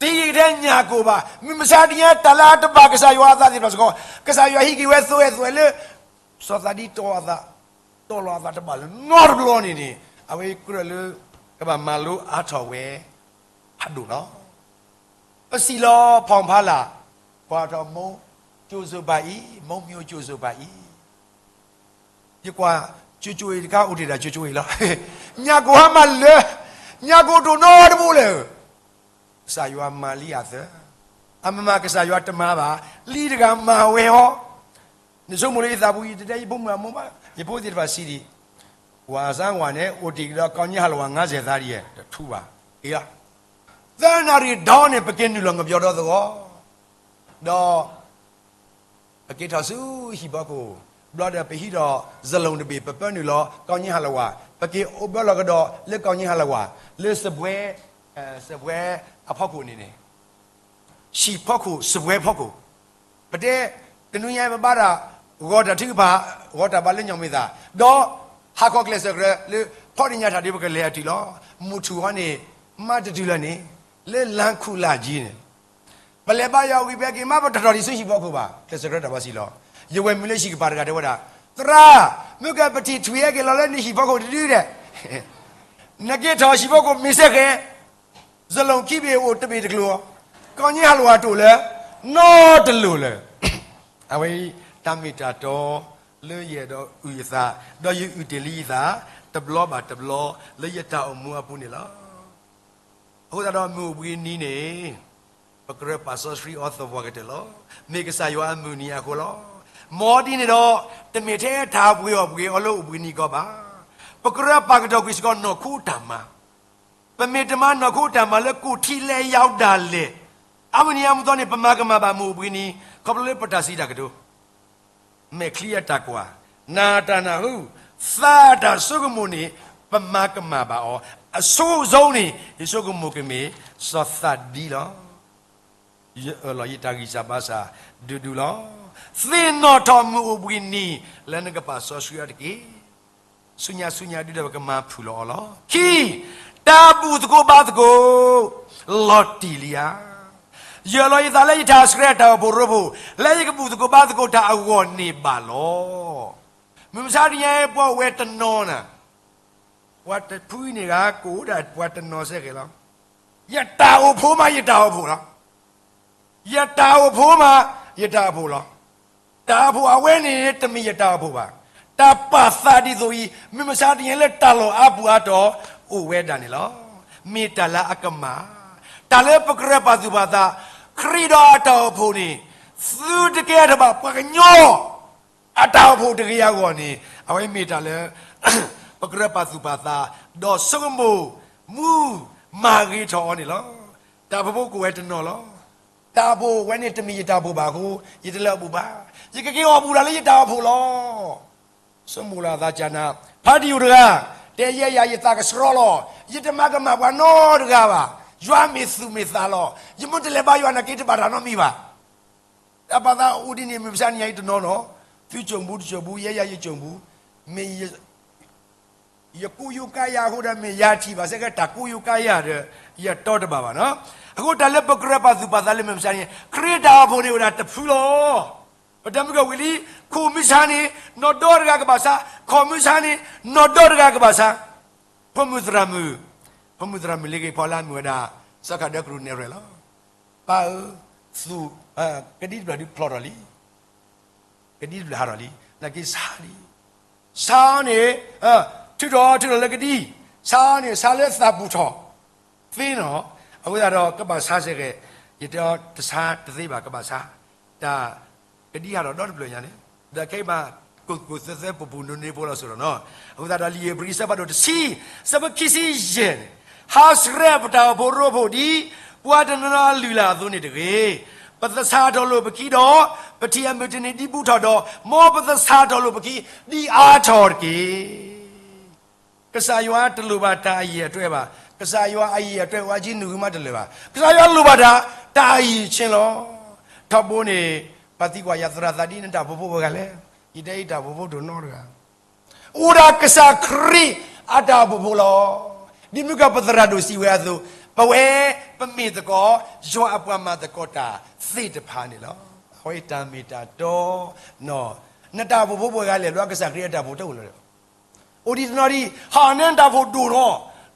တဟံးထဲညၣ်ကိၣ်ဘၣ်, မုၢ်မဆါတနံၤညါတၢ်လၢအတဘၣ်ကစၢ်ယွၤအသးသ့ၣ်တဖၣ်စ့ၢ်ကီး, ကစၢ်ယွၤဟံးက့ၤဝဲသွဲၣ်သွဲၣ်လၢ စီၤသးဒံတီအသး, တီလီၤအသးတဘၣ်လၢၤနီတဘျီန့ၣ်န့ၣ်, အဝဲကြၢးလၢ, ကဘၣ်မၤလိအါထီၣ်ဝဲ, ဖးဒိၣ်လီၤ. ပစံးလီၤဖီၣ်ဖးလၢ်, ကွၢ်ထီၣ်မိၢ်, ကၠိစိၤဘၣ်အံၤ, မိၢ်မံၤအိၣ်ကၠိစိၤဘၣ်အံၤ, ယကွၢ်, ကၠိကၠိအံၤတခါအိၣ်တ့ၢ်ဒၣ်ကၠိကၠိအံၤလီၤ. ညၣ်ကိၣ်ဟါမၢ်လၢာ်, ညၣ်ကိၣ်ဒိၣ်နီတဘိလၢၤ ကစၢ်ယွၤမၤလံအသၢ, အမ့ၢ်မၤကစၢ်ယွၤတမၤဘၣ်, လံတဂၤမၤဝဲဟီ, နဆိကမိၣ်လၢယသးပူၤ ယတတဲယဖိမုၣ်အမိၢ်ဘၣ်, ယဖိသ့ၣ်တဖၣ်စံးဒံး, ကွၢ်စၢ်ဝဲန့ၣ် အိၣ်တ့ၢ်ကဒီးကီၢ်ကၠံဟးလဝါငါးဆယ်သၢဒ်ယဲၢ် တထူဘၣ်, သၢနၣ်ရံၣ်ဒီးန့ၣ် ပက့ၤနုာ်လီၤငပျီဒီသဝီ, ဒီး ပက့ၤထီၣ်ဆူဟံၣ်ဖီခိၣ်, ဘျီဒီးပဟံးဒီးစလိၣ်တဘ့ၣ် ပပၢနုာ်လီၤကီၢ်ကၠံဟးလဝါ, ပက့ၤအိၣ်ဘၢလီၤကဒီးလၢကီၢ်ကၠံဟးလဝါ, လၢစပွဲ, စပွဲအဖီခိၣ်န့ၣ်န့ၣ်, ဟံၣ်ဖီခိၣ် စပွဲဖီခိၣ်, ပတဲ, တနွံညါပဘါတၢ်, ဂီၤတၢ်ထုကဖၣ်, ဂီၤတၢ်ဘါလၢညီၣ်မ့ၢ်သၣ်, ဒီးဟးခီကျဲးစၢးကြၢးလၢ, ဖီတညၣ်ထၣ်ဒ်ပကလဲၤအတုၤလီၤ, မုၢ်ထူၣ်ဟီန့ၣ်, မါတတုၤလၢန့ၣ်, လၢလါခူၣ်လၢ်ကၠံန့ၣ် ပလဲၤဘါယွၤဝံၤ ပဟဲက့ၤမး ပတထီၣ်ဒံးဆူဟံၣ်ဖီခိၣ်ဘၣ်, ကျဲးစၢးကြၢးတၢ်ဘါစံးလီၤ. ယဝဲၢ်မုၣ်လၢဟံၣ်ကပၤတဂၤတဲဝဲဒၣ်, သရၣ်, မ့ၢ်ကပထံၣ်ထွံၣ်ဟဲက့ၤလီၤလၢနဟံၣ်ဖီခိၣ်တဒုဒဲး, နက့ၤထီၣ်ဟံၣ်ဖီခိၣ်မ့ၢ်စ့ၢ်ကီး, စလိၣ်ခံဘ့ၣ်အိၣ်တဘ့ၣ်တကျိၤ, ကီၢ်ကၠံဟးလဝါတအိၣ်လၢၤ, နီတလိၤလၢၤ. အဝဲအံၤ, တၢ်မ့ၢ်တၢ်တီ, လၢယအဲၣ်ဒိးအုၣ်ယသး, ဒီးယအုၣ်တ့ၢ်လံယသး, တဘျီဘၣ်တဘျီ, လၢယတၢ်အိၣ်မူအပူၤန့ၣ်လီၤ. အဃိသတးဒီးမုၢ်အိၣ်ဘှံးနံၤန့ၣ်, ပကြၢးပာ်စီဆှံအီၤသပှၢ်ကတၢၢ်လီၤ. မ့ၢ်ကစၢ်ယွၤအမုၢ်နံၤအဃိလီၤ. မ်ဒ်န့ၣ်ဒီး, တမ့ၢ်ထဲတၢ်ပှ့ၤအီၣ်ပှ့ၤအီလၢအိၣ်ဘှံးနံၤကီးဘၣ်. ပကြၢးပာ်ကတီၢ်ကွံာ်စ့ၢ်ကီးနီၢ်ခိတၢ်မၤ, ပမ့ၢ်တမၤနီၢ်ခိတၢ်မၤလၢကိၣ်ထံလဲၤယဝ်ဒၣ်လဲာ်, အဝဲန့ၣ်အမူသီန့ၣ် ပမၤကမၣ်ဘၣ်မုၢ်အိၣ်ဘှံးနံၤ, ခီဖျိလၢပတၢ်စံးတၢ်ကတိၤ မဲာ်ချံအတၢ်ကွၢ်, နၢ်တၢ်နၢ်ဟူ, သးတၢ်ဆိကမိၣ်န့ၣ်, ပမၤကမၣ်ဘၣ်အီၤ, အဆိကမိၣ်န့ၣ် ယဆိကမိၣ်ကမ့ၢ်, စီၤသးဒံလီၤ. ယအၢၣ်လီၤယတၢ်ဂံၢ်စၢ်ဘါစၢ်ဒူဒူလီၤ. သ့ၣ်နီၣ်ထီၣ်မုၢ်အိၣ်ဘှံးနံၤ, လၢနကပာ်စီဆှံအီၤတက့ၢ်. ဆူညါဆူညါဒုဒီးပကမၤဖုၣ်လီၤအီၤလီၤ. ခံ, တၢ်ဘူၣ်သကိးဘါသကိး, လီၤတံၢ်လံဧါ. ယအၢၣ်လီၤယသးလၢယတၢ်ဆှၢတၢ်အိၣ်ဖှိၣ်ရိဖှိၣ်, လၢယကဘူၣ်သကိးဘါသကိးတၢ်အဂီၢ်န့ၣ်ဘၣ်လီၤ. မုၢ်မဆါတနံၤအံၤပှၤအိၣ်ဝဲတနီၤနၤ, ပှၤတဖုန့ၣ်ဂၤ ကအိၣ်ဒၣ်ပှၤတနီၤစ့ၢ်ကီးလီၤ. ယတၢ်အိၣ်ဖှိၣ်မးယတၢ်အိၣ်ဖှိၣ်လီၤ. ယတၢ်အိၣ်ဖှိၣ်မး, ယတၢ်အိၣ်ဖှိၣ်လီၤ. တၢ်အိၣ်ဖှိၣ်အဝဲန့ၣ် တမ့ၢ်ယတၢ်အိၣ်ဖှိၣ်ဘၣ်. တၢ်ပာ်သးဒ်သိးအံၤ မုၢ်မဆါတနံၤလၢတၢ်လီၢ်အါပူၤအါတီၤ အိၣ်ဝဲဒၣ်န့ၣ်လီၤ. မ့ၢ်တၢ်လၢအကမၣ်, တၢ်လၢပကရၢပာ်သူၣ်ပာ်သး, ခရံာ်ဒီးအတၢ်အိၣ်ဖှိၣ်န့ၣ်, သုတကဲထီၣ်ဘၣ်ပှၤကညီ အတၢ်အိၣ်ဖှိၣ်တဂ့ၤအဂီၢ်န့ၣ်, အဝဲမ့ၢ်တၢ်လၢ ပကရၢပာ်သူၣ်ပာ်သး, ဒီးဆိကမိၣ်မူမၤဂ့ၤထီၣ်အီၤန့ၣ်လီၤ. တၢ်အိၣ်ဖှိၣ်ဖိကအိၣ်ဝဲတနီၤလီၤ. တၢ်အိၣ်ဖှိၣ်ဝဲန့ၣ်တမ့ၢ်ယတၢ်အိၣ်ဖှိၣ်ဘၣ်အဃိ, ယတလဲၤအီၣ်ဘူၣ်ဘၣ်. ယကက့ၤအီၣ်ဘူၣ်တၢ်လၢယတၢ်အိၣ်ဖှိၣ်လီၤ. ဆိကမိၣ်လၢအသးကနၣ်, ဖါတံၢ်အိၣ်တဂၤ, တဲယဲယၤယသးကဆှီလီၤ. ယတမၤကမၣ်ပှၤနီတဂၤဘၣ်. ယွၤမ့ၢ်သူၣ်မ့ၢ်သးလီၤ. ယမ့ၢ်တလဲၤဘါယွၤနာ်က့ တဘၣ်တၢ်နီတမံၤဘၣ်. တၢ်ပာ်သးအိၣ်ဒ်န့ၣ် မုၢ်မဆါတနံၤအံၤတနီၤနီၤ, သုကၠိၣ်ဘူးတကၠိၣ်ဘူး ယဲယၤယကၠိၣ်ဘူး, မ့ၢ် ယကူၣ်ယိၣ်ကါယၤအဃိဒီး မ့ၢ်ယၤထံၣ်ဘၣ်ဆၢကတီၢ် တၢ်ကူၣ်ယိၣ်ကါယၤဒီး ယတီတဘၣ်ဘၣ်နီၤ. အဃိတၢ်လၢပကြၢးပာ်သူၣ်ပာ်သးလၢမုၢ်မဆါန့ၣ် ခရံာ်တၢ်အိၣ်ဖှိၣ်န့ၣ်အိၣ်ဒၣ်တဖုလီၤ. ပတၢ်မုၢ်ကဝံၤလံ, ခိၣ်မုၢ်ဆါန့ၣ် နီၢ်ဒီတဂၤကဘၣ်ဆါ, ခီၣ်မုၢ်ဆါန့ၣ် နီၢ်ဒီတဂၤကဘၣ်ဆါ, ဖိမုၣ်သရၣ်မုၣ်, ဖိမုၣ်သရၣ်မုၣ်လ့ဂ့ၤဖီလာ်မုၣ်ဝဲဒၣ် စီၤခးဒၢကရူၢ်နဲၣ်ရွဲၣ်လီၤ. ပၢ်ဧၢ, သူၣ်, ကဒံတဖျၢၣ်ဒုးဖျီထီၣ်လံ, ကဒံတဖျၢၣ်ဟးထီၣ်လံ, နာ်က့ဆါလံ, ဆါန့ၣ်, ထုးထီၣ်ထုးထီၣ်လၢကဒံ, ဆါန့ၣ် ဆါလၢသးပူၤထီၣ်, သ့နီၤ, အဃိသတးဒီးကဘၣ်ဆါစ့ၢ်ကီး, ယတဲအီၤတဆါတသ့ဘၣ် ကဘၣ်ဆါ, တၢ် ကဒံဟးထီၣ်ဒီတဖျၢၣ်ညါန့ၣ်, ဒီးခဲအံၤမး ကိၢ်ကိၢ်သၢသၢပူၤပူၤနိၣ်နိၣ်ဖိလီၤစိၤလီၤနီၤ. အဃိသတးဒီးလံာ်ဧ့ၤဘြံၤဆၢဖးဒိၣ်တဆံ, ဆၢဖိခံဆံယဲၢ်န့ၣ်, ဟးဆှဲးပတၢ်အိၣ်ဖှိၣ်ရိဖှိၣ်ဒ် ပှၤတနီၤနီၤအလုၢ်အလၢ်အသိးန့ၣ်တဂ့ၤ. ပသဆၣ်ထီၣ်လိာ်ပခံဒီး ပထံၣ်အမုၢ်တနံၤဒ်ဘူးထီၣ်ဒီး မ်ပသဆၣ်ထီၣ်လိာ်ပခံဒ်အါထီၣ်တက့ၢ်. ကစၢ်ယွၤတလိၣ်ဘၣ်တၢ်အယံာ်အတွဲဘၣ်. ကစၢ်ယွၤအယံာ်အတွဲအိၣ်အါက့နုာ်ဂံၢ်မးတလၢာ်ဘၣ်. ကစၢ်ယွၤလိၣ်ဘၣ်တၢ် တၢ်အယံာ်ဆ့လီၤ. ထီဘိန့ၣ် ပှၤသံကွၢ်ယၤသရၣ်သးဒ်နတၢ်အိၣ်ဖှိၣ်ဖိဝဲဂၤလဲၣ်. ယတဲယတၢ်အိၣ်ဖှိၣ်ဖိတအိၣ်နီတဂၤ အိၣ်ဒၣ်ကစၢ်ခရံာ်အတၢ်အိၣ်ဖှိၣ်ဖိလီၤ. ဒ်မုၢ်ကီၢ်ပသရၣ်ဒိၣ်စံးဝဲအသိး, ပဝဲပမ့ၢ်သကိး ယွၤအပှၤမၤသကိးတၢ်သ့ၣ်တဖၣ်န့ၣ်လီၤ. အဝဲတၢ်မ့ၢ်တၢ်တီ, နတၢ်အိၣ်ဖှိၣ်ဖိပှဲၤဂၤလဲၣ် လၢကစၢ်ခရံာ်အတၢ်အိၣ်ဖှိၣ်တအိၣ်လၢၤ အိၣ်ဒံးတနီၤဒံး, ဟးနဲနတၢ်အိၣ်ဖှိၣ်ဒိၣ်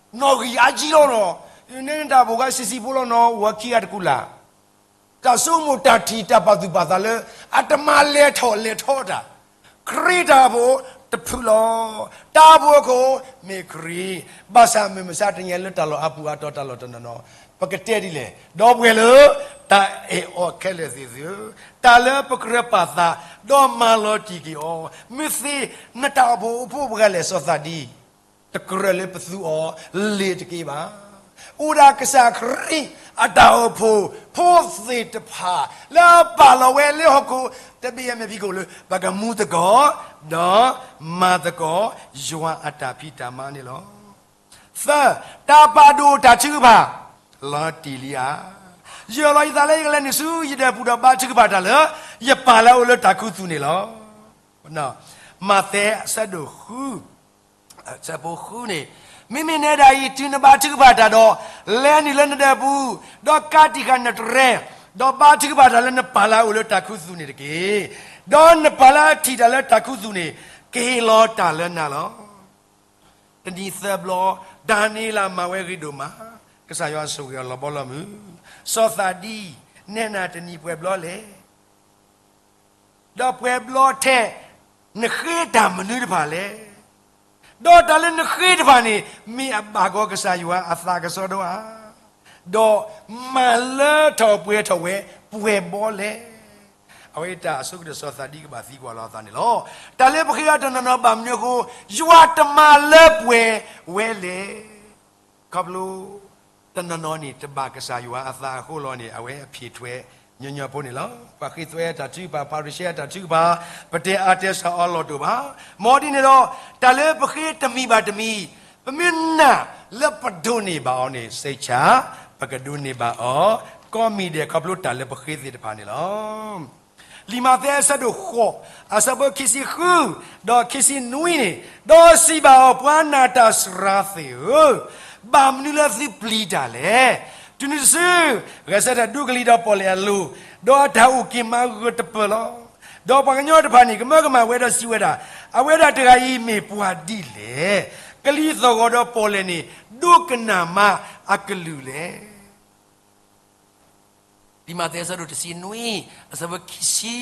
ထီၣ်, နီၣ်ဂံၢ်အါကံလီၤနီၤ, နဲနတၢ်အိၣ်ဖှိၣ်ဂၤဆံးဆံးဖိလီၤနီၤ, အိၣ်ဝဲခံဂၤတကူၣ်လၢ် တၢ်ဆိကမိၣ်တၢ်ထံၣ်တၢ်ပာ်သူၣ်ပာ်သးလၢ အတမၤလဲၤထီၣ်လဲၤထီတၢ်, ခရံာ်တၢ်အိၣ်ဖှိၣ်တဖုလီၤ. တၢ်အိၣ်ဖှိၣ်အခိၣ်မ့ၢ်ခရံာ်, ဘၣ်ဆၣ်မုၢ်မဆါတနံၤလၢတၢ်လီၢ်အါပူၤအါတီၤတၢ်လီၢ်တနီၤနီၤ, ပကတဲဒ်လဲၣ်, ဒီပုၢ်ဝဲၢ်လၢ တၢ်အဲၣ်အီၤခဲလၢာ်သ့ၣ်သုဧၢ, တၢ်လၢပကြၢးပာ်သး ဒီးမၤလီၤတံၢ်က့ၤအီၤ, မ့ၢ်သ့နတၢ်အိၣ်ဖှိၣ်ဖိပှဲၤဂၤလဲၣ်စီၤသးဒံ တကြၢးလၢပသူအီၤလ့ၤတက့ၢ်ဘၣ်. အိၣ်ဒၣ်ကစၢ်ခရံာ်အတၢ်အိၣ်ဖှိၣ်ဖိသ့ၣ်တဖၣ် လၢအပာ်လီၤဝဲလၢဟီၣ်ခိၣ်တဘ့ၣ်အမဲာ်ဖံးခိၣ်လၢ ပကမူသကိး ဒီးမၤသကိး ယွၤအတၢ်ဖံးတၢ်မၤန့ၣ်လီၤ. သၢ, တၢ်ပာ်ဒိၣ်တၢ်ထုကဖၣ် လီၤတံၢ်လံဧါ. ယအၢၣ်လီၤယသးလၢယကလဲၤနုာ်ဆူယဒၢးပူၤဒီးဘါထုကဖၣ်တၢ်လၢ ယပာ်လၢအအိၣ်လၢတၢ်ခူသူၣ်န့ၣ်လီၤ. မးသဲအဆၢဒိၣ်ဃု အဆၢဖိဃုန့ၣ်, မ့မ့ၢ်နဲဒၣ်အံၤ တုၤနဘါထုကဖၣ်တၢ်ဒီး လဲၤနုာ်လၢနဒၢးပူၤ, ဒီးကးတံာ်ဃာ်နတြဲၤ, ဒီးဘါထုကဖၣ်တၢ်လၢနပာ်လၢအအိၣ်လၢတၢ်ခူသူၣ်န့ၣ်တက့ၢ်. ဒီးနပာ်လၢအထံၣ်တၢ်လၢတၢ်ခူသူၣ်န့ၣ် ကဟ့ၣ်လီၤတၢ်လၢနၤလီၤ. တနံၤသၢဘျီ ဒၤနံးယ့လးမၤဝဲဂ့ၤဒိၣ်မး, ကစၢ်ယွၤဆိၣ်ဂ့ၤအီၤလီၤဘီလီၤမုၢ်, စီၤသးဒံ နဲနၤတနံၤပှဲၤဘျီလဲၣ် ဒီးပှဲၤဘျီထဲ နဃ့တၢ်မနုၤတဖၣ်လဲၣ်. ဒီးတၢ်လၢနဃ့တဖၣ်န့ၣ် မ့ၢ်အဘၣ်ကီကစၢ်ယွၤအသးကစီဒီဧါ. ဒီးမၤလၢထီၣ်ပှဲၤထီၣ်ဝဲပှဲၤဘျီလဲၣ်. အဝဲတၢ်အဆိကတၢၢ်စီၤသးဒံကဘၣ်သံကွၢ်လီၤအသးန့ၣ်လီၤ. တၢ်လၢပဃ့အီၤတနီၤနီၤဘၣ်မနုၤအဃိ ယွၤတမၤလၢပှဲၤဝဲလဲၣ်. ခီဖျိ တနီၤနီၤန့ၣ် တဘၣ်ကစၢ်ယွၤအသးအဃိလီၤန့ၣ် အဝဲအဖံးထွဲညီညီဖိန့ၣ်လီၤ. ပှၤဃ့သွဲအတၢ်ထုကဖၣ် ဖၤရံၤၡဲအတၢ်ထုကဖၣ် ပတဲအါတဲစှၤအီၤလီၢ်တအိၣ်ဘၣ်. မ်ဒ်န့ၣ်ဒီး တၢ်လၢပဃ့တမံၤဘၣ်တမံၤ ပမ့ၢ်နာ်လၢပဒိးန့ၢ်ဘၣ်အီၤန့ၣ် စံးဆၣ် ပကဒိးန့ၢ်ဘၣ်အီၤ ကိးမံၤဒဲးခီဖျိတၢ်လၢပဃ့သ့ၣ်တဖၣ်န့ၣ်လီၤ. လံာ်မးသဲအဆၢဒိၣ်ဃိး အဆၢဖိခံဆံဃု ဒီးခံဆံနွံန့ၣ်, ဒီးစံးဘၣ်အီၤပှၤနာ်တၢ်စှၤသ့ၣ်ဧၢ, ဘၣ်မနုၤလၢသုပျံၤတၢ်လဲၣ်. တုၤနုၤတစု ဂဲၤဆၢထၢၣ်ဒူကလံၤဒီးပီၣ်လဲၣ်အလိၤ, ဒီးအတၢ်အိၣ်က့ၤမးဂၢၢ်တပၢၢ်လီၤ. ဒီးပှၤကညီတဖၣ်န့ၣ် ကမၢကမၣ်ဝဲဒီးစံးဝဲဒၣ်, အဝဲဒၣ်တဂၤအံၤမ့ၢ်ပှၤဒ်လဲၣ်. ကလံၤသီၣ်ဂီၤဒီးပီၣ်လဲၣ်န့ၣ် ဒိကနၣ်မးအကလုၢ်လဲၣ်. လံာ်မးသဲအဆၢဒိၣ်တဆံနွံ အဆၢဖိခံဆံ,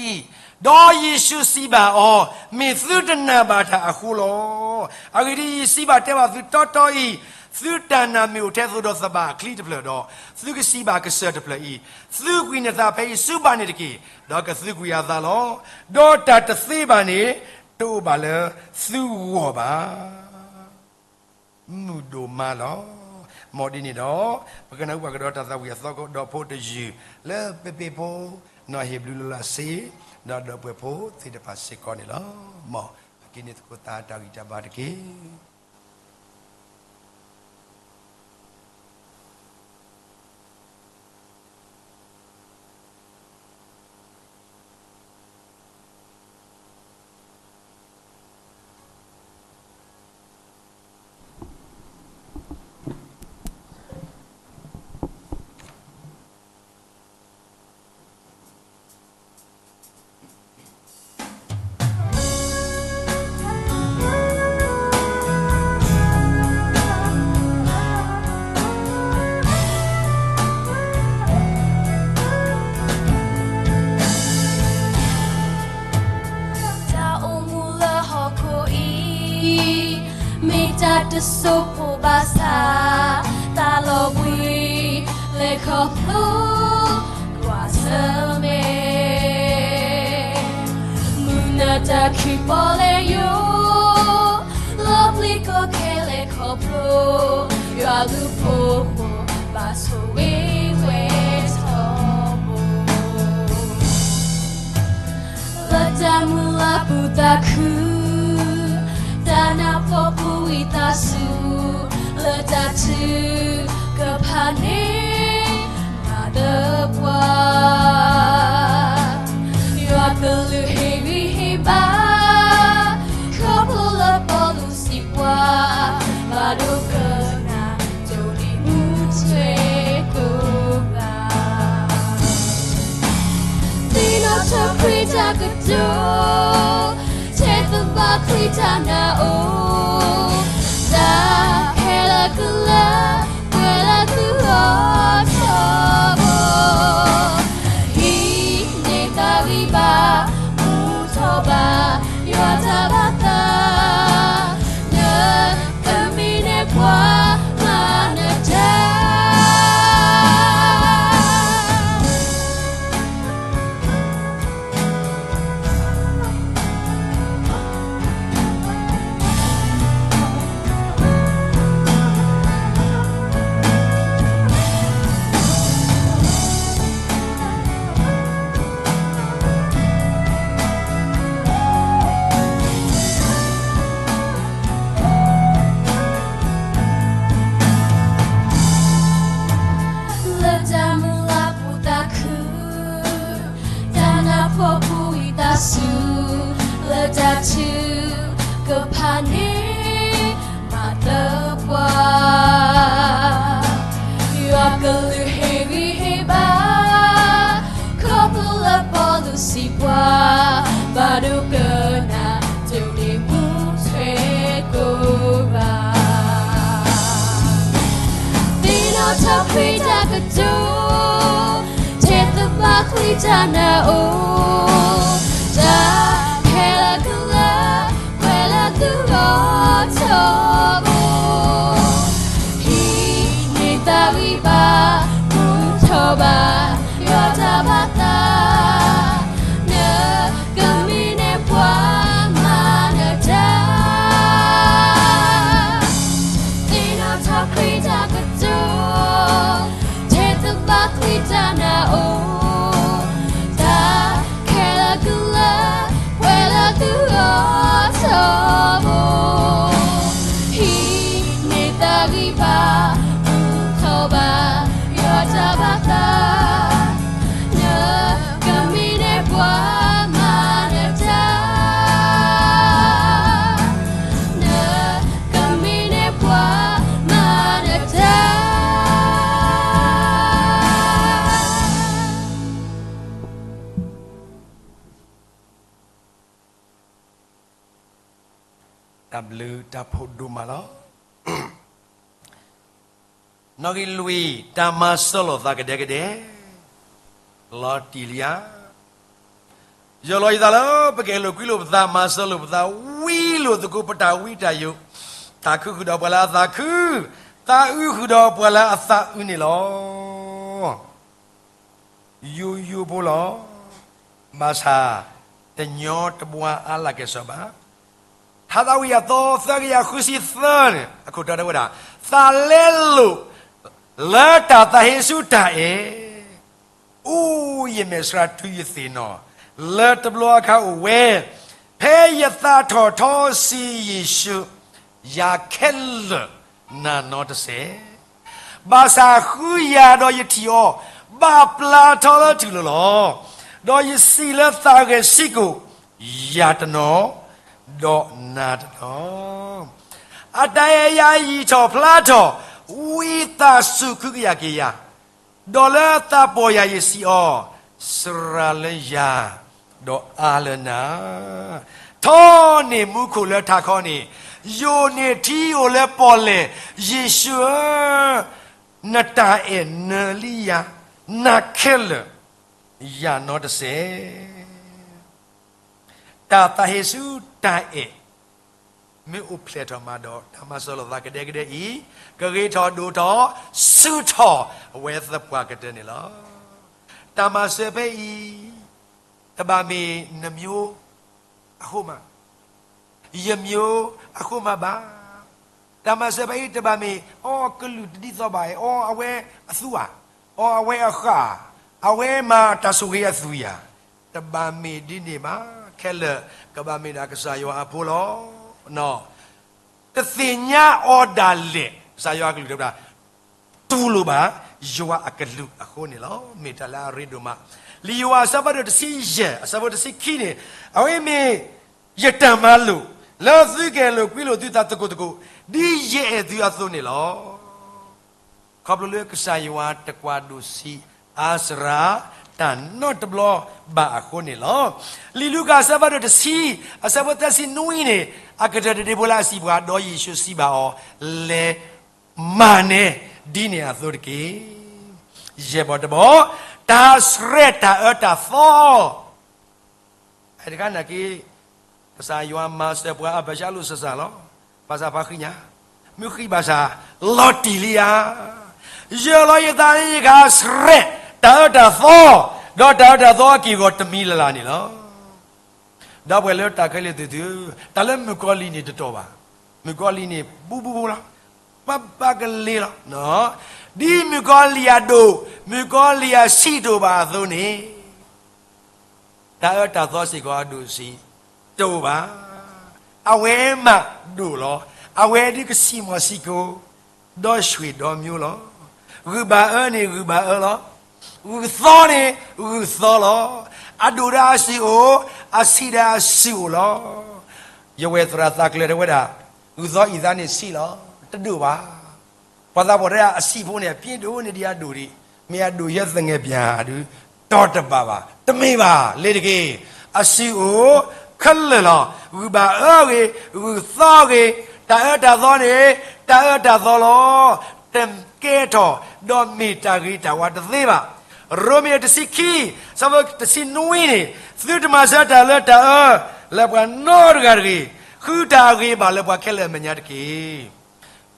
ဒီးယ့ၣ်ၡူးစံးဘၣ်အီၤ, မ့ၢ်သုတနာ်ဘၣ်တၢ်အဃိလီၤ. အဂ့ၢ်ဒ်အံၤစံးဘၣ်တဲဘၣ်သုတီတီအံၤ, သုတၢ်နာ်မ့ၢ်အိၣ်ထဲသိးဒီးသဘၣ်အချံတဖျၢၣ်ဒီး, သုကစံးဘၣ်ကစၢၢ်တဖျၢၣ်အံၤ, သုကွံာ်နသးဖဲအံၤဆူဘၣ်န့ၣ်တက့ၢ်, ဒီးကသုကွံာ်အသးလီၤ. ဒီးတၢ်တသ့ဘၣ်န့ၣ် တအိၣ်ဘၣ်လၢသုဂီၢ်ဘၣ်. မုာ်ဒိၣ်မးလီၤ. မ်ဒ်န့ၣ်ဒီး ပကနၢ်ဟူပှၤကဒီးတၢ်သးဝံၣ်အသီကဒီးဖိတယုၢ် လၢပပ့ၤဖိ နီၢ်ဟ့ၣ်ဘျုးလီၤလၢ်စ့ ဒီးဒီပုၢ်ဝဲၢ်ဖိသ့ၣ်တဖၣ်စ့ၢ်ကီးန့ၣ်လီၤ. မ်အက့ၤန့ၢ်သကိးသးတၢ်ဂံၢ်တၢ်ဘါတက့ၢ်. မ့ၢ်တၢ်တစိၢ်ဖိဘၣ်ဆၣ်, တၢ်လီၤဘှံးလဲၤခီဖျိ ကွၢ်ဆၢၣ်မဲာ်, မုၢ်နၤတၢ်ခံးပီၣ်လဲၣ်ယိာ်, လီၤပျံၤကီၢ်ခဲလဲၤခီဖျိ, ယွၤဘျုးဖှိၣ်ဖိဘၣ်ဆိၣ်ဂ့ၤဝဲထီဘိ လၢတၢ်မုၢ်လၢ်ပူၤသးခု, တၢ်နးဖှီၣ်ပူၤဝံသးစူၤ, လၢတၢ်ထုကဖၣ်န့ၣ် မၤသပှၢ်, ယွၤကလုၢ်ဟ့ၣ်ဂံၢ်ဟ့ၣ်ဘါ, ခီဖျိလၢပီလူးစံးပှၤ, ဘၣ်ဒိကနၣ် ဒိးန့ၢ်မူထွဲကိးဂၤ, သ့ၣ်နီၣ်ထီၣ်ခရံာ်တၢ်ကတိၤ, ထဲသိးဘၣ်ခရံာ်တၢ်နာ်အိၣ်, တၢ်ခဲလၢာ်ကလၢာ် ပှဲၤလၢသုဂီၢ်ထီဘိ, ဟံးန့ၢ်တၢ်ဂံၢ်ဘါ, ဘူၣ်ထီၣ်ဘါ ယွၤတၢ်ဘၣ်သး, န ကမံန့ၢ်ပှၤမၤနတၢ် လၢတၢ်မုၢ်လၢ်ပူၤသးခု, တၢ်နးဖှီၣ်ပူၤဝံသးစူၤ, လၢတၢ်ထုကဖၣ်န့ၣ် မၤသပှၢ်, ယွၤကလုၢ်ဟ့ၣ်ဂံၢ်ဟ့ၣ်ဘါ, ခီဖျိလၢပီလူးစံးပှၤ, ဘၣ်ဒိကနၣ် ဒိးန့ၢ်မူထွဲကိးဂၤ, သ့ၣ်နီၣ်ထီၣ်ခရံာ်တၢ်ကတိၤ, ထဲသိးဘၣ်ခရံာ်တၢ်နာ်အိၣ်, တၢ်ခဲလၢာ်ကလၢာ် ပှဲၤလၢသုဂီၢ်ထီဘိ, ဟံးန့ၢ်တၢ်ဂံၢ်ဘါ, ဘူၣ်ထီၣ်ဘါ ယွၤတၢ်ဘၣ်သး, န ကမံန့ၢ်ပှၤမၤနတၢ်, သ့ၣ်နီၣ်ထီၣ်ခရံာ်တၢ်ကတိၤ, ထဲသိးဘၣ်ခရံာ်တၢ်နာ်အိၣ်, တၢ်ခဲလၢာ်ကလၢာ် ပှဲၤလၢသုဂီၢ်ထီဘိ, ဟံးန့ၢ်တၢ်ဂံၢ်ဘါ, ဘူၣ်ထီၣ်ဘါ ယွၤတၢ်ဘၣ်သး, န ကမံန့ၢ်ပှၤမၤနတၢ်, န ကမံန့ၢ်ပှၤမၤနတၢ်. တၢ်ဘျုးတၢ်ဖှိၣ်ဒိၣ်မးလီၤ. နီၣ်ဂံၢ်လွံၢ်, တၢ်မၤစၢၤလိာ်သးကဒဲကဒဲ, လီၤတံၢ်လံဧါ. ယလီၤယသးလၢပကအဲၣ်လိာ်ကွံလိာ်ပသး, မၤစၢၤလိာ်ပသး, ဝံလိာ်သကိးပတၢ်ဝံတၢ်ယိာ်, သးခုဃုာ်ဒီးပှၤလၢအသးခု, သးအုးဃုာ်ဒီးပှၤလၢအသးအုးန့ၣ်လီၤ. ယိယိဖိလီၤ. ဘၣ်ဆၣ် တညီတဘှါအါလၢ်ကဲၣ်ဆိးဘၣ်. ထါသးဝံၣ်အသီသၢကယၤဃုဆံသၢန့ၣ် အခိၣ်တီတဲဝဲဒၣ်, သးလဲလိာ်လၢတၢ်သးဟ့ဆူတၢ်အဲၣ်, အိၣ်ယမဲာ်ဆှးတုၤယသ့ၣ်နီၣ်, လၢတဘျီအခါအိၣ်ဝဲ, ဖဲယသးထီၣ်ထီစံးယ့ၣ်ၡူး, ယၤခဲလၢာ်နၤနီတစဲး ဘၣ်ဆၣ်ဃုယၤဒီးယထံၣ်အီၤ, ဘၣ်ပျၢ်ထီလၢထူၣ်လိၤလီၤ. ဒီးယစံးလၢသးဂဲၤဆံးကိာ်, ယၤတနီၤ, ဒီးနၤတနီၤ. အတၢ်အဲၣ်ယၤယံာ်ထီၣ်ဖျါထီၣ်, ဝံသးစူၤခုကယာ်က့ၤယၤ, ဒီးလၢသးပီၢ်ယၤယစံးအီၤ, စှၤလၢယၤ, ဒီးအါလၢနၤ. ထီန့ၢ်မူခိၣ်လၢထးခီန့ၣ်, ယိာ်န့ၢ်ထံအိၣ်လၢပီၣ်လဲၣ်, ယ့ၣ်ၡူးဧၢ, နတၢ်အဲၣ်နၢလံယၤ, နၤခဲလၢာ်, ယၤနီတစဲး. တၢ်သးဟ့ဆူတၢ်အဲၣ်, မ့ၢ်အိၣ်ဖျဲၣ်ထီၣ်မးဒီး တၢ်မၤစၢၤလိာ်သးကဒဲကဒဲအံၤ, ကဂ့ၤထီၣ်ဒိၣ်ထီၣ်ဆူၣ်ထီၣ်အဝဲသပှၢ်ကတၢၢ်န့ၣ်လီၤ. တၢ်မၤစၢၤဖဲအံၤ တဘၣ်မ့ၢ်နမျိုးအဃိမး, ယမျိုးအဃိမးဘၣ်. တၢ်မၤစၢၤဖဲအံၤတဘၣ်မ့ၢ် အီ အကလုာ်တဒ်သိးဘၣ်အံၤ, အီ အဝဲအသူဧါ, အီ အဝဲအဃၣ်ဧါ, အဝဲမၤတၢ်ဆိၣ်ဂ့ၤအသွံၣ်ဧါ, တဘၣ်မ့ၢ်ဒ်န့ၣ်ဘၣ်. ခဲလၢာ်ကဘၣ်မ့ၢ်ဒၣ်ကစၢ်ယွၤအဖိလီၤ. တသ့ၣ်ညါအီၤဒၣ်လဲာ်, ကစၢ်ယွၤအကလုၢ်တဲဝဲဒၣ် တူၢ်လိာ်ဘၣ်ယွၤအကလုၢ်အဃိန့ၣ်လီၤ. မ့ၢ်တၢ်လၢအရ့ဒိၣ်မး. လံာ်ယိၤဟၣ်အဆၢဖးဒိၣ်တဆံယဲၢ် အဆၢဖိတဆံခံန့ၣ်, အဝဲမ့ၢ်ယတၢ်မၤလိာ် လၢသုကအဲၣ်လိာ်ကွံလိာ်သုသးသကိးသကိး ဒ်ယအဲၣ်သုအသိးန့ၣ်လီၤ. ခီဖျိလၢကစၢ်ယွၤတကွၢ်ဒိၣ်ဆံးအါစှၤ တၢ်နီတဘျီဘၣ်အဃိန့ၣ်လီၤ. လံာ်လူၤကၣ်အဆၢဖးဒိၣ်တဆံ အဆၢဖိသၢဆံနွံန့ၣ်, အကတၢၢ်တဒ့ဖိလၢအစံးပှၤ ဒီးယ့ၣ်ၡူးစံးဘၣ်အီၤ, လဲၤမၤနၢၤဒ်န့ၣ်အသိးတက့ၢ်. ယဲၢ်ဘီတဘီ, တၢ်ဆှဲးတၢ်အၢတၢ်သီ တခါနာ်က့, ကစၢ်ယွၤမၤစၢၤပှၤအဘၢၣ်စၢ်လိာ်စၢ်စၢ်လီၤ. ဘၣ်ဆၣ်ပှၤဃံညါ, မ့ၢ်ဃံဘၣ်ဆၣ်, လီၤတံၢ်လံဧါ. ယၢၤလီၤယသးလၢယကဟးဆှဲးတၢ်အၢတၢ်သီ, ဒီးတၢ်အၢတၢ်သီအက့ၢ်အဂီၤတမံၤလၢ်လၢ်န့ၣ်လီၤ. ဒီပုၢ်ဝဲၢ်လၢတၢ်ခဲလၢာ်သ့ၣ်သုဧၢ, တၢ်လၢမုၣ်ကီၤလံၢ်န့ၣ်တတီၤဘၣ်. မုၣ်ကီၤလံၢ်န့ၣ် ဘူးဘူးဘူးလီၤ, ပၢ်ပၢ်ကလ့လီၤ. ဒ်မုၣ်ကီၤလံၢ်အဒိၣ်, မုၣ်ကီၤလံၢ်အဆံးတအိၣ်ဘၣ်အသိးန့ၣ် တၢ်အၢတၢ်သီစ့ၢ်ကီးအဒိၣ်ဆံးတအိၣ်ဘၣ်. အဝဲမးဒိၣ်လီၤ. အဝဲဒ်ကဆံးမီၤဆံးကိၤ, ဒီဆွ့ၣ်ဒီမျိုးလီၤ. ဂုၢ်ဘၣ်အၢန့ၣ်ဂုၢ်ဘၣ်အၢလီၤ. ဂုၢ်သီန့ၣ်ဂုၢ်သီလီၤ. အဒိၣ်ဒီးအဆံးအိၣ်, အဆံးဒီးအဆံးအိၣ်လီၤ. ယဝဲၢ်သရၣ်သးကျၢၤတဲဝဲဒၣ်, ဂုၢ်သီအံၤသးန့ၣ်ဆံးလီၤ, တဒိၣ်ဘၣ်. ပှၤသးပှၢ်တဲဒၣ်အဆံးဖိန့ၣ် အဖျ့ဒိၣ်န့ၢ်ဒံးအဒိၣ်ဒံး, မ့ၢ်အဒိၣ်ယဲသငဲၣ်ပၠၣ်ဒုး တီတဘၣ်ဘၣ်, တမ့ၢ်ဘၣ်, လ့ၤတက့ၢ်. အဆံးအိၣ်ခဲလၢာ်လီၤ. ဂုၢ်ဘၣ်အၢဂ့ၤ, ဂုၢ်သီဂ့ၤ, တၢ်အၢတၢ်သီန့ၣ် တၢ်အၢတၢ်သီလီၤ. တကဲထီၣ်ဒီးမ့ၢ်တၢ်ဂ့ၤတၢ်ဝါတသ့ဘၣ်. ရိမ့ၤတဆံခံ, ဆၢဖိတဆံနွံန့ၣ်, သုတမၤဆၢတၢ်လၢတၢ်အၢ လၢပှၤနီတဂၤတဂ့ၤ, ဃုတၢ်အဂ့ၤဘၣ်လၢပှၤခဲလၢာ်အမဲာ်ညါတက့ၢ်.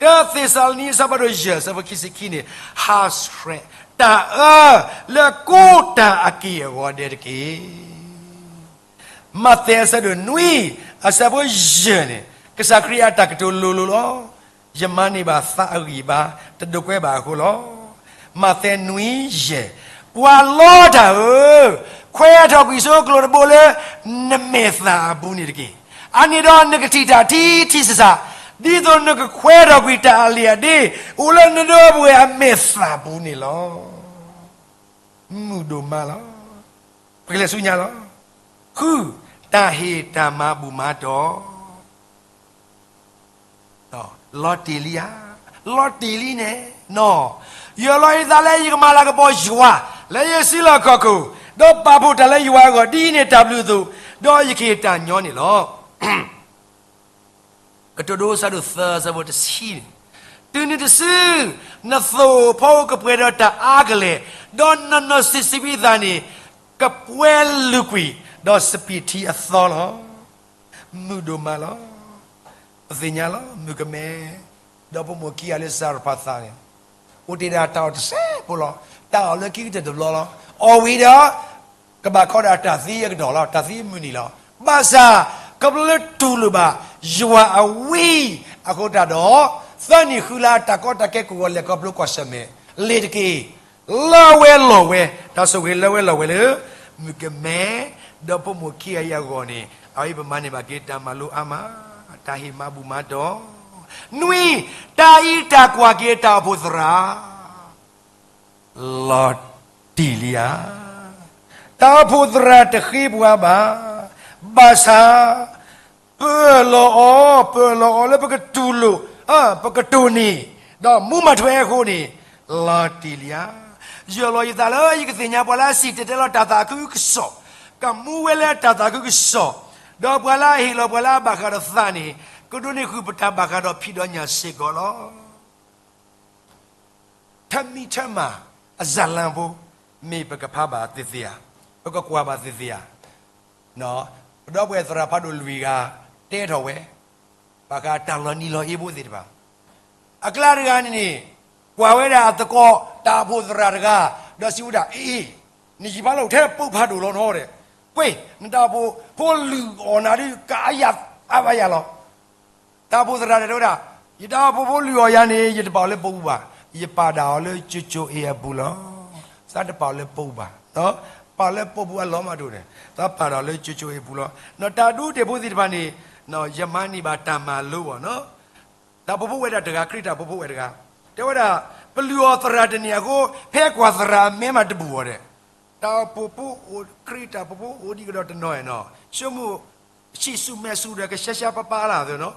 တၢသ့းစၤလနံ အဆၢဖးဒိၣ်ယဲၢ် အဆၢဖိခံဆံခံန့ၣ်, ဟးဆှဲးတၢ်အၢ လၢကိးတၢ်အက့ၢ်အဂီၤဒဲးတက့ၢ်. မးသဲ အဆၢဒိၣ်နွံ အဆၢဖိယဲၢ်န့ၣ်, ကစၢ်ခရံာ်အတၢ်ကတိၤလိၤလိၤလီၤ. ယမၤန့ၢ်ဘၣ်သးအဂံၢ်အဘါ တဒိးကွဲဘၣ်အဃိလီၤ. မးသဲနွံယဲၢ်, ပှၤလီတၢ်ဧၢ, ခွဲးထီၣ်ကွံာ်ဆိကျိာ်တဘိလၢ နမဲာ်သၣ်အပူၤန့ၣ်တက့ၢ်. အန့ၣ်ဒီးနကထံၣ်တၢ်ထံထံဆးဆး, ဒ်သိးနကခွဲးထီၣ်ကွံာ်တၢ်အလံာ်အဒ့ အိၣ်လၢနဒီပုၢ်ဝဲၢ်အမဲာ်သၣ်ပူၤန့ၣ်လီၤ. မုာ်ဒိၣ်မးလီၤ. ပကလဲၤဆူညါလီၤ. ဃု, တၢ်ဟ့ၣ်တၢ်မၤဘူၣ်မၤတီၢ် လီၤတံၢ်လံဧါ. လီၤတံၢ်လံန့ၣ်, ယၢၤလီၤယသးလၢယကမၤလၤကပီၤယွၤ လၢယစုလီၢ်ခီၣ်ခိၣ်, ဒီးပာ်ဖှိၣ်တၢ်လၢယွၤအဂီၢ် ဒ်အံၤန့ၣ်တၢ်ဘျုးအသိး, ဒီးယကဟ့ၣ်တၢ်ညီန့ၣ်လီၤ. ကတိၤဒိ အဆၢဒိၣ်သၢ အဆၢဖိတဆံန့ၣ်, တုၤနုၤတစု နသိၣ်ဖီအိၣ်ကပှဲၤဒီးတၢ်အါကလဲာ်, ဒီးနနီၢ်စံးစံးဝံသးန့ၣ် ကပှဲၤလုာ်ကွံာ် ဒီးစပံးထံအသီလီၤ. မုာ်ဒိၣ်မးလီၤ. ပသ့ၣ်ညါလီၤ မုၣ်ကမဲ ဒီးဖိမုၣ်ခံဂၤလၢစၤရဖးသးန့ၣ် အိၣ်တ့ၢ်ဒၣ်တၢ်အီၣ်တစဲးဖိလီၤ. တၢ်အီၣ်လၢခံကတၢၢ်တဘျီလီၤ. အီၣ်ဝံၤဒီး ကဘၣ်ခီဒၣ်တၢ်သံအကတီၢ်လီၤ. တၢ်သံမုၢ်နံၤလီၤ. ဘၣ်ဆၣ် ခီဖျိလၢတူၢ်လိာ်ဘၣ် ယွၤအဝံအဃိတၢ်ဒီး သၢနံၣ်ဃုလါ တၢ်ကီတၢ်ခဲကိးဂီၤလဲၤခီဖျိကွၢ်ဆၢၣ်မဲာ် လ့ၤတက့ၢ်. လၢဝဲလီၤဝဲ, တၢ်ဆိၣ်ဂ့ၤလၢဝဲလီၤဝဲလၢ မုၣ်ကမဲ ဒီးဖိမုၣ်ခံဂၤအံၤအဂီၢ်န့ၣ် အဝဲပမၤန့ၢ်ဘၣ်က့ၤတၢ်မၤလိအါမး, တၢ်ဟ့ၣ်မၤဘူၣ်မၤတီၢ်. နွံ, တၢ်အံးတၢ်ကွၢ်က့ၤတၢ်အိၣ်ဖှိၣ်သရၣ် လီၤတံၢ်လံဧါ. တၢ်အိၣ်ဖှိၣ်သရၣ်တဃ့ပှၤဘၣ်. ဘၣ်ဆၣ် ပအၢၣ်လီၤအီၤ, ပအၢၣ်လီၤအီၤလၢပကတူၢ်လိာ်, ပကတိၢ်န့ၢ်, ဒီးမူမၤထွဲအဃိန့ၣ် လီၤတံၢ်လံဧါ. ယၢၤလီၤယသးလၢယကသ့ၣ်ညါပှၤလၢအစံၣ်တဲၤတဲလီၤတၢ်သးခုကစီၣ်, ကမူဝဲလၢတၢ်သးခုကစီၣ်, ဒီးပှၤလၢအဟ့ၣ်လီၤပှၤလၢအဘၣ်ဃးဒီးသးန့ၣ် ကဒိးန့ၢ်ဃုာ်ပတၢ်ဘၣ်ဃးဒီးဖံးဒီးညၣ်စ့ၢ်ကီးလီၤ. ထမံထမၢ်အဇာတ်လမ်းဖိ မ့ၢ်ပကဖးဘၣ်သ့ၣ်သ့ၣ်ဧါ, ပကကွၢ်ဘၣ်သ့ၣ်သ့ၣ်ဧါ. ပဒီပုၢ်ဝဲၢ်သရၣ်ဖးဒိၣ်လွံၢ်ဂၤတဲထီၣ်ဝဲ, ဘၣ်ဃးတၢ်လီၤနံၤလီၤအ့ဖိသ့ၣ်တဖၣ်, အကျါတဂၤန့ၣ်န့ၣ် ကွၢ်ဝဲဒၣ်အသကိးတၢ်အိၣ်ဖှိၣ်သရၣ်တဂၤ, ဒီးစံးဝဲဒၣ်, အ့, နယံာ်ဘါလိာ်ထဲပိာ်ဖးဒိၣ်လီၤနီၤဒီး, ကွ့, နတၢ်အိၣ်ဖှိၣ်ဖိလုၢ်အီၣ်နၤဒုးကအါယၤအါဘၣ်ယၤလီၤ. တၢ်အိၣ်ဖှိၣ်သရၣ်တဂၤတဲဝဲဒၣ်, ယတၢ်အိၣ်ဖှိၣ်ဖိလုၢ်အီၣ်ယၤန့ၣ် ယတပာ်အီၤလၢပိာ်ပူၤဘၣ်, ယပာ်ဒၣ်အီၤလၢကၠိကၠိအ့အပူၤလီၤ. သးတပာ်အီၤလၢပိာ်ပူၤဘၣ်, ပာ်လၢပိာ်ပူၤအလီၢ်မးတအိၣ်န့ၣ်, သးပာ်ဒၣ်အီၤလၢကၠိကၠိအ့အပူၤလီၤ. ဒီးတၢ်ဒူတ့ၢ်ဖိသ့ၣ်တဖၣ်န့ၣ်, ယမၤန့ၢ်ဘၣ်တၢ်မၤလိအီၤနီၤ. တၢ်အိၣ်ဖှိၣ်ဖိဝဲဒၣ်တဂၤ, ခရံာ်တၢ်အိၣ်ဖှိၣ်ဖိဝဲတဂၤ, တဲဝဲဒၣ်, ပလုၢ်အီၣ်သရၣ်တန့ၢ်အဃိ, ဖဲကွၢ်သရၣ်အမဲမးတဘူၣ်အီၤဒီး, တၢ်အိၣ်ဖှိၣ်ဖိအိၣ်, ခရံာ်တၢ်အိၣ်ဖှိၣ်ဖိအိၣ်ဒံးကဒီးတနီၤနီၤ, ဆိကမိၣ် ဆံးဆူၣ်မဲာ်ဆူၣ်ဒီးကရှဲရှဲပၢ်ပၢ်လၢအသိးနီၤ.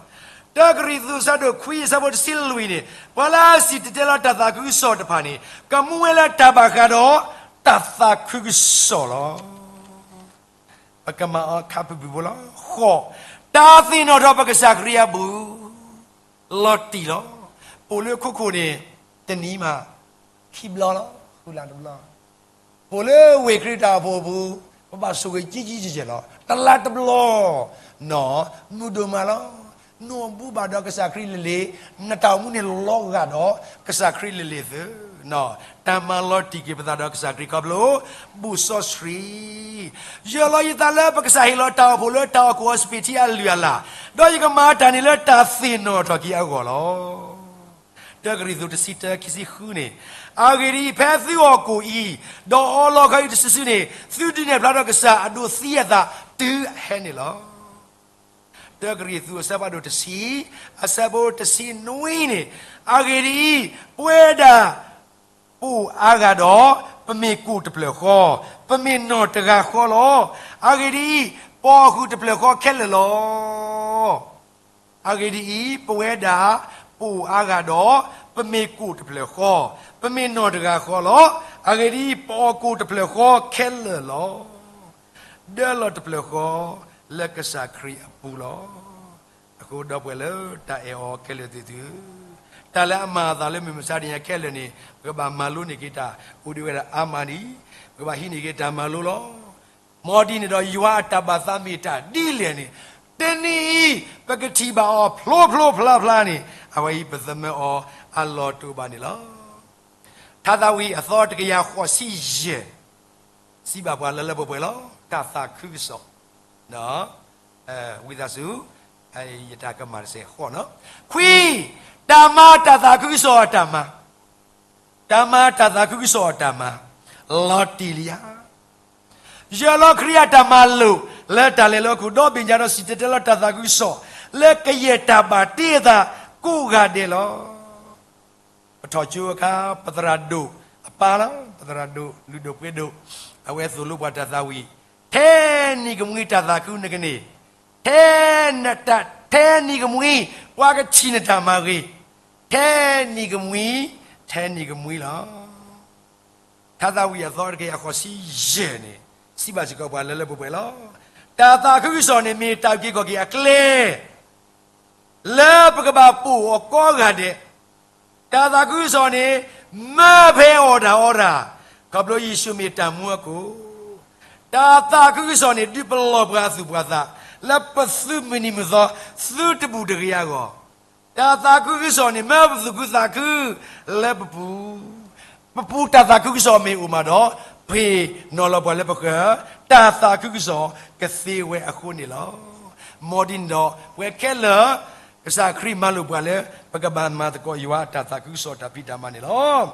တၢကရံၣ်သူး အဆၢဒိၣ်ခွံ အဆၢဖိတဆံလွံၢ်န့ၣ်, ပှၤလၢအစံၣ်တဲၤတဲလီၤတၢ်သးခုကစီၣ်တဖၣ်န့ၣ်, ကမူဝဲလၢတၢ်ဘၣ်ဃးဒီးတၢ်သးခုကစီၣ်လီၤ. ပကမၤအီၤခါပူၤပူၤဖိလီၤ. ဃိး, တၢ်သ့ၣ်နီၣ်ထီၣ်ပကစၢ်ခရံာ်အပူၤ လီၤတံၢ်လီၤ. ပိာ်လၢခိခိၣ်န့ၣ် တနံၤမး ခံဘျီလီၤ, ဃုလါတဘျီ. ပိာ်လၢဝ့ၢ်ခရံာ်တၢ်အိၣ်ဖှိၣ်အပူၤ, ပဘၣ်ဆိၣ်ဂ့ၤကံကံယဲၢ်ယဲၢ်လီၤ. တလါတဘျီ, နီၢ်မုာ်ဒိၣ်မးလီၤ. နအိၣ်မူဘၣ်ဒီးကစၢ်ခရံာ်လၢာ်လၢာ်, နတၢ်အိၣ်မူန့ၣ်လီၤဂာ်ဒီးကစၢ်ခရံာ်လၢာ်လၢာ်သ့, တၢ်မၤလီၤတံၢ်က့ၤပသးဒီးကစၢ်ခရံာ်ခီဖျိ ဘူၣ်စီဆှံ ယၢၤလီၤယသးလၢပကစၢ်ဟ့ၣ်လီၤတၢ်အိၣ်ဖှိၣ်လၢတၢ်အီၣ်ကူၣ်အီစပံးထံအလုၢ်အလၢ်, ဒီးယကမၤတၢ်န့ၣ်လၢတၢ်သ့ၣ်နီၣ်ထီၣ်က့ၤအဂီၢ်လီၤ. တၢကရံၣ်သူး တဆံတၢ ခံဆံဃုန့ၣ်, အဂ့ၢ်ဒ်အံၤ, ဖဲသုအီၣ်ကူၣ်အံၤ, ဒီးအီလီၤခီအံၤတစုစုန့ၣ်, သုဒုးနဲၣ်ဖျါထီၣ်ကစၢ်အဒိးသံအသးတုၤအဟဲန့ၣ်လီၤ. တၢကရံၣ်သူး အဆၢဖးဒိၣ်တဆံ, အဆၢဖိတဆံနွံန့ၣ်, အဂ့ၢ်ဒ်အံၤ, ပဝဲဒၣ် ပိၢ်အါဂၤဒီး, ပမ့ၢ်ကူၣ်တဖျၢၣ်ဃီ, ပမ့ၢ်နီၢ်တဂၤဃီလီၤ. အဂ့ၢ်ဒ်အံၤ, ပအီၣ်ကူၣ်တဖျၢၣ်ဃီခဲလၢာ်လီၤ. အဂ့ၢ်ဒ်အံၤ, ပဝဲဒၣ် ပိၢ်အါဂၤဒီး, ပမ့ၢ်ကူၣ်တဖျၢၣ်ဃီ, ပမ့ၢ်နီၢ်တဂၤဃီလီၤ. အဂ့ၢ်ဒ်အံၤ, ပအီၣ်ကူၣ်တဖျၢၣ်ဃီခဲလၢာ်လီၤ. ဒၢလီၤတဖျၢၣ်ဃီလၢကစၢ်ခရံာ်အပူၤလီၤ. အဃိဒီပုၢ်ဝဲၢ်လၢတၢ်အဲၣ်အီၤခဲလၢာ်သ့ၣ်သုဧၢ, တၢ်လၢအမၤအသးလၢမုၢ်မဆါတနံၤအံၤခဲလၢာ်န့ၣ် ပကဘၣ်မၤလိန့ၢ်က့ၤတၢ်အိၣ်ဒံးဝဲဒၣ်အါမးန့ၣ်, ပကဘၣ်ဟံးန့ၢ်က့ၤတၢ်မၤလိလီၤ. မ်ဒ်န့ၣ်ဒီးယွၤအတၢ်ဘၣ်သးမ့ၢ်တၢ်ဒ်လဲၣ်န့ၣ်, တနံၤအံၤ ပကထံၣ်ဘၣ်အီၤဖျိဖျိဖျါဖျါန့ၣ် အဝဲအံၤပသမၢအီၤအလီၢ်တအိၣ်ဘၣ်န့ၣ်လီၤ. ထါသးဝံၣ်အသီတကယၤဃိးဆံယဲၢ် စံးဘၣ်ပှၤလၢလၢပှဲၤပှဲၤလီၤ. တၢ်သးခုကစီၣ်, ဝံသးစူၤ, ယတၢ်ကမၣ်တစဲးဃီ, ခွံ, တၢ်မၤတၢ်သးခုကစီၣ်အတၢ်မၤ, တၢ်မၤတၢ်သးခုကစီၣ်အတၢ်မၤ, လီၤတံၢ်လံဧါ. ယၢၤလီၤခရံာ်အတၢ်မၤလိာ်လၢတၢ်လဲၤလၢဟီၣ်ခိၣ်ဒီဘ့ၣ်ညါဒီးစံၣ်တဲၤတဲလီၤတၢ်သးခုကစီၣ် လၢကယဲၢ်တၢ်ဘၣ်တ့အသးကိးဂၤဒဲးလီၤ. ပထီၣ်ကၠိအခါ ပသရၣ်ဒိၣ်အပၢ်လီၤ, ပသရၣ်ဒိၣ်လုၢ်ဒိၣ်ပှ့ၤဒိၣ်, အဝဲသိၣ်လိပှၤတၢ်သးဝံၣ်, ထဲနံၤကမှံတၢ်သးခုနကန့ၢ်, ထဲနတၢ်, ထဲနံၤကမှံ ပှၤကထံၣ်နတၢ်မၤဂ့ၤ, ထဲနံၤကမှံ, ထဲနံၤကမှံလီၤ. ထါသးဝံၣ်အသီတကယၤဃိးဆံယဲၢ်န့ၣ် စံးဘၣ်စ့ၢ်ကီးပှၤလၢလၢပှဲၤပှဲၤလီၤ. တၢ်သးခုကစီၣ်န့ၣ်မ့ၢ်တၢ်အုၣ်က့ၤခီၣ်က့ၤအကျဲ လၢပကဘၣ်ပိာ်အီၤကိးဂၤဒဲး, တၢ်သးခုကစီၣ်န့ၣ် မၢဖဲအီၣ်တၢ်အီတၢ်, ခီဖျိယ့ၣ်ၡူးမ့ၢ်တၢ်မူအခိၣ်, တၢ်သးခုကစီၣ်န့ၣ် ဒုးပလီၢ်ပှၤအသူၣ်ပှၤသး လၢပသုးမုၢ်နံၤမုၢ်သီ သုတဘူၣ်တဂ့ၤအဂီၢ်, တၢ်သးခုကစီၣ်န့ၣ် မၢပသူၣ်ခုသးခုလၢပပူၤ, ပပူၤတၢ်သးခုကစီၣ်မ့ၢ်အိၣ်မးဒီး ပှ့ၤနီၣ်လီၤပှၤလၢပဃၢၤ တၢ်သးခုကစီၣ်ကသ့ဝဲအဃိန့ၣ်လီၤ. မ်ဒ်န့ၣ်ဒီး ပဝဲခဲလၢာ် ကစၢ်ခရံာ်မၤလိာ်ပှၤလၢ ပကဘၣ်မၤသကိးယွၤအတၢ်သးခုကစီၣ်တၢ်ဖံးတၢ်မၤန့ၣ်လီၤ. လံာ်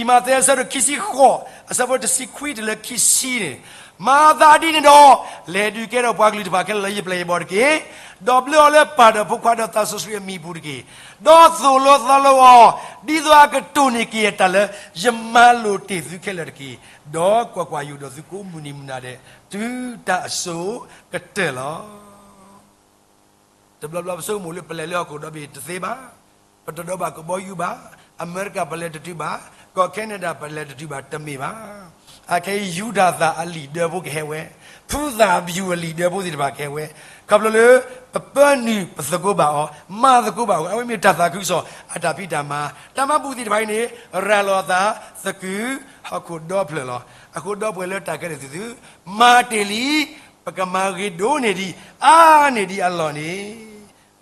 မးသဲအဆၢဒိၣ်ခံဆံဃိး အဆၢဖိတဆံခွံတုၤလၢခံဆံန့ၣ်, မၤသးဒ်န့ၣ်ဒီး လဲၤဒုးကဲထီၣ်ပှၤကလုာ်တဖၣ်ခဲလၢာ်လၢယပျဲၢ်ယဘီၣ်တက့ၢ်. ဒီးဘျၢအီၤလၢပၢ်ဒီးဖိခွါဒီးသးစီဆှံအမံၤအပူၤတက့ၢ်. ဒီးသိၣ်လိသီလိအီၤ ဒ်သိးအကတိၢ်န့ၢ်က့ၤအတၢ်လၢ ယမၤလိာ်တ့ၢ်သုခဲလၢာ်တက့ၢ်. ဒီးကွၢ်ကွၢ်, ယအိၣ်ဒီးသုကိးမုၢ်နံၤမုၢ်နၤဒဲး တုၤတၢ်အစိၤကတၢၢ်လီၤ. တဘျီဘျီပဆိကမိၣ်လၢပလဲၤလၢဟီၣ်ခိၣ်ဒီဘ့ၣ်တသ့ဘၣ်, ပတဒိးဘၣ်ကဘီယူၤဘၣ်, အမဲရကၤပလဲၤတတုၤဘၣ်, ကီၢ်ခဲနဒၤပလဲၤတတုၤဘၣ် တမ့ၢ်ဘၣ်. အခဲအံၤယူဒၤသၣ်အလံာ်ဒၢဖိကဟဲဝဲ, ဖုသၣ်ဘယူၤအလံာ်ဒၢဖိသ့ၣ်တဖၣ်ကဟဲဝဲ, ခီဖျိလၢ ပပၢနုာ်ပသကိးဘၣ်အီၤ, မၤသကိးဘၣ်အီၤ, အဝဲမ့ၢ်တၢ်သးခုကစီၣ်အတၢ်ဖံးတၢ်မၤ, တၢ်မၤဘူၣ်သ့ၣ်တဖၣ်အံၤန့ၣ် ရၤလီၤအသးသကုၤဟီၣ်ခိၣ်ဒီဖျၢၣ်လီၤ. အဃိဒီပုၢ်ဝဲၢ်လၢတၢ်ခဲလၢာ်သ့ၣ်သု, မၤတ့ၢ်လံ, ပကမၤဂ့ၤဒိၣ်န့ၢ်ဒံး အါန့ၢ်ဒံးအလီၢ်န့ၣ်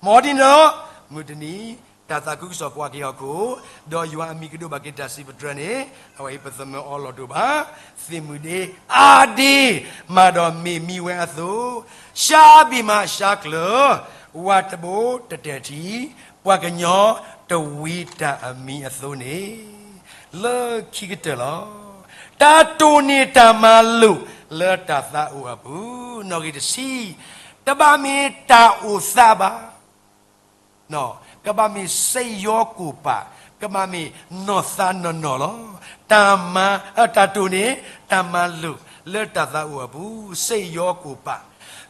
မ်ဒ်န့ၣ်ဒီး, မုၢ်တနံၤ, တၢ်သးခုကစီၣ်ကွၢ်က့ၤဟီၣ်ခိၣ်, ဒီးယွၤအမံၤကဒိၣ်ဘၣ်က့ၤတၢ်စံးပတြၢၤန့ၣ်, အဝဲအံၤပသမၢအီၤလီၢ်တအိၣ်ဘၣ်, သ့ၣ်မုၣ်ဒ့အါဒ့, မၤဒီးမ့ၢ်မံဝဲအသိး, ရှါဘ့ၣ်မးရှါကျၢၤ, ဝၤတဘိတတဲာ်ထံ, ပှၤကညီတဝံတၢ်အမံၤအသိးန့ၣ်, လၢခံကတၢၢ်လီၤ. တၢ်တိာ်န့ၢ်တၢ်မၤလိာ်လၢတၢ်သးအိၣ်အပူၤ, နီၣ်ဂံၢ်တဆံ, တဘၣ်မ့ၢ်တၢ်အိၣ်သးဘၣ် ကဘၣ်မ့ၢ်စိတ်ရောကိုယ်ပါ, ကဘၣ်မ့ၢ်နီၢ်သးနီၢ်နီၢ်လီၤ. တၢ်မၤ, တၢ်တိာ်န့ၢ် တၢ်မၤလိာ်လၢတၢ်သးအိၣ်အပူၤ, စိတ်ရောကိုယ်ပါ.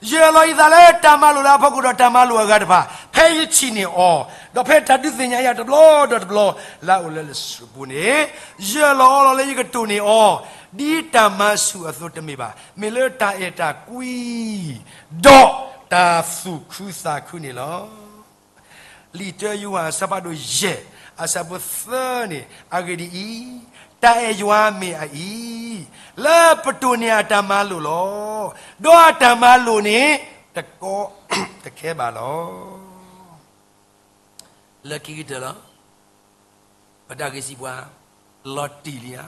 ယၢၢ်လီၤယသးလၢတၢ်မၤလိာ်လၢအဖီခိၣ်ဒီးတၢ်မၤလိာ်အဂၤတဖၣ်, ဖဲယထံၣ်န့ၢ်အီၤ, ဒီးဖဲတၢ်ဒုးသ့ၣ်ညါယၤတဘျီဒီးတဘျီ, လၢအအိၣ်လၢလံာ်စီဆှံပူၤန့ၣ်, ယၢၢ်လီၤအီၤလီၤလၢယကတိၢ်န့ၢ်အီၤ, ဒ်တၢ်မၤဆူၣ်အသိးတမ့ၢ်ဘၣ်, မ့ၢ်လၢတၢ်အဲၣ်တၢ်ကွံ ဒီးတၢ်သူၣ်ခုသးခုန့ၣ်လီၤ. လံာ်တၢယိၤဟၣ်အဆၢဖးဒိၣ်ယဲၢ်, အဆၢဖိသၢန့ၣ်, အဂ့ၢ်ဒ်အံၤ, တၢ်အဲၣ်ယွၤမ့ၢ်အအံၤ, လၢပတိာ်န့ၢ်အတၢ်မၤလိာ်လီၤ. ဒီးအတၢ်မၤလိာ်န့ၣ်, တကီတခဲဘၣ်လီၤ. လၢခံကတၢၢ်လီၤ. ပတၢ်ဂ့ၢ်စံးပှၤ, လီၤတံၢ်လံဧါ.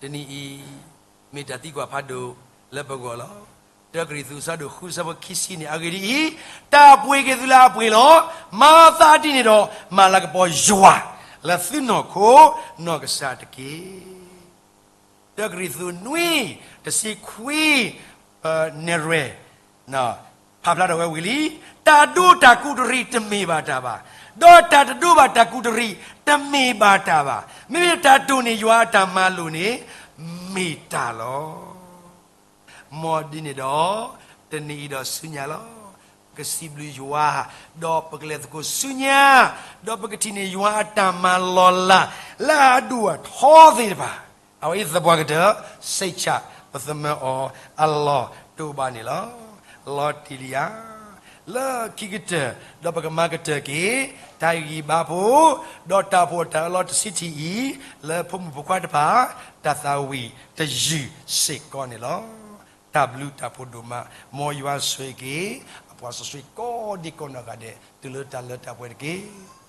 တနံၤအံၤ, မ့ၢ်တၢ်သံကွၢ်ဖးဒိၣ်လၢပဂီၢ်လီၤ. တၢကရံၣ်သူး အဆၢဒိၣ်ဃု အဆၢဖိခံဆံန့ၣ်, အဂ့ၢ်ဒ်အံၤ, တၢ်ပှ့ၤက့ၤသုလၢအပှ့ၤလီၤ. မၤသးဒ်န့ၣ်ဒီး, မၤလၤကပီၤယွၤလၢသုနီၢ်ခိနီၢ်ကစၢ်တက့ၢ်. တၢကရံၣ်သူး နွံ, တဆံခွံ, နဲၣ်ရွဲၣ် ဖးဖျါထီၣ်ဝဲဝံၤလံ. တၢ်ဒိတၢ်ကူးတရံးတမ့ၢ်ဘၣ်တၢ်ဘၣ်, ဒီးတၢ်တဒိဘၣ်တၢ်ကူးတရံးတမ့ၢ်ဘၣ်တၢ်ဘၣ်. မ့မ့ၢ်တၢ်တိာ်န့ၢ်ယွၤအတၢ်မၤလိာ်န့ၣ်, မ့ၢ်တၢ်လီၤ. မ်ဒ်န့ၣ်ဒီး, တနံၤအံၤဒီးဆူညါလီၤ. ပကစံးဘျုးယွၤ, ဒီးပကလဲၤသကိးဆူညါ, ဒီးပကထံၣ်န့ၢ်ယွၤအတၢ်မၤလီၤလး, လၢအဒိၣ်အထီသ့ၣ်တဖၣ်, အဝဲအံၤသပှၢ်ကတၢၢ်, စိတ်ချ, ပသမၢအီၤအလီၢ်တအိၣ်ဘၣ်န့ၣ်လီၤ. လီၤတံၢ်လံဧါ. လၢခံကတၢၢ်, ဒီးပကမၤကတၢၢ်က့ၤ, တၢ်ဂံၢ်ဘါဖိ, ဒီးတၢ်ဖှီၣ်တၢ်အၢလီၤတဆံးထံၣ်အံၤ, လၢဖိမုၣ်ဖိခွါတဖၣ်, တၢ်သးဝံၣ်တယုၢ်စ့ၢ်ကီးန့ၣ်လီၤ. တၢ်ဘျုးတၢ်ဖှိၣ်ဒိၣ်မး, မ်ယွၤဆိၣ်ဂ့ၤက့ၤ, အပှၤစီဆှံကိးဒံကိးနီၢ်ဂၤဒဲး, တုၤလၢတၢ်လၢတၢ်ပှဲၤတက့ၢ်.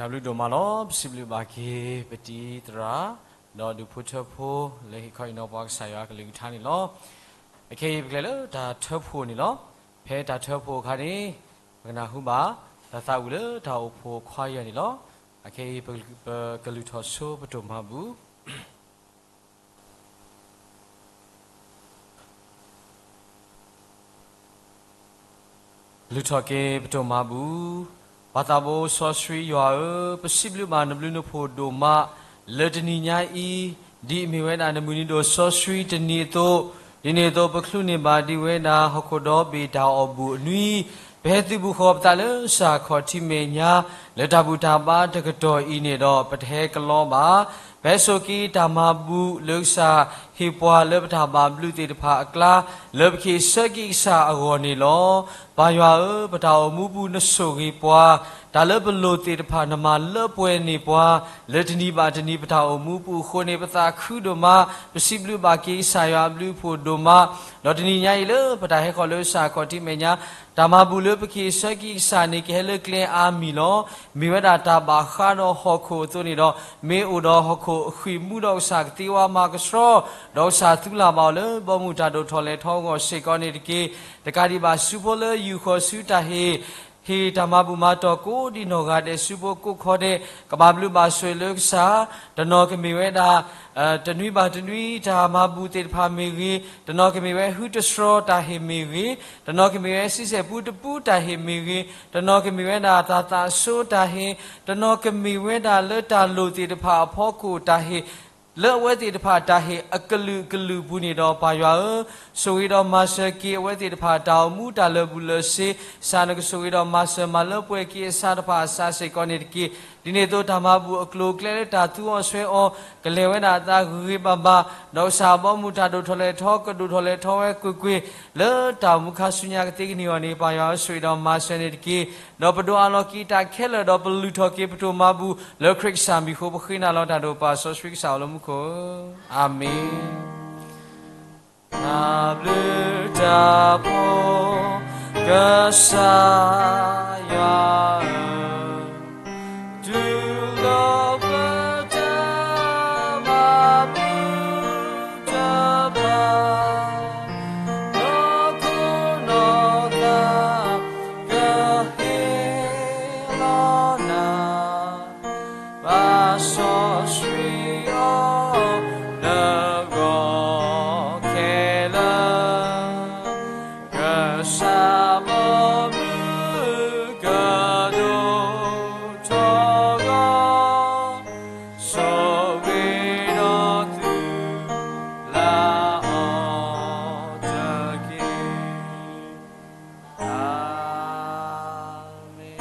တၢ်ဘျုးဒိၣ်မးလီၤ. ပစံးဘျုးဘၣ်က့ၤပတံၤသရၣ်, ဒီးဒူၣ်ဖိထၢဖိ လၢဟ့ၣ်ခီဟ့ၣ်နီၤပှၤကစၢ်ယွၤအကလုၢ်ကထါန့ၣ်လီၤ. အခဲအံၤပကလဲၤလၢတၢ်ထၢဖှိၣ်န့ၣ်လီၤ. ဖဲတၢ်ထၢဖှိၣ်အခါန့ၣ် ပကနၢ်ဟူဘၣ် တၢ်သးဝံၣ်လၢတၢ်အိၣ်ဖှိၣ်ခွါယဲၢ်န့ၣ်လီၤ. အခဲအံၤပကလုၢ်ထီၣ်ဆိပတိၢ်မၤဘူၣ် လုၢ်ထီၣ်က့ၤပတိၢ်မၤဘူၣ်. ပၢ်သးဘိစီဆှံယွၤဧၢ, ပစံးဘျုးဘၣ်နဘျုးနဖှိၣ်ဒိၣ်မး လၢတနံၤညါအံၤ, ဒ်အမ့ၢ်ဝဲဒၣ်နမုၢ်နံၤဒိၣ်စီဆှံတနံၤအသိး, ဒ်န့ၣ်အသိး ပချုးန့ၢ်ဘၣ်ဒံးဝဲဒၣ် ဟီၣ်ခိၣ်ဒီဘ့ၣ်တၢ်အီၣ်ဘူၣ်အနွံ, ပဟဲသုးဘူးဃီၤပသးလၢကစၢ်ခီၣ်ထံးမဲာ်ညါ လၢတၢ်ဘူၣ်တၢ်ဘါတကတီၢ်အံၤန့ၣ်ဒီး ပတဟဲကလီဘၣ်. ပဟဲစိာ်က့ၤတၢ်မၤဘူၣ်လၢကစၢ်ဟ့ၣ်ပှၤလၢပတၢ်ဘၣ်ဘျုးသ့ၣ်တဖၣ်အကျါ, လၢပကဟ့ၣ်ဆၢက့ၤကစၢ်အဂီၢ်န့ၣ်လီၤ. ပၢ်ယွၤဧၢ, ပတၢ်အိၣ်မူပူၤနဆိၣ်ဂ့ၤပှၤ, တၢ်လၢပလိၣ်သ့ၣ်တဖၣ်နမၤလၢပှဲၤန့ၢ်ပှၤ, လၢတနံၤဘၣ်တနံၤပတၢ်အိၣ်မူပူၤအဃိန့ၣ် ပသးခုဒိၣ်မး, ပစံးဘျုးဘၣ်က့ၤကစၢ်ယွၤအဘျုးအဖှိၣ်ဒိၣ်မး, ဒီးတနံၤညါအံၤလၢပတၢ်ဟဲဃီၤလၢကစၢ်ခီၣ်ထံးမဲာ်ညါ တၢ်မၤဘူၣ်လၢပကဟ့ၣ်ဆၢက့ၤကစၢ်န့ၣ် ကဟဲလၢကျဲအါမံၤလီၤ. မ့ၢ်ဝဲဒၣ်တၢ်ဘၣ်ဃးဒီးဟီၣ်ခိၣ်အသိးန့ၣ်ဒီး, မ့ၢ်အိၣ်ဒီးဟီၣ်ခိၣ်အဃံၢ်မူဒီး ကစၢ်ကသ့ဝါမၤကဆှီ, ဒီးကစၢ်သူလၢ်ဘၣ်အီၤလၢဘီမုၢ်တၢ်ဒိၣ်ထီၣ်လဲၤထီအဂီၢ်စ့ၢ်ကီးန့ၣ်တက့ၢ်. တကးဒံးဘၣ် စုဖိလၢယူာ်ဃီၤဆူတၢ်ဟ့ၣ် ဟ့ၣ်တၢ်မၤဘူၣ်မၤတီၢ်ကိးဒံးနီၢ်ဂၤဒဲး စုဖိကိးခီဒဲး ကဘၣ်ဘျုးဘၣ်ဆိၣ်ဂ့ၤလၢကစၢ်, တနီၤကမ့ၢ်ဝဲဒၣ် တနွံဘၣ်တနွံတၢ်မၤဘူၣ်သ့ၣ်တဖၣ်မ့ၢ်ဂ့ၤ, တနီၤကမ့ၢ်ဝဲဟုတဆှီတၢ်ဟ့ၣ်မ့ၢ်ဂ့ၤ, တနီၤကမ့ၢ်ဝဲဆံဆဲၣ်ပူတပူတၢ်ဟ့ၣ်မ့ၢ်ဂ့ၤ, တနီၤကမ့ၢ်ဝဲဒၣ်တၢ်သးစိတၢ်ဟ့ၣ်, တနီၤကမ့ၢ်ဝဲဒၣ်လၢတၢ်လိၣ်သ့ၣ်တဖၣ်အဖီခိၣ်တၢ်ဟ့ၣ်, လၢအဝဲသ့ၣ်တဖၣ်တၢ်ဟ့ၣ်အကလုာ်ကလုာ်ပူၤန့ၣ်ဒီး ပၢ်ယွၤဧၢ, ဆိၣ်ဂ့ၤဒီးမၤစၢၤက့ၤအဝဲသ့ၣ်တဖၣ်တၢ်အိၣ်မူတၢ်လၢာ်ဘူၣ်လၢာ်စ့, ကစၢ်နကဆိၣ်ဂ့ၤဒီးမၤစၢၤမၤလၢပှဲၤက့ၤအဆၣ်တဖၣ်အစးစ့ၢ်ကီးန့ၣ်တက့ၢ်. ဒ်န့ၣ်အသိးတၢ်မၤဘူၣ်အကျိၤအကျဲလၢတၢ်သူအီၣ်ဆွဲအီၤ ကလဲၤဝဲဒၣ်အသးဂ့ၤဂ့ၤဘၣ်ဘၣ်, ဒီးကစၢ်အဘီမုၢ်တၢ်ဒိၣ်ထီၣ်လဲၤထီကဒိၣ်ထီၣ်လဲၤထီဝဲကွ့ၢ်ကွ့ၢ်, လၢတၢ်အိၣ်မူခါဆူညါကသ့ကန့ၢ်အီၤန့ၣ် ပၢ်ယွၤဧၢ ဆိၣ်ဂ့ၤဒီးမၤစၢၤန့ၣ်တက့ၢ်. ဒီးပဒိးအးလီၤက့ၤတၢ်ခဲလၢာ်ဒီးပလုၢ်ထီၣ်က့ၤပတိၢ်မၤဘူၣ်လၢခရံာ်ကစၢ်မံၤအဃိ ပဃ့နၤလီၤတၢ်ဒီးပၢ်စီဆှံကစၢ်အိၣ်လၢမူခိၣ်ဧၢ, အၤမ့ၣ်. တၢ်ဘျုးတၢ်ဖှိၣ် ကစၢ်ယွၤဧၢ, တူၢ်လိာ်ပတၢ်မၤဘူၣ်တဖၣ်, နီၢ်ခိနီၢ်သးကဟ့ၣ်လီၤနၤ ပၢ်စီဆှံအီၤ လၢဂီၤခဲလၢာ်, ကစၢ်ဘီမုၢ်ကဒိၣ်ထီၣ်ဂီၤ, ဆိၣ်ဂ့ၤဒီးသု လၢအီၤတက့ၢ်. အၤမ့ၣ်.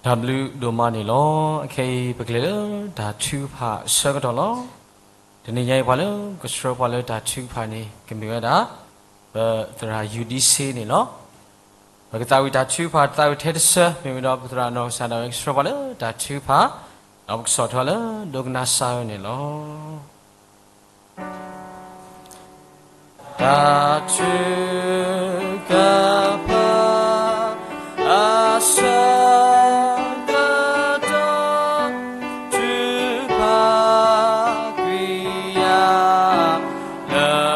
တၢ်ဘျုးဒိၣ်မးန့ၣ်လီၤ. အခဲအံၤပကလဲၤလၢတၢ်ထုကဖၣ်အဆၢကတီၢ်လီၤ. တနံၤညါအံၤပှၤလၢကဆှၢပှၤလၢတၢ်ထုကဖၣ်န့ၣ် ကမ့ၢ်ဝဲဒၣ် ပသရၣ်ယူၤဒံစ့န့ၣ်လီၤ. ပကသးဝံၣ်တၢ်ထုကဖၣ် သးဝံၣ်ထဲတဆၢ မ့ၢ်ဝံၤဒီးပသရၣ်နီၢ်ကစၢ်ဒၣ်ဝဲကဆှၢပှၤလၢတၢ်ထုကဖၣ်, ဒီးပကဆီၣ်ထွဲလၢဒိကနၣ်စၢ်ဝဲန့ၣ်လီၤ. တၢ်ထုကဖၣ် အဆၢကတီၢ်, ထုက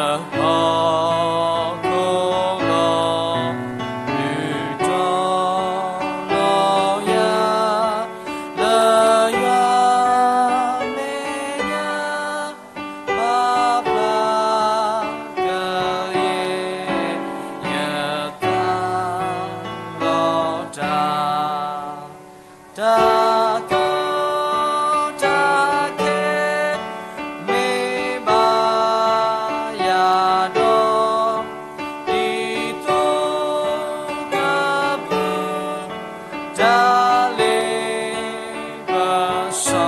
ဖၣ်ကွံာ်ယၤ လၢဟီၣ်ခိၣ်လီၤ, ဒုးတီၤလီၤယၤ လၢယွၤမဲာ်ညါ ပာ်ဖျါကယဲၢ် ယသးလီၤတၢ် တၢ်ကီတၢ်ခဲ မ့ၢ်ဘၣ်ယၤဒီး ဒ်သိးကဘုၣ်တၢ်လ့ပစီ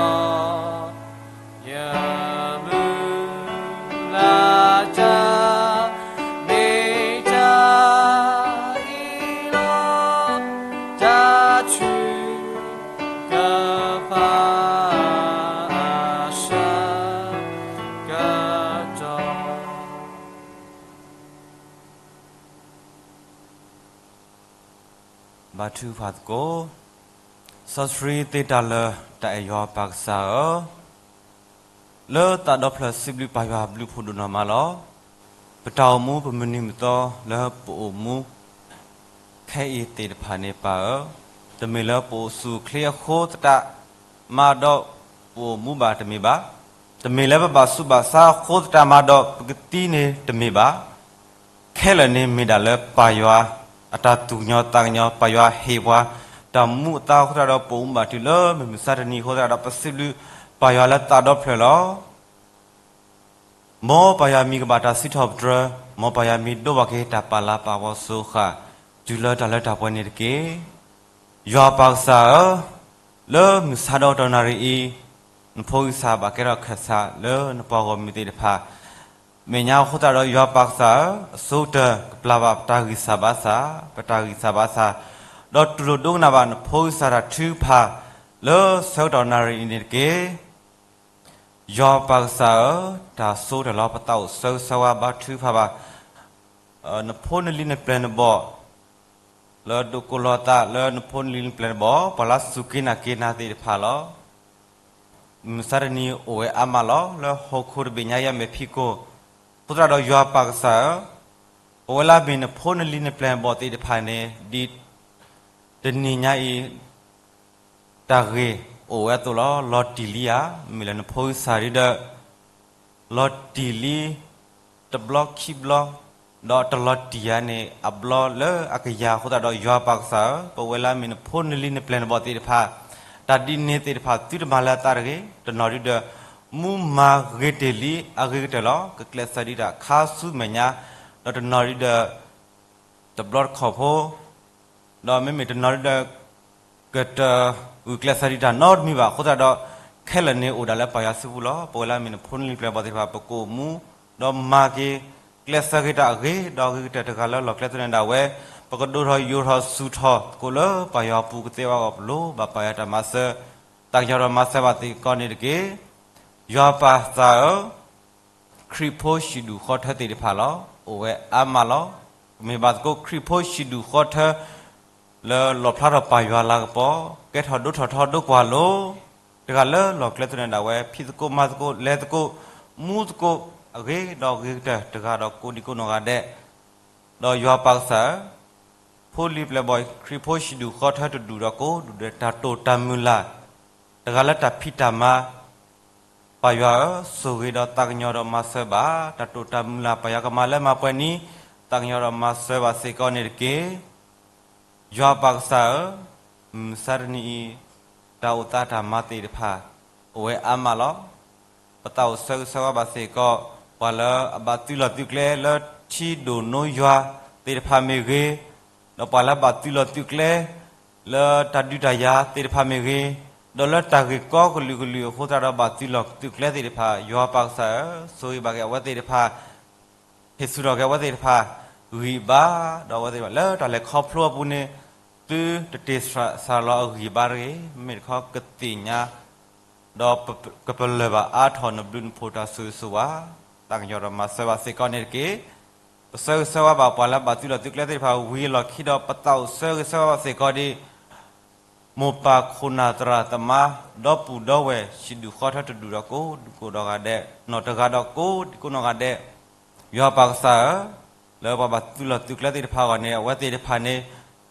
ယမုၢ်လၢ်တၢ် မ့ၢ်တၢ်အံၤလီၤ. တၢ်ထုကဖၣ်အဆၢကတီၢ် ဘါထုကဖၣ်သကိး. စီဆှံသ့တၢ်လၢာ် တၢ်အဲၣ်ယွၤပၢ်ကစၢ်ဧၢ, လၢသးဒီဖျၢၣ်စံးဘျုးပၢ်ယွၤဘျုးဖှိၣ်ဒိၣ်နီၢ်မးလီၤ. ပတၢ်အိၣ်မူပမုၢ်နံၤမုၢ်သီလၢပအိၣ်မူ ခဲအံၤသ့ၣ်တဖၣ်န့ၣ်ပၢ်ဧၢ, တမ့ၢ်လၢပအိၣ်ဆူၣ်အိၣ်ချ့အဃိသတးမးဒီးပအိၣ်မူဘၣ်တမ့ၢ်ဘၣ်, တမ့ၢ်လၢပဘၣ်ဆူးဘၣ်ဆါအဃိသတးမးဒီးပကသံန့ၣ်တမ့ၢ်ဘၣ်. ခဲလၢာ်န့ၣ်မ့ၢ်ဒၣ်လၢပၢ်ယွၤအတၢ်သူၣ်ကညီၤသးကညီၤ, ပၢ်ယွၤဟ့ၣ်ပှၤတၢ်မူအသါအဃိသတးဒီး ပအိၣ်မူဘၣ်တုၤလၢမုၢ်မဆါတနံၤအဃိသတးဒီး ပစံးဘျုးပၢ်ယွၤလၢသးဒီဖျၢၣ်လီၤ. မ်ပၢ်ယွၤမံၤကဘၣ်တၢ်စံးထီၣ်ပတြၢၤ, မ်ပၢ်ယွၤမံၤဒိၣ်ဘၣ်က့ၤတၢ်ပာ်လၤပာ်ဂီၤစိဃာ် တုၤလၢတၢ်လၢတၢ်ပှဲၤန့ၣ်တက့ၢ်. ယွၤပၢ်ကစၢ်ဧၢ, လၢမုၢ်ဆါဒီးတနၣ်ရံၣ်အံၤ, နဖိကစၢ်ဘၣ်ကဲထီၣ်ခၢၣ်စးလၢနပှၤဂီၢ်မုၢ်သ့ၣ်တဖၣ် မဲာ်ညါအဃိသတးဒီး ယွၤပၢ်ကစၢ်ဧၢ, အဆိကတၢၢ်ကပျၢ်ဘၣ်ပတၢ်ဂံၢ်စၢ်ဘါစၢ်, ပတၢ်ဂံၢ်စၢ်ဘါစၢ်, ဒီးတူၢ်လိာ်ဒိကနၣ်ဘၣ်နဖိကစၢ်တၢ်ထုကဖၣ် လၢဆၢကတီၢ်နၣ်ရံၣ်အံၤန့ၣ်တက့ၢ်. ယွၤပၢ်ကစၢ်ဧၢ, တၢ်ဆိကတၢၢ်လီၤ ပသးအိၣ်ဆၢဂ့ၤဆၢဝါဘါထုကဖၣ်ဘၣ် နဖိနလံၤနပျဲၢ်နဘီၣ် လၢဒိးကိးလီၤသးလၢနဖိနလံၤနပျဲၢ်နဘီၣ်, ပှၤလၢစူၢ်က့ၤနာ်က့ၤနၤသ့ၣ်တဖၣ်လီၤ. မုၢ်မဆါတနံၤအိၣ်ဝဲအါမးလီၤ လၢဟီၣ်ခိၣ်တဘ့ၣ်ညါယဲၢ်မဲာ်ဖံးခိၣ်, အဃိသတးဒီးယွၤပၢ်ကစၢ်ဧၢ, ပဝဲလၢအမ့ၢ်နဖိနလံၤနပျဲၢ်နဘီၣ်သ့ၣ်တဖၣ်န့ၣ် ဒ်တနံၤညါအံၤ တၢ်ဂ့ၢ်အိၣ်ဝဲအသိးလီၤ. လီၤတံၢ်လံဧါ, မ့ၢ်လၢနဖိကစၢ်ဒ်ဒီး လီၤတံၢ်လံ တဘျီခံဘျီ, ဒီးတလီၤတံၢ်ဧါန့ၣ် အဘျီလၢအကယၤအဃိသတးဒီး ယွၤပၢ်ကစၢ်ဧၢ, ပဝဲလၢအမ့ၢ်နဖိနလံၤနပျဲၢ်နဘီၣ်သ့ၣ်တဖၣ် တၢ်ဒ်န့ၣ်သ့ၣ်တဖၣ်သုတမၤလၢအသးတဂ့ၤ, တနီၤဒ်ဒီး မူမၤဂ့ၤတ့ၢ်လံအဂ့ၤကတၢၢ်လီၤ. ကကျဲးစၢးဒံးတၢ်ခါဆူမဲာ်ညါ, ဒီးတနီၤဒ်ဒီး တဘျီတခီၣ်ဖိ, ဒီးမ့မ့ၢ်တနီၤဒ်ဒီး ကတဂုာ်ကျဲးစၢးဒံးတၢ်နီတမံၤဘၣ်အဃိသတးဒီး ခဲလၢာ်န့ၣ်အိၣ်ဒၣ်လၢပၢ်ယွၤစုပူၤလီၤ. ပဝဲလၢအမ့ၢ်နဖိနလံၤနပျဲၢ်နဘီၣ်သ့ၣ်တဖၣ် ပကအိၣ်မူ ဒီးမၤက့ၤ ကျဲးစၢးက့ၤတၢ်အဂ့ၤ ဒီးအဂ့ၤကတၢၢ်တဂၤလၢလီၢ်ကျဲသနၢၣ်ဒၣ်ဝဲ, ပကဒိၣ်ထီၣ်ယိာ်ထီၣ်ဆူၣ်ထီၣ်သကိးလၢပၢ်ယွၤအပူၤကသ့အဂီၢ်ပလိၤ ဘၣ်ပၢ်ယွၤတၢ်မၤစၢၤ တၢ်ကညီၤဒီးမၤစၢၤဘၣ်သ့ၣ်ကီးန့ၣ်တက့ၢ်. ယွၤပၢ်ကစၢ်ဧၢ, ခရံာ်ဖိဟံၣ်ဒူၣ်ဃီထၢသ့ၣ်တဖၣ်လီၤ. အိၣ်ဝဲအါမးလီၤ. ကမ့ၢ်ဘၣ်သကိးခရံာ်ဖိဟံၣ်ဒူၣ်ဃီထၢ လၢလီၣ်ဖျါထီၣ်ပၢ်ယွၤလၤကပီၤ, ကဲထီၣ်ဒိၣ်ထီၣ်ထီဒိၣ်ကွၢ်လိၤ, တဂၤလၢလီၢ်ကျဲသနၢၣ်ဒၣ်ဝဲ ဖံးသကိးမၤသကိး လဲၤသကိး မူသကိး အဂ့ၤဒီးအဂ့ၤကတၢၢ်တဂၤဒီးကိးဒံကိးနီၢ်ဂၤဒဲး, ဒီးယွၤပၢ်ကစၢ်ဧၢ, ဖိလံၤပျဲၢ်ဘီၣ် ခရံာ်ဖိဟံၣ်ဒူၣ်ဃီထၢတဒူၣ်ဒီးကိးဒူၣ်ဒီးတၢ်တိာ်တၢ်မုၢ်လၢ် တဂၤလၢတၢ်ဖံးတၢ်မၤ, ပၢ်ယွၤဧၢ, ဆိၣ်ဂ့ၤဒီးသးကညီၤဒီးမၤစၢၤဘၣ်, တၢ်တိာ်တၢ်မုၢ်လၢ် ပၢ်ယွၤကမၤလၢမၤပှဲၤနံၤ, သးကညီၤဒီးမၤစၢၤဘၣ်စ့ၢ်ကီးန့ၣ်တက့ၢ်. ယွၤပၢ်ကစၢ်ဧၢ, မုၢ်မဆါတနံၤအံၤ တၢ်အိၣ်သးတၢ်မၤသ့ၣ်တဖၣ် အိၣ်ဝဲအါမးလီၤ. ပသးအိၣ်ဆၢဂ့ၤဆၢဝါဘၣ်စ့ၢ်ကီး ပှၤလၢအဘၣ်သုးလီၢ်သုးကျဲလၢထံဒိၣ်နိယွၤသ့ၣ်တဖၣ်မ့ၢ်ဂ့ၤ, ဒီးပှၤလၢအဘၣ်သုးလီၢ်သုးကျဲ လၢတၢ်ဒုးတၢ်ယၤသ့ၣ်တဖၣ်မ့ၢ်ဂ့ၤ, ဒီးလၢတၢ်ဂ့ၢ်ကီကလုာ်ကလုာ်အဃိသတးဒီး ဘၣ်သုးလီၢ်သုးကျဲသ့ၣ်တဖၣ် ယွၤပၢ်ကစၢ်ဧၢ, ဆိၣ်ဂ့ၤဘၣ်က့ၤအဝဲသ့ၣ်တဖၣ်, ဟ့ၣ်ဆူၣ်ထီၣ်က့ၤအဝဲသ့ၣ်တဖၣ် ဂံၢ်ဘါ, ဒီးအဝဲသ့ၣ်တဖၣ်လၢတၢ်လဲၤခီဖျိအပူၤန့ၣ် သုတတ့ၢ်စးလီၤအဂံၢ်ဘါတဂ့ၤ, မ့မ့ၢ်တခီကသ့ၣ်ညါ ဒီးကပလၢၢ်ဘၣ်အါထီၣ်နဘျုးနဖှိၣ်တၢ်ဆိၣ်ဂ့ၤဆိၣ်ဝါ, သးကညီၤဒီးမၤစၢၤဘၣ်စ့ၢ်ကီးန့ၣ်တက့ၢ်. ပဆၢဂ့ၤဆၢဝါဘၣ်ပှၤလၢဘၣ်သုးလီၢ်သုးကျဲသ့ၣ်တဖၣ်ဝံၤအလီၢ်ခံဒီး ပသးအိၣ်ဆၢဂ့ၤဆၢဝါဘၣ်စ့ၢ်ကီးဒ် မိၢ်ပၢ်ခိၣ်နၢ်သရၣ်သမါ ဒီပုၢ်ဒီဝဲၢ် ဟံၣ်ဒူၣ်ဃီထၢတဒူၣ်ဒီးကိးဒံကိးနီၢ်ဂၤဒဲး, နီၢ်တဂၤဒီးကိးဒံကိးနီၢ်ဂၤဒဲး, ယွၤပၢ်ကစၢ်ဧၢ, လၢပှၤဘၣ်သုးလီၢ်သုးကျဲသ့ၣ်တဖၣ်အဂီၢ်န့ၣ် အဝဲသ့ၣ်တဖၣ်န့ၣ်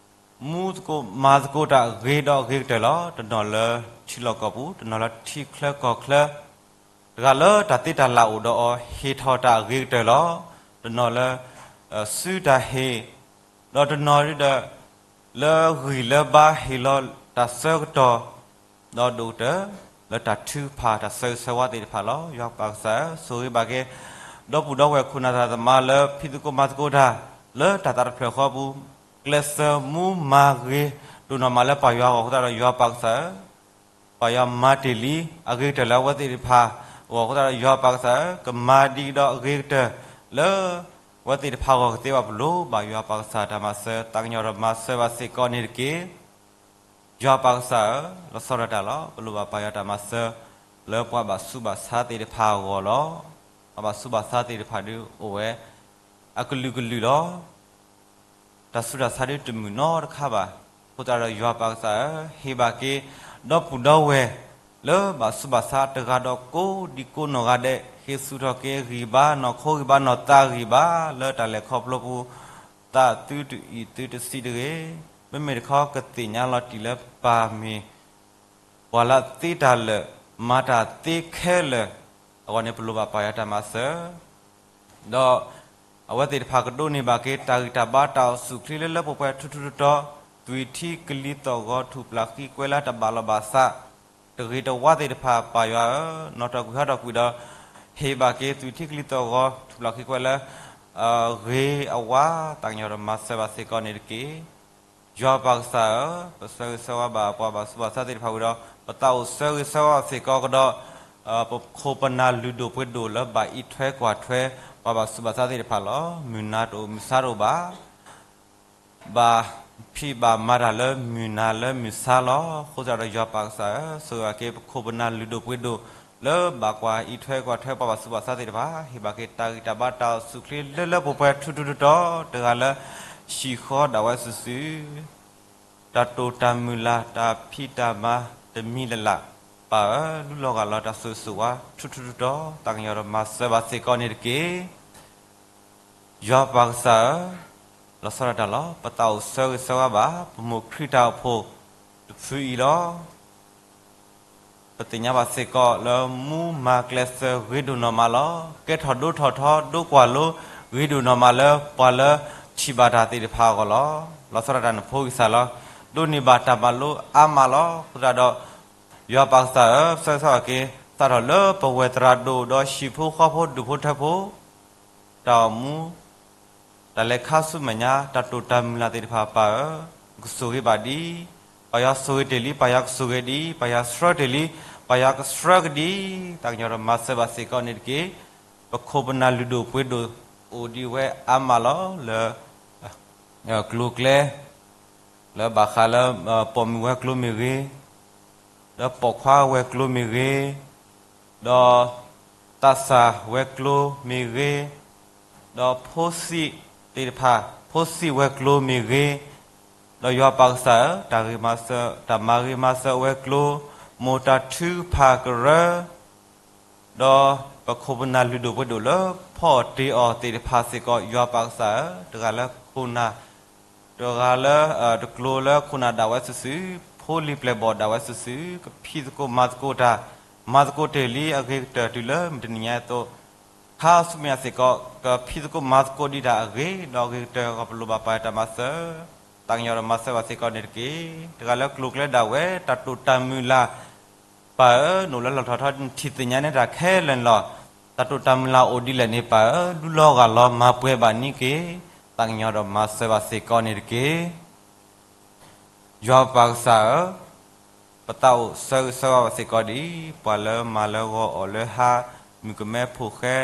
မူသကိးမၤသကိးတၢ်ဂ့ၤဒီးအဂ့ၤကတၢၢ်လီၤ. တနီၤလၢထံလီၢ်ကီၢ်ပူၤ, တနီၤလၢထံချၢကီၢ်ချၢ, တဂၤလၢတၢ်သ့တၢ်လၢ်အိၣ်ဒီးအီၤ ဟ့ၣ်ထီၣ်တၢ်အဂ့ၤကတၢၢ်လီၤ. တနီၤလၢ စုတၢ်ဟ့ၣ်, ဒီးတနီၤဒီး လၢဂံၢ်လၢဘါဟ့ၣ်လီၤတၢ်ဆၢကတီၢ် ဒီးဒိၣ်ကတၢၢ် လၢတၢ်ထုကဖၣ်တၢ်ဆၢဂ့ၤဆၢဝါသ့ၣ်တဖၣ်လီၤ. ယွၤပၢ်ကစၢ်ဧၢ, ဆိၣ်ဂ့ၤဘၣ်က့ၤ ဒီပုၢ်ဒီဝဲၢ်ခိၣ်နၢ်သရၣ်သမါလၢဖံးသကိးမၤသကိးတၢ် လၢတၢ်သးတဖျၢၣ်ဃီပူၤ, ကျဲးစၢးမူမၤဂ့ၤဒိၣ်နီၢ်မးလၢပၢ်ယွၤအဂီၢ်အဃိသတးဒီး ယွၤပၢ်ကစၢ်ဧၢ, ပၢ်ယွၤမၤတ့ၢ်လံအဂ့ၤကတၢၢ်လၢအဝဲသ့ၣ်တဖၣ်အဂီၢ်အဃိသတးဒီး ယွၤပၢ်ကစၢ်ဧၢ, ကမၤဒံးကဒီးအဂ့ၤကတၢၢ်လၢ အဝဲသ့ၣ်တဖၣ်အဂီၢ်ကသ့ဘၣ်. ပလိၣ်ဘၣ်ယွၤပၢ်ကစၢ်တၢ်မၤစၢၤ သးကညီၤဒီးမၤစၢၤဘၣ်စ့ၢ်ကီးန့ၣ်တက့ၢ်. ယွၤပၢ်ကစၢ်ဧၢ, လီၤဆီဒၣ်တၢ်လီၤ. ပလိၣ်ဘၣ်ပၢ်ယွၤတၢ်မၤစၢၤ လၢပှၤဘၣ်ဆူးဘၣ်ဆါသ့ၣ်တဖၣ်အဂီၢ်လီၤ. ပှၤဘၣ်ဆူးဘၣ်ဆါသ့ၣ်တဖၣ်ဒုးအိၣ်ဝဲ အကလုာ်ကလုာ်လီၤ. တၢ်ဆူးတၢ်ဆါဒုးတမုာ်နီတခါဘၣ်. အဃိသတးဒီးယွၤပၢ်ကစၢ်ဧၢ, ဟ့ၣ်ဘၣ်က့ၤ ဒီပုၢ်ဒီဝဲၢ် လၢဘၣ်ဆူးဘၣ်ဆါတဂၤဒီးကိးဒံကိးနီၢ်ဂၤဒဲး ဟ့ၣ်ဆူၣ်ထီၣ်က့ၤဂံၢ်ဘါ နီၢ်ခိဂံၢ်ဘါ နီၢ်သးဂံၢ်ဘါ လၢတၢ်လဲၤခီဖျိပူၤ သးသုတအံၣ်သုတဆံးတဂ့ၤ. မ့မ့ၢ်တခီကသ့ၣ်ညါလီၤတံၢ်လၢပၢ်မ့ၢ် ပှၤလၢသ့တၢ်လၢာ် မၤတၢ်သ့ခဲလၢာ်အဂီၢ်န့ၣ် ပလိၣ်ဘၣ်ပၢ်ယွၤတၢ်မၤစၢၤ ဒီးအဝဲသ့ၣ်တဖၣ်ကဒိးန့ၢ်ဘၣ်က့ၤ တၢ်ဂံၢ်တၢ်ဘါတၢ်အိၣ်ဆူၣ်အိၣ်ချ့လၢလၢပှဲၤပှဲၤထူထူတီတီ, သွံၣ်ထံကလံၤသီၣ်ဂီၤထူၣ်ပျၢ်ဃံကွဲလၢတဘၣ်လီၢ်ဘၣ်စး, တဂ့ၤတဝါသ့ၣ်တဖၣ် ပၢ်ယွၤဧၢ, နီၣ်ထီၣ်ကွံာ်ဟးထီၣ်ကွံာ်ဒီး ဟ့ၣ်ဘၣ်က့ၤသွံၣ်ထံကလံၤသီၣ်ဂီၤထူၣ်ပျၢ်ဃံကွဲလၢ ဂ့ၤအဝါ သးကညီၤဒီးမၤစၢၤဘၣ်စ့ၢ်ကီးန့ၣ်တက့ၢ်. ယွၤပၢ်ကစၢ်ဧၢ, ပဆၢဂ့ၤဆၢဝါဘၣ်ပှၤဘၣ်ဆူးဘၣ်ဆါသ့ၣ်တဖၣ်ဝံၤဒီး ပသးအိၣ်ဆၢဂ့ၤဆၢဝါဘၣ်စ့ၢ်ကီးကဒီး ပခိၣ်ပနၢ်လုၢ်ဒိၣ်ပှ့ၤဒိၣ်လၢဘၣ်အံးထွဲကွၢ်ထွဲ ပှၤဘၣ်ဆူးဘၣ်ဆါသ့ၣ်တဖၣ်လီၤ. မုၢ်နၤတအိၣ်မုၢ်ဆါတအိၣ်ဘၣ်. ဘၣ်ဖံးဘၣ်မၤတၢ်လၢမုၢ်နၤလၢမုၢ်ဆါလီၤ. အဃိသတးဒီးယွၤပၢ်ကစၢ်ဧၢ, ဆိၣ်ဂ့ၤဘၣ်က့ၤပခိၣ်ပနၢ်လုၢ်ဒိၣ်ပှ့ၤဒိၣ် လၢဘၣ်ကွၢ်အံးထွဲကွၢ်ထွဲပှၤဘၣ်ဆူးဘၣ်ဆါသ့ၣ်တဖၣ်, ဟ့ၣ်ဘၣ်က့ၤတၢ်ဂံၢ်တၢ်ဘါတၢ်အိၣ်ဆူၣ်အိၣ်ချ့လၢလၢပှဲၤပှဲၤထူထူတီတီ, တဂၤလၢ ဟံၣ်ဃီဒၣ်ဝဲစုာ်စုာ် တၢ်တိာ်တၢ်မုၢ်လၢ် တၢ်ဖံးတၢ်မၤတမံၤလၢ်လၢ်, ပၢ်ဧၢ, လူလီၤဂာ်လီၤတၢ်ဆိၣ်ဂ့ၤဆိၣ်ဝါ ထူထူတီတီ, သးကညီၤဒီးမၤစၢၤဘၣ်စ့ၢ်ကီးန့ၣ်တက့ၢ်. ယွၤပၢ်ကစၢ်ဧၢ, လီၤဆီဒၣ်တၢ်လီၤ. ပသးအိၣ်ဆၢဂ့ၤဆၢဝါဘၣ် ပမိၢ်ခရံာ်တၢ်အိၣ်ဖှိၣ်တဖုအံၤလီၤ. ပသ့ၣ်ညါဘၣ်စ့ၢ်ကီးလၢမူမၤကျဲးစၢးဂ့ၤဒိၣ်နီၢ်မးလီၤ. ကဲထီၣ်ဒိထီၣ်ထီဒိကွၢ်လိ ဂ့ၤဒိၣ်နီၢ်မးလၢပှၤလၢထံၣ်ဘၣ်တၢ်သ့ၣ်တဖၣ်အဂီၢ်လီၤ. လီၤဆီဒၣ်တၢ်နဖိကစၢ်လီၤ. ဒိးန့ၢ်ဘၣ်တၢ်မၤလိအါမးလီၤ. အဃိသတးဒီး ယွၤပၢ်ကစၢ်ဧၢ, ပဆၢဂ့ၤဆၢဝါက့ၤ စးထီၣ်လၢပဝဲၢ်သရၣ်ဒိၣ်ဒီးဟံၣ်ဖိဃီဖိဒူၣ်ဖိထၢဖိ တၢ်အိၣ်မူ တၢ်လဲၤခါဆူမဲာ်ညါ တၢ်တိာ်တၢ်မုၢ်လၢ်သ့ၣ်တဖၣ်ပၢ်ဧၢ, ကဆိၣ်ဂ့ၤဘၣ်ဒံး, ပၢ်ယွၤဆိၣ်ဂ့ၤတ့ၢ်လံ ပၢ်ယွၤကဆိၣ်ဂ့ၤဒံး, ပၢ်ယွၤဆှၢတ့ၢ်လံ ပၢ်ယွၤကဆှၢကဒံး, သးကညီၤဒီးမၤစၢၤဘၣ်စ့ၢ်ကီးန့ၣ်တက့ၢ်. ပခိၣ်ပနၢ်လုၢ်ဒိၣ်ပှ့ၤဒိၣ်အိၣ်ဒံးဝဲအါမးလီၤ လၢ ကျိၤကျဲ လၢဘၣ်ဃးလၢ ပိာ်မုၣ်ဝဲၤကျိၤမ့ၢ်ဂ့ၤ, ဒီးပိာ်ခွါဝဲၤကျိၤမ့ၢ်ဂ့ၤ, ဒီးသးစၢ်ဝဲၤကျိၤမ့ၢ်ဂ့ၤ, ဒီးဖိစံးသ့ၣ်တဖၣ် ဖိစံးဝဲၤကျိၤမ့ၢ်ဂ့ၤ, ဒီးယွၤပၢ်ကစၢ်ဧၢ, တၢ်ဂ့ၤမၤစၢၤ တၢ်မၤဂ့ၤမၤစၢၤဝဲၤကျိၤ, မိၢ်တၢ်ထုကဖၣ်ကရၢ ဒီးပခိၣ်ပနၢ်လုၢ်ဒိၣ်ပှ့ၤဒိၣ်လၢဖီၣ်တ့ၢ်အီၤသ့ၣ်တဖၣ်စ့ၢ်ကီး ယွၤပၢ်ကစၢ်ဧၢ, တဂၤလၢခိၣ်နၢ်, တဂၤလၢ တကျိၤလၢခိၣ်နၢ်ဒၣ်ဝဲစုာ်စုာ်, ဖိလံၤပျဲၢ်ဘီၣ်ဒၣ်ဝဲစုာ်စုာ်, ကဖံးသကိးမၤသကိးတၢ်, မၤသကိးတ့ၢ်လံအဂ့ၤကတၢၢ်တုၤလၢမုၢ်တနံၤညါအသိး, ခါဆူမဲာ်ညါစ့ၢ်ကီး ကဖံးသကိးမၤသကိးဒံးတၢ်အဂ့ၤ ဒီးအဂ့ၤကတၢၢ်အဂီၢ် ပလိၣ်ဘၣ်ပၢ်ယွၤတၢ်မၤစၢၤ, သးကညီၤဒီးမၤစၢၤဘၣ်စ့ၢ်ကီးန့ၣ်တက့ၢ်. တဂၤလၢကျိၤကျဲဒၣ်ဝဲ တၢ်တိာ်တၢ်မုၢ်လၢ် ပၢ်ဧၢ, နအိၣ်လၢလီၢ်ထီၣ်ထီ နထံၣ်သ့ၣ်ညါန့ၢ်တၢ်ခဲလၢာ်န့ၣ်လီၤ. တၢ်တိာ်တၢ်မုၢ်လၢ်အိၣ်ဒ်လဲၣ်န့ၣ် ပၢ်ဧၢ, လူလီၤဂာ်လီၤမၤပှဲၤဘၣ်န့ၣ်တက့ၢ်. သးကညီၤဒီးမၤစၢၤဘၣ်စ့ၢ်ကီးန့ၣ်တက့ၢ်. ယွၤပၢ်ကစၢ်ဧၢ, ပသးအိၣ်ဆၢဂ့ၤဆၢဝါဘၣ်စ့ၢ်ကီးဒံး ပှၤလၢမၤလၢဂီၤအီၣ်လၢဟါ, မုၣ်ကမဲဖိဃဲ,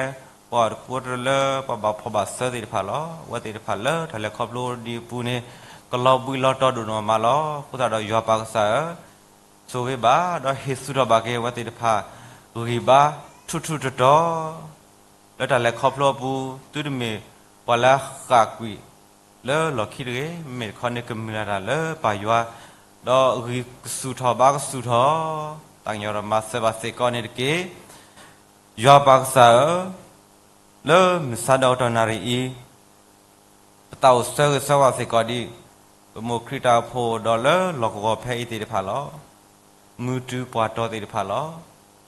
ပှၤတကိးတလၢ ပှၤဘၣ်ဖှီၣ်ဘၣ်စၢၤသ့ၣ်တဖၣ်လီၤ. အဝဲသ့ၣ်တဖၣ်လၢတၢ်လဲၤခီဖျိဒံးအပူၤန့ၣ် ကလီၤဘှံးလီၤတီၤဒိၣ်နီၢ်မးလီၤ. အဃိသတးဒီးယွၤပၢ်ကစၢ်ဧၢ, ဆိၣ်ဂ့ၤဘၣ်ဒီးဟ့ၣ်ဆူၣ်ထီၣ်ဘၣ်က့ၤအဝဲသ့ၣ်တဖၣ် ဂံၢ်ဘါထူထူတီတီ လၢတၢ်လဲၤခီဖျိအပူၤ, သုတမ့ၢ်ပှၤလၢအဃၣ်ကွံာ်လၢလီၢ်ခံတဂ့ၤ, မ့မ့ၢ်တခီန့ၣ်ကမုာ်လၢ်တၢ်လၢပၢ်ယွၤ, ဒီးဂံၢ်ကဆူၣ်ထီၣ်ဘါကဆူၣ်ထီၣ်, သးကညီၤဒီးမၤစၢၤဘၣ်စ့ၢ်ကီးန့ၣ်တက့ၢ်. ယွၤပၢ်ကစၢ်ဧၢ, လၢမုၢ်ဆါဒီးတနၣ်ရံၣ်အံၤ ပသးအိၣ်ဆၢဂ့ၤဆၢဝါစ့ၢ်ကီးဒံး ပမိၢ်ခရံာ်တၢ်အိၣ်ဖှိၣ်ဒီးလၢလီၢ်ကဝီၤဖဲအံၤသ့ၣ်တဖၣ်လီၤ. မုၢ်တုၤပှၤတီၤသ့ၣ်တဖၣ်လီၤ.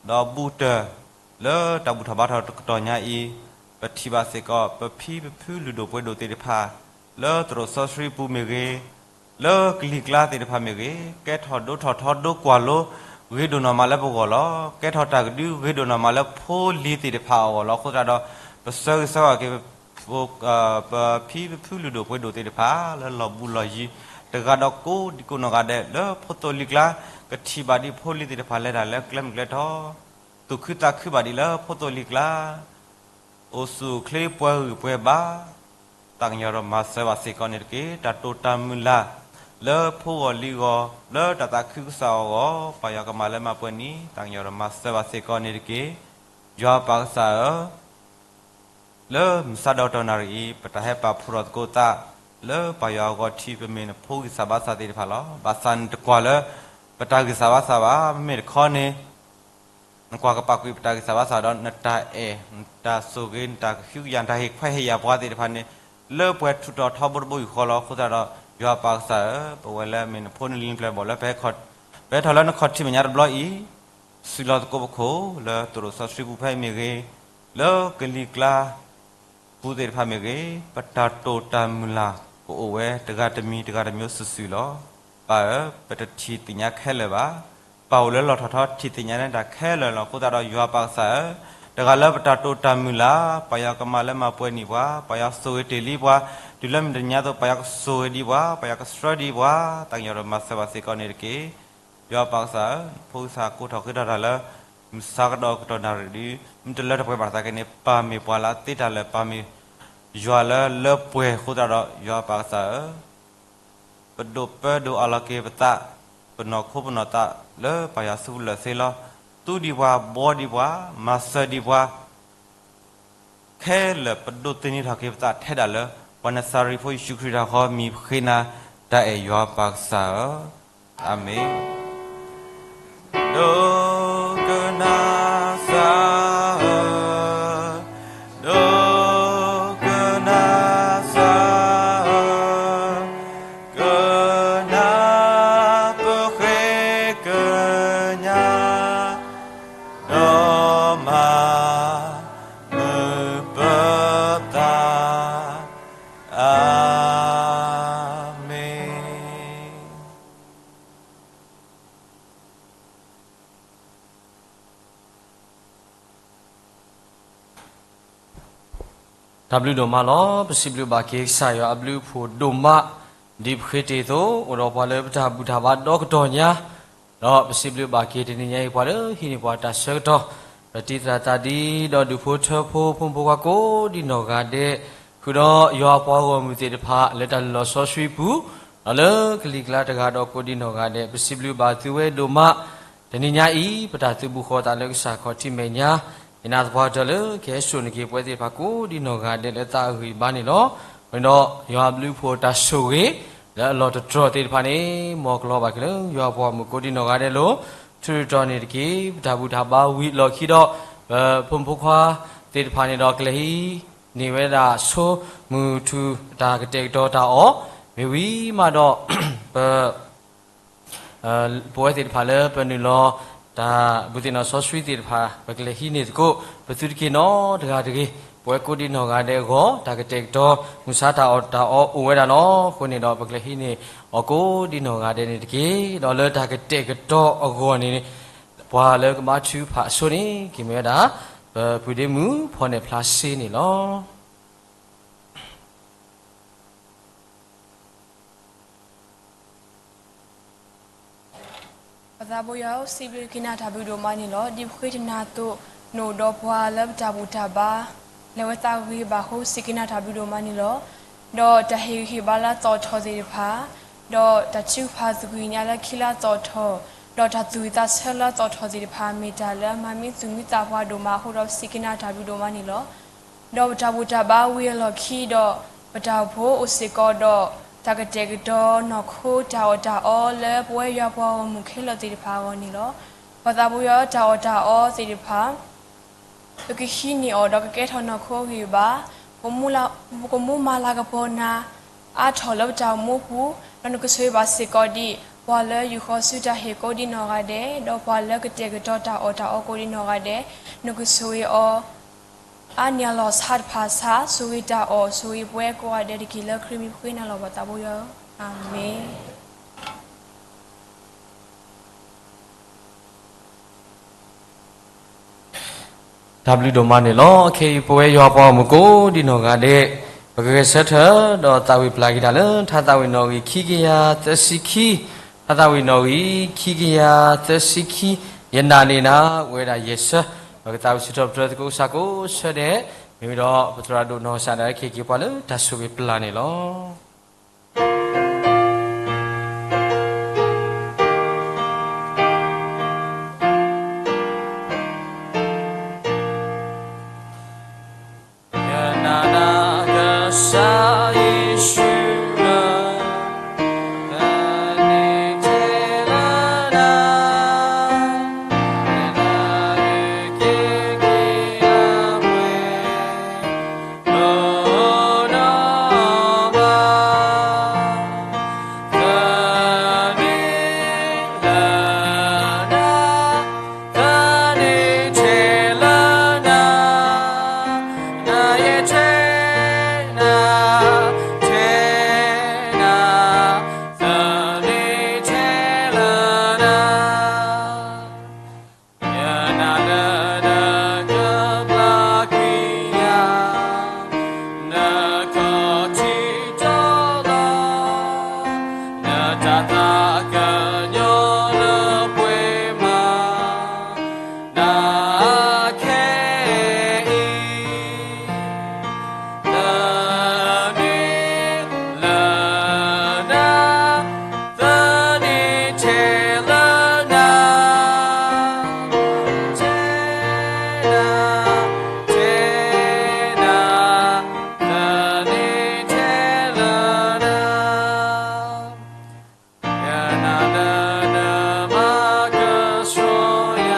ဒီးဘူးတၢၢ်လၢတၢ်ဘူၣ်ထီၣ်ဘါထီၣ်တကတီၢ်ညါအံၤ, ပထံၣ်ဘၣ်စ့ၢ်ကီး ပဖံပဖုလုၢ်ဒိၣ်ပှ့ၤဒိၣ်သ့ၣ်တဖၣ် လၢသရိာ်စီဆှံပူၤမ့ၢ်ဂ့ၤ, လၢကလံၤကျါသ့ၣ်တဖၣ်မ့ၢ်ဂ့ၤ, ကဲထီၣ်ဒိၣ်ထီၣ်ထီဒိၣ်ကွၢ်လိ ဂ့ၤဒိၣ်နီၢ်မးလၢပဂီၢ်လီၤ. ကဲထီၣ်တၢ်ကဒုဂ့ၤဒိၣ်နီၢ်မးလၢဖိလံၤသ့ၣ်တဖၣ်အဂီၢ်လီၤ. အဃိသတးဒီး ပဆၢဂ့ၤဆၢဝါက့ၤ ပဖံပဖုလုၢ်ဒိၣ်ပှ့ၤဒိၣ်သ့ၣ်တဖၣ် လၢလီၢ်ဘူးလီၢ်ယံၤ တဂၤဒီးကိးဒံကိးနီၢ်ဂၤဒဲး လၢဖိသိလံၤကျါ ကထံၣ်ဘၣ်ဒံးဖိလံၤသ့ၣ်တဖၣ်လဲၤတၢ်လၢကျဲမုၢ်ကျဲထီ, သူၣ်ခုသးခုဘၣ်ဒံးလၢဖိသိလံၤကျါ, အိၣ်ဆူၣ်အိၣ်ချ့ပှဲၤဂံၢ်ပှဲၤဘါ, သးကညီၤဒီးမၤစၢၤဘၣ်စ့ၢ်ကီးန့ၣ်တက့ၢ်. တၢ်တိာ်တၢ်မုၢ်လၢ် လၢဖိဂီၢ်လံၤဂီၢ် လၢတၢ်သးခုကစီၣ်အဂီၢ် ပၢ်ယွၤကမၤလၢမၤပှဲၤန့ၣ် သးကညီၤဒီးမၤစၢၤဘၣ်စ့ၢ်ကီးန့ၣ်တက့ၢ်. ယွၤပၢ်ကစၢ်ဧၢ, လၢမုၢ်ဆါဒီးတနၣ်ရံၣ်အံၤ ပတၢ်ဟဲပာ်ဖှိၣ်ထီၣ်သကိးသး လၢပၢ်ယွၤအဂီၢ်ထံး ပမ့ၢ်နဖိဂံၢ်စၢ်ဘါစၢ်သ့ၣ်တဖၣ်လီၤ. ဘၣ်ဆၣ်နတကွၢ်လၢ ပတၢ်ဂံၢ်စၢ်ဘါစၢ်ဘၣ်. မ့မ့ၢ်တခီန့ၣ် နကွၢ်ကပာ်ကွံာ်ပတၢ်ဂံၢ်စၢ်ဘါစၢ်ဒီး နတၢ်အဲၣ်, နတၢ်ဆိၣ်ဂ့ၤ, နတၢ်ကဟုကယာ်, နတၢ်ဟ့ၣ်ခွဲးဟ့ၣ်ယာ်ပှၤသ့ၣ်တဖၣ်န့ၣ် လၢပှဲၤထူးထီၣ်ထီဘိတဘိယူၢ်ဃီလီၤ. အဃိသတးဒီး ယွၤပၢ်ကစၢ်ဧၢ, ပဝဲလၢမ့ၢ်နဖိနလံၤပျဲၢ်ဘီၣ်လၢ ပဟဲထီၣ်လၢနခီၣ်ထံးမဲာ်ညါတဘျီအံၤ စုလီၤသကိးပခိၣ်လၢသရိာ်စီဆှံပူၤဖဲအံၤမ့ၢ်ဂ့ၤ, လၢကလံၤကျါ ပူၤသ့ၣ်တဖၣ်မ့ၢ်ဂ့ၤ, ပတၢ်တိာ်တၢ်မုၢ်လၢ် ကအိၣ်ဝဲတဂၤတမံၤတဂၤတမံၤစုာ်စုာ်လီၤ. ပၢ်ဧၢ, ပတထံၣ်သ့ၣ်ညါခဲလၢာ်ဘၣ်. ပၢ်အိၣ်လၢလီၢ်ထီၣ်ထီထံၣ်သ့ၣ်ညါန့ၢ်တၢ်ခဲလၢာ်လီၤ. အဃိသတးဒီးယွၤပၢ်ကစၢ်ဧၢ, တဂၤလၢပတၢ်တိာ်တၢ်မုၢ်လၢ် ပၢ်ယွၤကမၤလၢမၤပှဲၤန့ၢ်ပှၤ, ပၢ်ယွၤဆိၣ်ဂ့ၤတ့ၢ်လံပှၤ, တုၤလၢမုၢ်တနံၤညါအသိး ပၢ်ယွၤကဆိၣ်ဂ့ၤဒံးပှၤ, ပၢ်ယွၤကဆှၢဒံးပှၤ, သးကညီၤဒီးမၤစၢၤဘၣ်စ့ၢ်ကီးန့ၣ်တက့ၢ်. ယွၤပၢ်ကစၢ်ဧၢ, နဖိကစၢ်ကိးထီၣ်ဃ့ထီၣ်တၢ်လၢ မုၢ်ဆါကဒီးကတီၢ်နၣ်ရံၣ်ဒု, မ့ၢ်တလၢတပှဲၤဘၣ်သနာ်က့န့ၣ် ပၢ်မ့ၢ်ပှၤလၢအသ့တၢ်လၢာ်, ပၢ်မ့ၢ်ယွၤလၢလၢပှဲၤအဃိသတးဒီး ယွၤပၢ်ကစၢ်ဧၢ, ပဒိးပၢဒိးအးလီၤက့ၤပသး, ပနီၢ်ခိပနီၢ်သးလၢပၢ်ယွၤစုပူၤလၢာ်သ့လီၤ. သူဒံးပှၤ, ဘှီဒံးပှၤ, မၤစၢၤဒံးပှၤ ခဲလၢာ်ပဒိးသန့ၤထီၣ်က့ၤပသးထဲဒၣ်လၢ ပှၤနစၤရ့းဖိယ့ၣ်ၡူးခရံာ်တၢ်ဃီမံၤပဃ့နၤ, တၢ်အဲၣ်ယွၤပၢ်ကစၢ်ဧၢ, အၤမ့ၣ်. ဒိကနၣ်စၢ်ဧၢ, ဒိကနၣ်စၢ်ဧၢ, ကနၣ်ပဃ့ကညး ဒီးမၤမုာ်ပသး, အၤမ့ၣ်. တၢ်ဘျုးဒိၣ်မးလီၤ. ပစံးဘျုးဘၣ်က့ၤကစၢ်ယွၤအဘျုးအဖှိၣ်ဒိၣ်မး, ဒ်ပဃ့တ့ၢ်အသိး အိၣ်ဒီးပှၤလၢပတၢ်ဘူၣ်တၢ်ဘါဒီကတီၢ်ညါ, ဒီးပစံးဘျုးဘၣ်က့ၤတနံၤညါအံၤ ပှၤလၢဟံးန့ၢ်ပှၤတၢ်ဆၢကတီၢ်, ပတံၤသရၣ်သးဒံး ဒီးဒူၣ်ဖိထၢဖိ ဖိမုၣ်ဖိခွါကိးဒံးနီၢ်ဂၤဒဲး, ဃုာ်ဒီးယွၤအပှၤဂီၢ်မုၢ်သ့ၣ်တဖၣ် လၢတၢ်လုၢ်လီၢ်စီဆှံပူၤ, ဒီးလၢကလံၤကျါတဂၤဒီးကိးဒံးနီၢ်ဂၤဒဲး ပစံးဘျုးဘၣ်သုဝဲဒိၣ်မး. တနံၤညါအံၤ ပတၢ်သုးဘူးဃီၤသးလၢကစၢ်ခီၣ်ထံးမဲာ်ညါ, ယနာ်သပှၢ်တၢၢ်လၢကဟဲစိာ်န့ၢ်က့ၤပဝဲသ့ၣ်တဖၣ်ကိးဒံးနီၢ်ဂၤဒဲး လၢသးအဂံၢ်အဘါန့ၣ်လီၤ. အဃိဒီး ယွၤအဘျုးအဖှိၣ်တၢ်ဆိၣ်ဂ့ၤ လၢအလီၢ်တတြီၢ်သ့ၣ်တဖၣ်န့ၣ် မ်ကလီၤဘၣ်က့ၤလၢယွၤအပှၤဂီၢ်မုၢ်ကိးဒံးနီၢ်ဂၤဒဲးလီၤ. ထူးထီၣ်န့ၣ်တက့ၢ်. ပတၢ်ဘူၣ်တၢ်ဘါဝံၤအလီၢ်ခံဒီး ပဖိမုၣ်ဖိခွါသ့ၣ်တဖၣ်န့ၣ်ဒီး ကလဲၤဟံးန့ၢ်ဝဲဒၣ်ဆိ မုၢ်ထူၣ်တၢ်ကတဲာ်ကတီၤတၢ်အီၣ်, မ့ၢ်ဝံၤမးဒီး ပ ပဝဲသ့ၣ်တဖၣ်လၢပနုာ်လီၤ တၢ်ဘူၣ်သ့ၣ်နီၣ်စီဆှံသ့ၣ်တဖၣ် ပကလဲၤဟံးန့ၢ်သကိး ပသုတက့ၢ်နီတဂၤတဂ့ၤ, ပဝဲကိးဒံးနီၢ်ဂၤဒဲးအဂီၢ် တၢ်ကတဲာ်ကတီၤ မုၢ်ဆါတၢ်အီၣ်တၢ်အီအိၣ်ဝဲဒၣ်လီၤ. အဃိန့ၣ်ဒီး ပကလဲၤဟံးန့ၢ်အီၤကိးဒံးနီၢ်ဂၤဒဲးန့ၣ်တက့ၢ်. ဒီးလၢတၢ်ကတဲာ်ကတီၤအဂီၢ်န့ၣ် ပှၤလၢကဘါထုကဖၣ်အဆိန့ၣ် ကမ့ၢ်ဝဲဒၣ် ပပုၢ်ဒ့မုၣ်ဖီၣ်နဲၣ်ဖျါစ့န့ၣ်လီၤ. သးဘိယွၤဧၢ, စံးဘျုးက့ၤနၤတၢ်ဘျုးဒိၣ်မးန့ၣ်လီၤ. ဒ်ပဃ့ကညးအသိး, နအိၣ်ဒီးပှၤလၢပတၢ်ဘူၣ်တၢ်ဘါ, လဲၤဝဲသးဂ့ၤဘၣ်အဃိ စံးက့ၤနၤတၢ်ဘျုးဒိၣ်မးန့ၣ်လီၤ. ဒီးတၢ်ဟ့ၣ်ဂံၢ်ဟ့ၣ်ဘါလၢအသီၣ်ထီၣ်သ့ၣ်တဖၣ်, ဒီးတၢ်ထုကဖၣ်သကိးညါလၢခံလၢအသီၣ်ထီၣ်, ဒီးတၢ်သူၣ်ဝံၣ်သးဆၢလၢအသီၣ်ထီၣ်သ့ၣ်တဖၣ် မ့ၢ်တၢ်လၢမၤမံသူၣ်မံသးပှၤဒိၣ်မးအဃိဒီး ပစံးက့ၤနၤတၢ်ဘျုးဒိၣ်မးန့ၣ်လီၤ. ဒီးပတၢ်ဘူၣ်တၢ်ဘါဝံၤအလီၢ်ခံဒီး ပတၢ်အိၣ်ဖှိၣ်အိၣ်စ့ၢ်ကီးဒီး တၢ်ကတဲာ်ကတီၤနီၢ်ခိတၢ်အီၣ်တၢ်အီလၢပဝဲယွၤပှၤဂီၢ်မုၢ်ခဲလၢာ်သ့ၣ်တဖၣ်အဂီၢ်န့ၣ်လီၤ. ပသးဘိယွၤဧၢ, တၢ်အီၣ်တၢ်အီသ့ၣ်တဖၣ် ပကဟံးန့ၢ်အီၤဒီးကကဲထီၣ်နီၢ်ခိအဂံၢ်အဘါ, ပကမူမၤလၤကပီၤနၤ အါထီၣ်လၢပတၢ်အိၣ်မူပူၤ, ဒီးနကဆိၣ်ဂ့ၤဘၣ်စ့ၢ်ကီးဒံး ပှၤလၢယူၢ်ဃီၤဆူတၢ်ဟ့ၣ်ကိးဒံးနီၢ်ဂၤဒဲး, ဒီးပှၤလၢကတဲာ်ကတီၤတၢ်အီၣ်တၢ်အီကိးဒံးနီၢ်ဂၤဒဲး, နကဆိၣ်ဂ့ၤအီၤ အါန့ၢ်အလီၢ်ဆါတဖၣ်ဆါ, ဆိၣ်ဂ့ၤတၢ်အီၣ်, ဆိၣ်ဂ့ၤပဝဲကိးဂၤဒဲးတက့ၢ်. လၢခရံာ်မံၤပဃ့နၤလီၤ ပသးဘိယွၤဧၢ, အၤမ့ၣ်. တၢ်ဘျုးဒိၣ်မးန့ၣ်လီၤ. ခဲအံၤပဝဲယွၤပှၤဂီၢ်မုၢ်ကိးဒံးနီၢ်ဂၤဒဲး, ပကဂဲၤဆၢထၢၣ် ဒီးသးဝံၣ်ပျၢ်က့ၤတၢ်လၢ ထါသးဝံၣ်နီၣ်ဂံၢ်ခံကယၤသၢဆံခံ, ထါသးဝံၣ်နီၣ်ဂံၢ်ခံကယၤသၢဆံခံ, ယနာ်န့ၢ်နၤ အိၣ်ဝဲဒၣ်ယဲၢ်ဆၢ, ဒီးကသးဝံၣ်စံးထီၣ်ပတြၢၤသကိးကစၢ်ကိးဆၢဒဲး, မ့ၢ်ဝံၤဒီးပသရၣ်ဒိၣ်နီၢ်ကစၢ်ဒၣ်ဝဲခဲက့ၤပှၤလၢတၢ်ဆိၣ်ဂ့ၤပျၢ်န့ၣ်လီၤ. ယနာ်နၤကစၢ်ယ့ၣ်ၡူးဧၢ, သန့ၤထဲလၢနၤ, ယနာ်က့ၤက့ၤလၢပှဲၤ ဒိၣ်နီၢ်မး, သန့ၤလၢနၤ, သန့ၤထဲလၢနၤ, နၤယဲထဲနၤ, ထဲနၤ, သန့ၤထဲလၢနၤ. ယနာ်လၢနကပျၢ်ကွံာ်ယၤ, နခီၣ်ထံးတီလီၤ, နတၢ်သးကညီၤလၢပှဲၤမး, နၤခဲအံၤ သန့ၤလၢနၤ, သန့ၤထဲလၢနၤ, ထဲနၤ, ထဲနၤ, သန့ၤထဲလၢနၤ. ယနာ်လၢနမၤကဆှီယၤ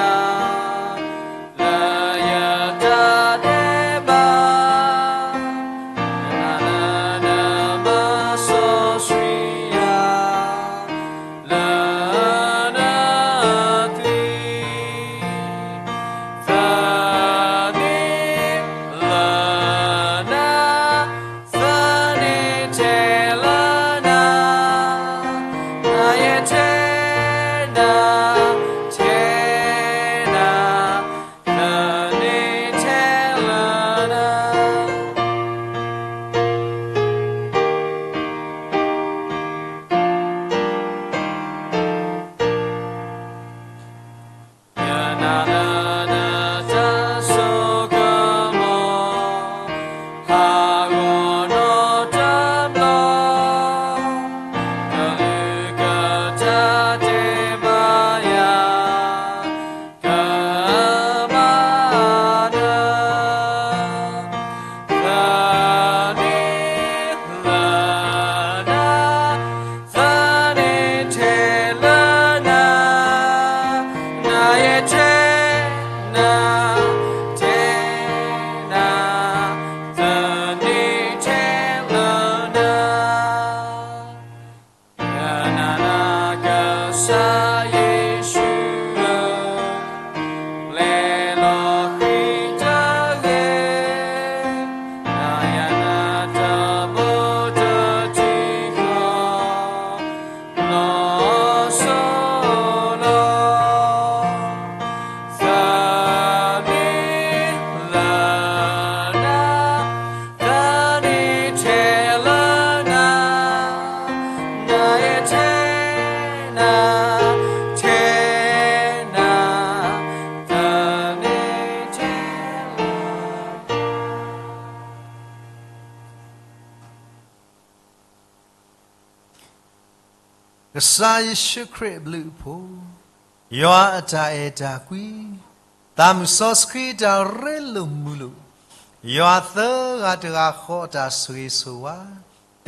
လၢယတၢ်ဒဲးဘး, ယနာ်လၢနမၤစီဆှံယၤ လၢနသွံၣ်, သန့ၤလၢနၤ, သန့ၤထဲလၢနၤ, နၤယဲထဲနၤ, ထဲနၤ, သန့ၤထဲလၢနၤ. ယနာ်လၢနတၢ်ဆိကမိၣ် ဟးဂီၤနီတဘျီ, ကလုၢ်ကထါတ့ၢ်မၤယၤ ကမၤနၢၤ, သန့ၤလၢနၤ, သန့ၤထဲလၢနၤ, နၤယဲထဲနၤ, ထဲနၤ, သန့ၤထဲလၢနၤ. ယနာ်နၤကစၢ်ယ့ၣ်ၡူးဧၢ, ပျဲလီၤဃံတဂ့ၤ, နၤယၤနၤတၢ်ဘိတထံၣ်ဃီ, လီၤစိၤလီၤ. သန့ၤလၢနၤ, သန့ၤထဲလၢနၤ, နၤယဲထဲနၤ, ထဲ ကစၢ်ယ့ၣ်ၡူးခရံာ်အဘျုးအဖှိၣ်, ယွၤအတၢ်အဲၣ်တၢ်ကွံ, သးမုၢ်စီဆှံတၢ်ရ့လိာ်မုာ်လိာ်, ယွၤသၢဂၤတဂၤဃီအတၢ်ဆိၣ်ဂ့ၤဆိၣ်ဝါ,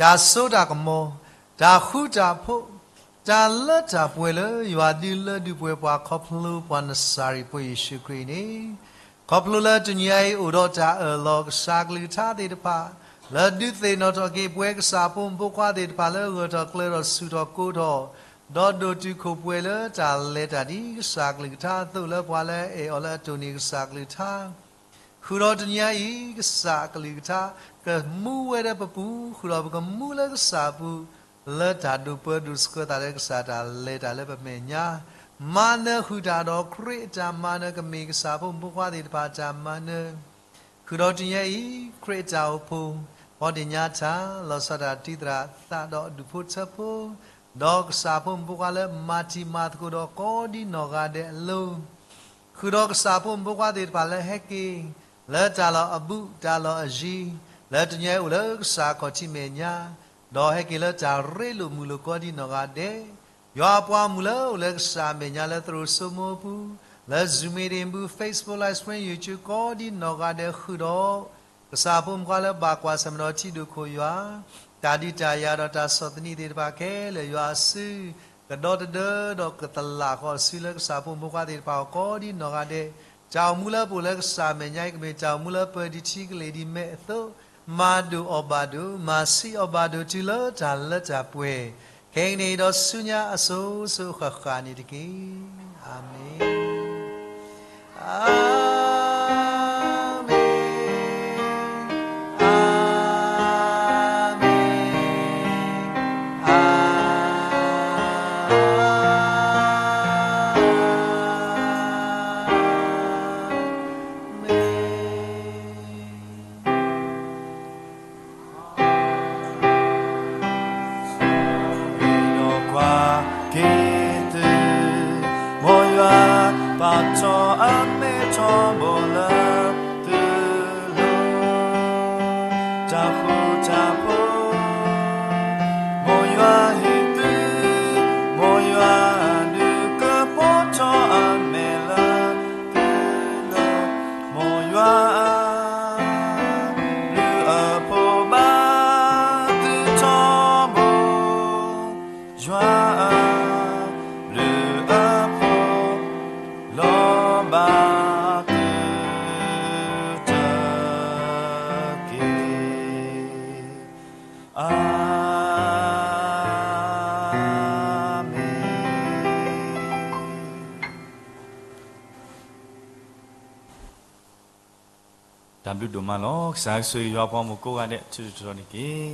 တၢ်စိတၢ်ကမီၤ, တၢ်ဃူတၢ်ဖိး, တၢ်လၢတၢ်ပှဲၤလၢယွၤဒုးလၢဒုးပှဲၤပှၤခီဖျိပှၤနစၤရ့းဖိယ့ၣ်ၡူးခရံာ်န့ၣ်, ခီဖျိလၢတနံၤအံၤအိၣ်ဒီးတၢ်အၢၣ်လီၤကစၢ်ကလုၢ်ကထါသ့ၣ်တဖၣ်, လၢဒုးသ့ၣ်နီၣ်ထီၣ်က့ၤပှဲၤကစၢ်ဖိမုၣ်ဖိခွါသ့ၣ်တဖၣ်လၢဂၢၢ်ထီၣ်ကျၢၤထီၣ်ဆူၣ်ထီၣ်ကိၢ်ထီၣ်, ဒီးဒိၣ်တုာ်ခိၣ်ပှဲၤလၢတၢ်လဲၤတၢ်ဒ်ကစၢ်ကလုၢ်ကထါအသိးလၢပှၤလၢအအဲၣ်အီၤလၢအတိၢ်န့ၢ်ကစၢ်ကလုၢ်ကထါ ဃုာ်ဒီးတနံၤအံၤ ကစၢ်ကလုၢ်ကထါ ကမူဝဲလၢပပူၤ ဃုာ်ဒီးပကမူလၢကစၢ်အပူၤ လၢတၢ်ဒိးပၢဒိးဆှၢသးလၢကစၢ်တၢ်လဲၤတၢ်လၢပမဲာ်ညါ, မၤနၢၤဃုာ်တၢ်ဒီးခရံာ်အတၢ်မၤနၢၤ ကမ့ၢ်ကစၢ်ဖိမုၣ်ဖိခွါသ့ၣ်တဖၣ်အတၢ်မၤနၢၤ ဃုာ်ဒီးတနံၤအံၤ ခရံာ်အတၢ်အိၣ်ဖှိၣ် ပီဒ့ၣ်ညါတၢ် လီၤဆီဒၣ်တၢ်တံၤသရၣ်သးဒီးအဒူၣ်ဖိထၢဖိ ဒီးကစၢ်ဖိမုၣ်ဖိခွါလၢမၤတံၤမၤသကိးဒီးကိးဒံနီၢ်ဂၤဒဲးအလိၤ ဃုာ်ဒီးကစၢ်ဖိမုၣ်ဖိခွါသ့ၣ်တဖၣ်လၢဟဲက့ၤ လၢတၢ်လီၢ်အဘူးတၢ်လီၢ်အယံၤ လၢတနံၤအံၤအိၣ်လၢကစၢ်အခီၣ်ထံးမဲာ်ညါ ဒီးဟဲက့ၤလၢတၢ်ရ့လိာ်မုာ်လိာ်ကိးဒံနီၢ်ဂၤဒဲး ယွၤအပှၤမုၣ်လၢအိၣ်လၢကစၢ်အမဲာ်ညါလၢသရိာ်စိမိပူၤ လၢ Zoom meeting ပူၤ Facebook Live Stream YouTube ကိးဒံနီၢ်ဂၤဒဲးဃုာ်ဒီး ကစၢ်ဖိမုၣ်ဖိခွါလၢဘၣ်ကွၢ်ဆၢၣ်မဲာ်ဒီးထံဒိၣ်ခိၣ်ယွၤ တၢ်ဒုးတၢ်ယၤဒီးတၢ်ဆီၣ်သနံးသ့ၣ်တဖၣ်ခဲလၢာ် ယွၤအစု ကဒီတဒၢဒီးကသလၣ်ဃီၤအစုလၢကစၢ်ဖိမုၣ်ဖိခွါသ့ၣ်တဖၣ်အဂီၢ်ကိးဒံနီၢ်ဂၤဒဲး တၢ်အိၣ်မူလၢပအိၣ်လၢကစၢ်အမဲာ်ညါအံၤ ကမ့ၢ်တၢ်အိၣ်မူလၢပၢၤဒံးထံကလ့ၢ်ဒံးမဲးအသိး မၤဒိၣ်အီၣ်ဘၣ်ဒိၣ် မၤဆံးအီၣ်ဘၣ်ဒိၣ်တုၤလၢတၢ်လၢတၢ်ပှဲၤ ခဲကနံၣ်အံၤဒီးဆူညါအစိၤစိၤအဃၣ်ဃၣ်န့ၣ်တက့ၢ်. အၤမ့ၣ်. အၤမ့ၣ်, အၤမ့ၣ်, အၤမ့ၣ်. ဒီးကွၢ်က့ၤသု, မ်ယွၤ ပာ်ထီၣ်အမဲာ်ထီဘိလၢသုလိၤ, တၢ်ဃူတၢ်ဖိး, မ်ယွၤဟ့ၣ်သု, မ်ယွၤဒုးကပီၤထီၣ်အမဲာ်လၢသုလိၤ, မ်ယွၤ လုၢ်အဖိဘၣ်သုထီဘိ, ယွၤ လုၢ်အဖိ လီၤဘၣ်သုတက့ၢ်. အၤမ့ၣ်. တၢ်ဘျုးဒိၣ်မးလီၤ. ကစၢ်ဆိၣ်ဂ့ၤယွၤပှၤမုၣ်ကိးဂၤဒဲး ထုးထီၣ်န့ၣ်က့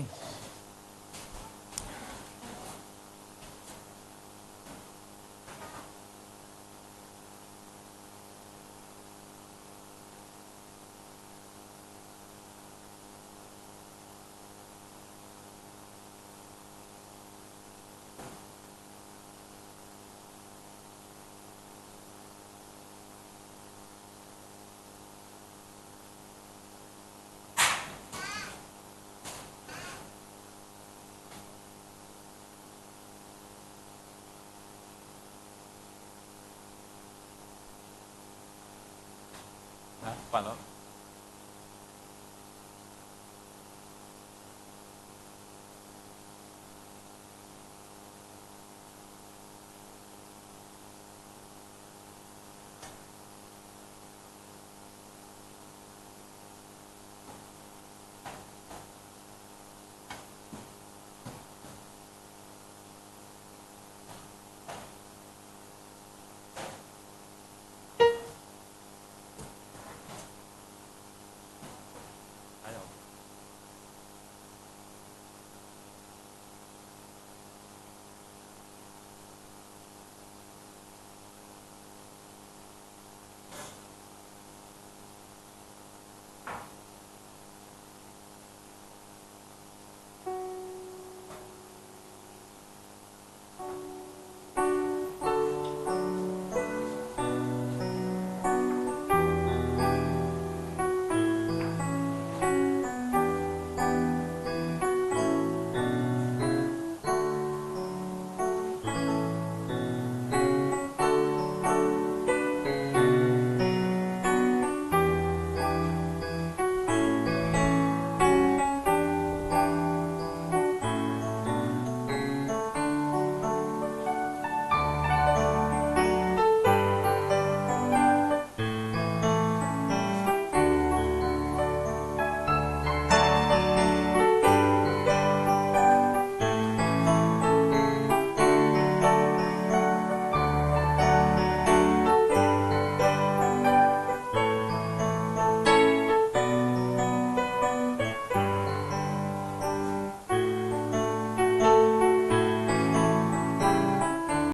ၤ ပာ်လီၤ.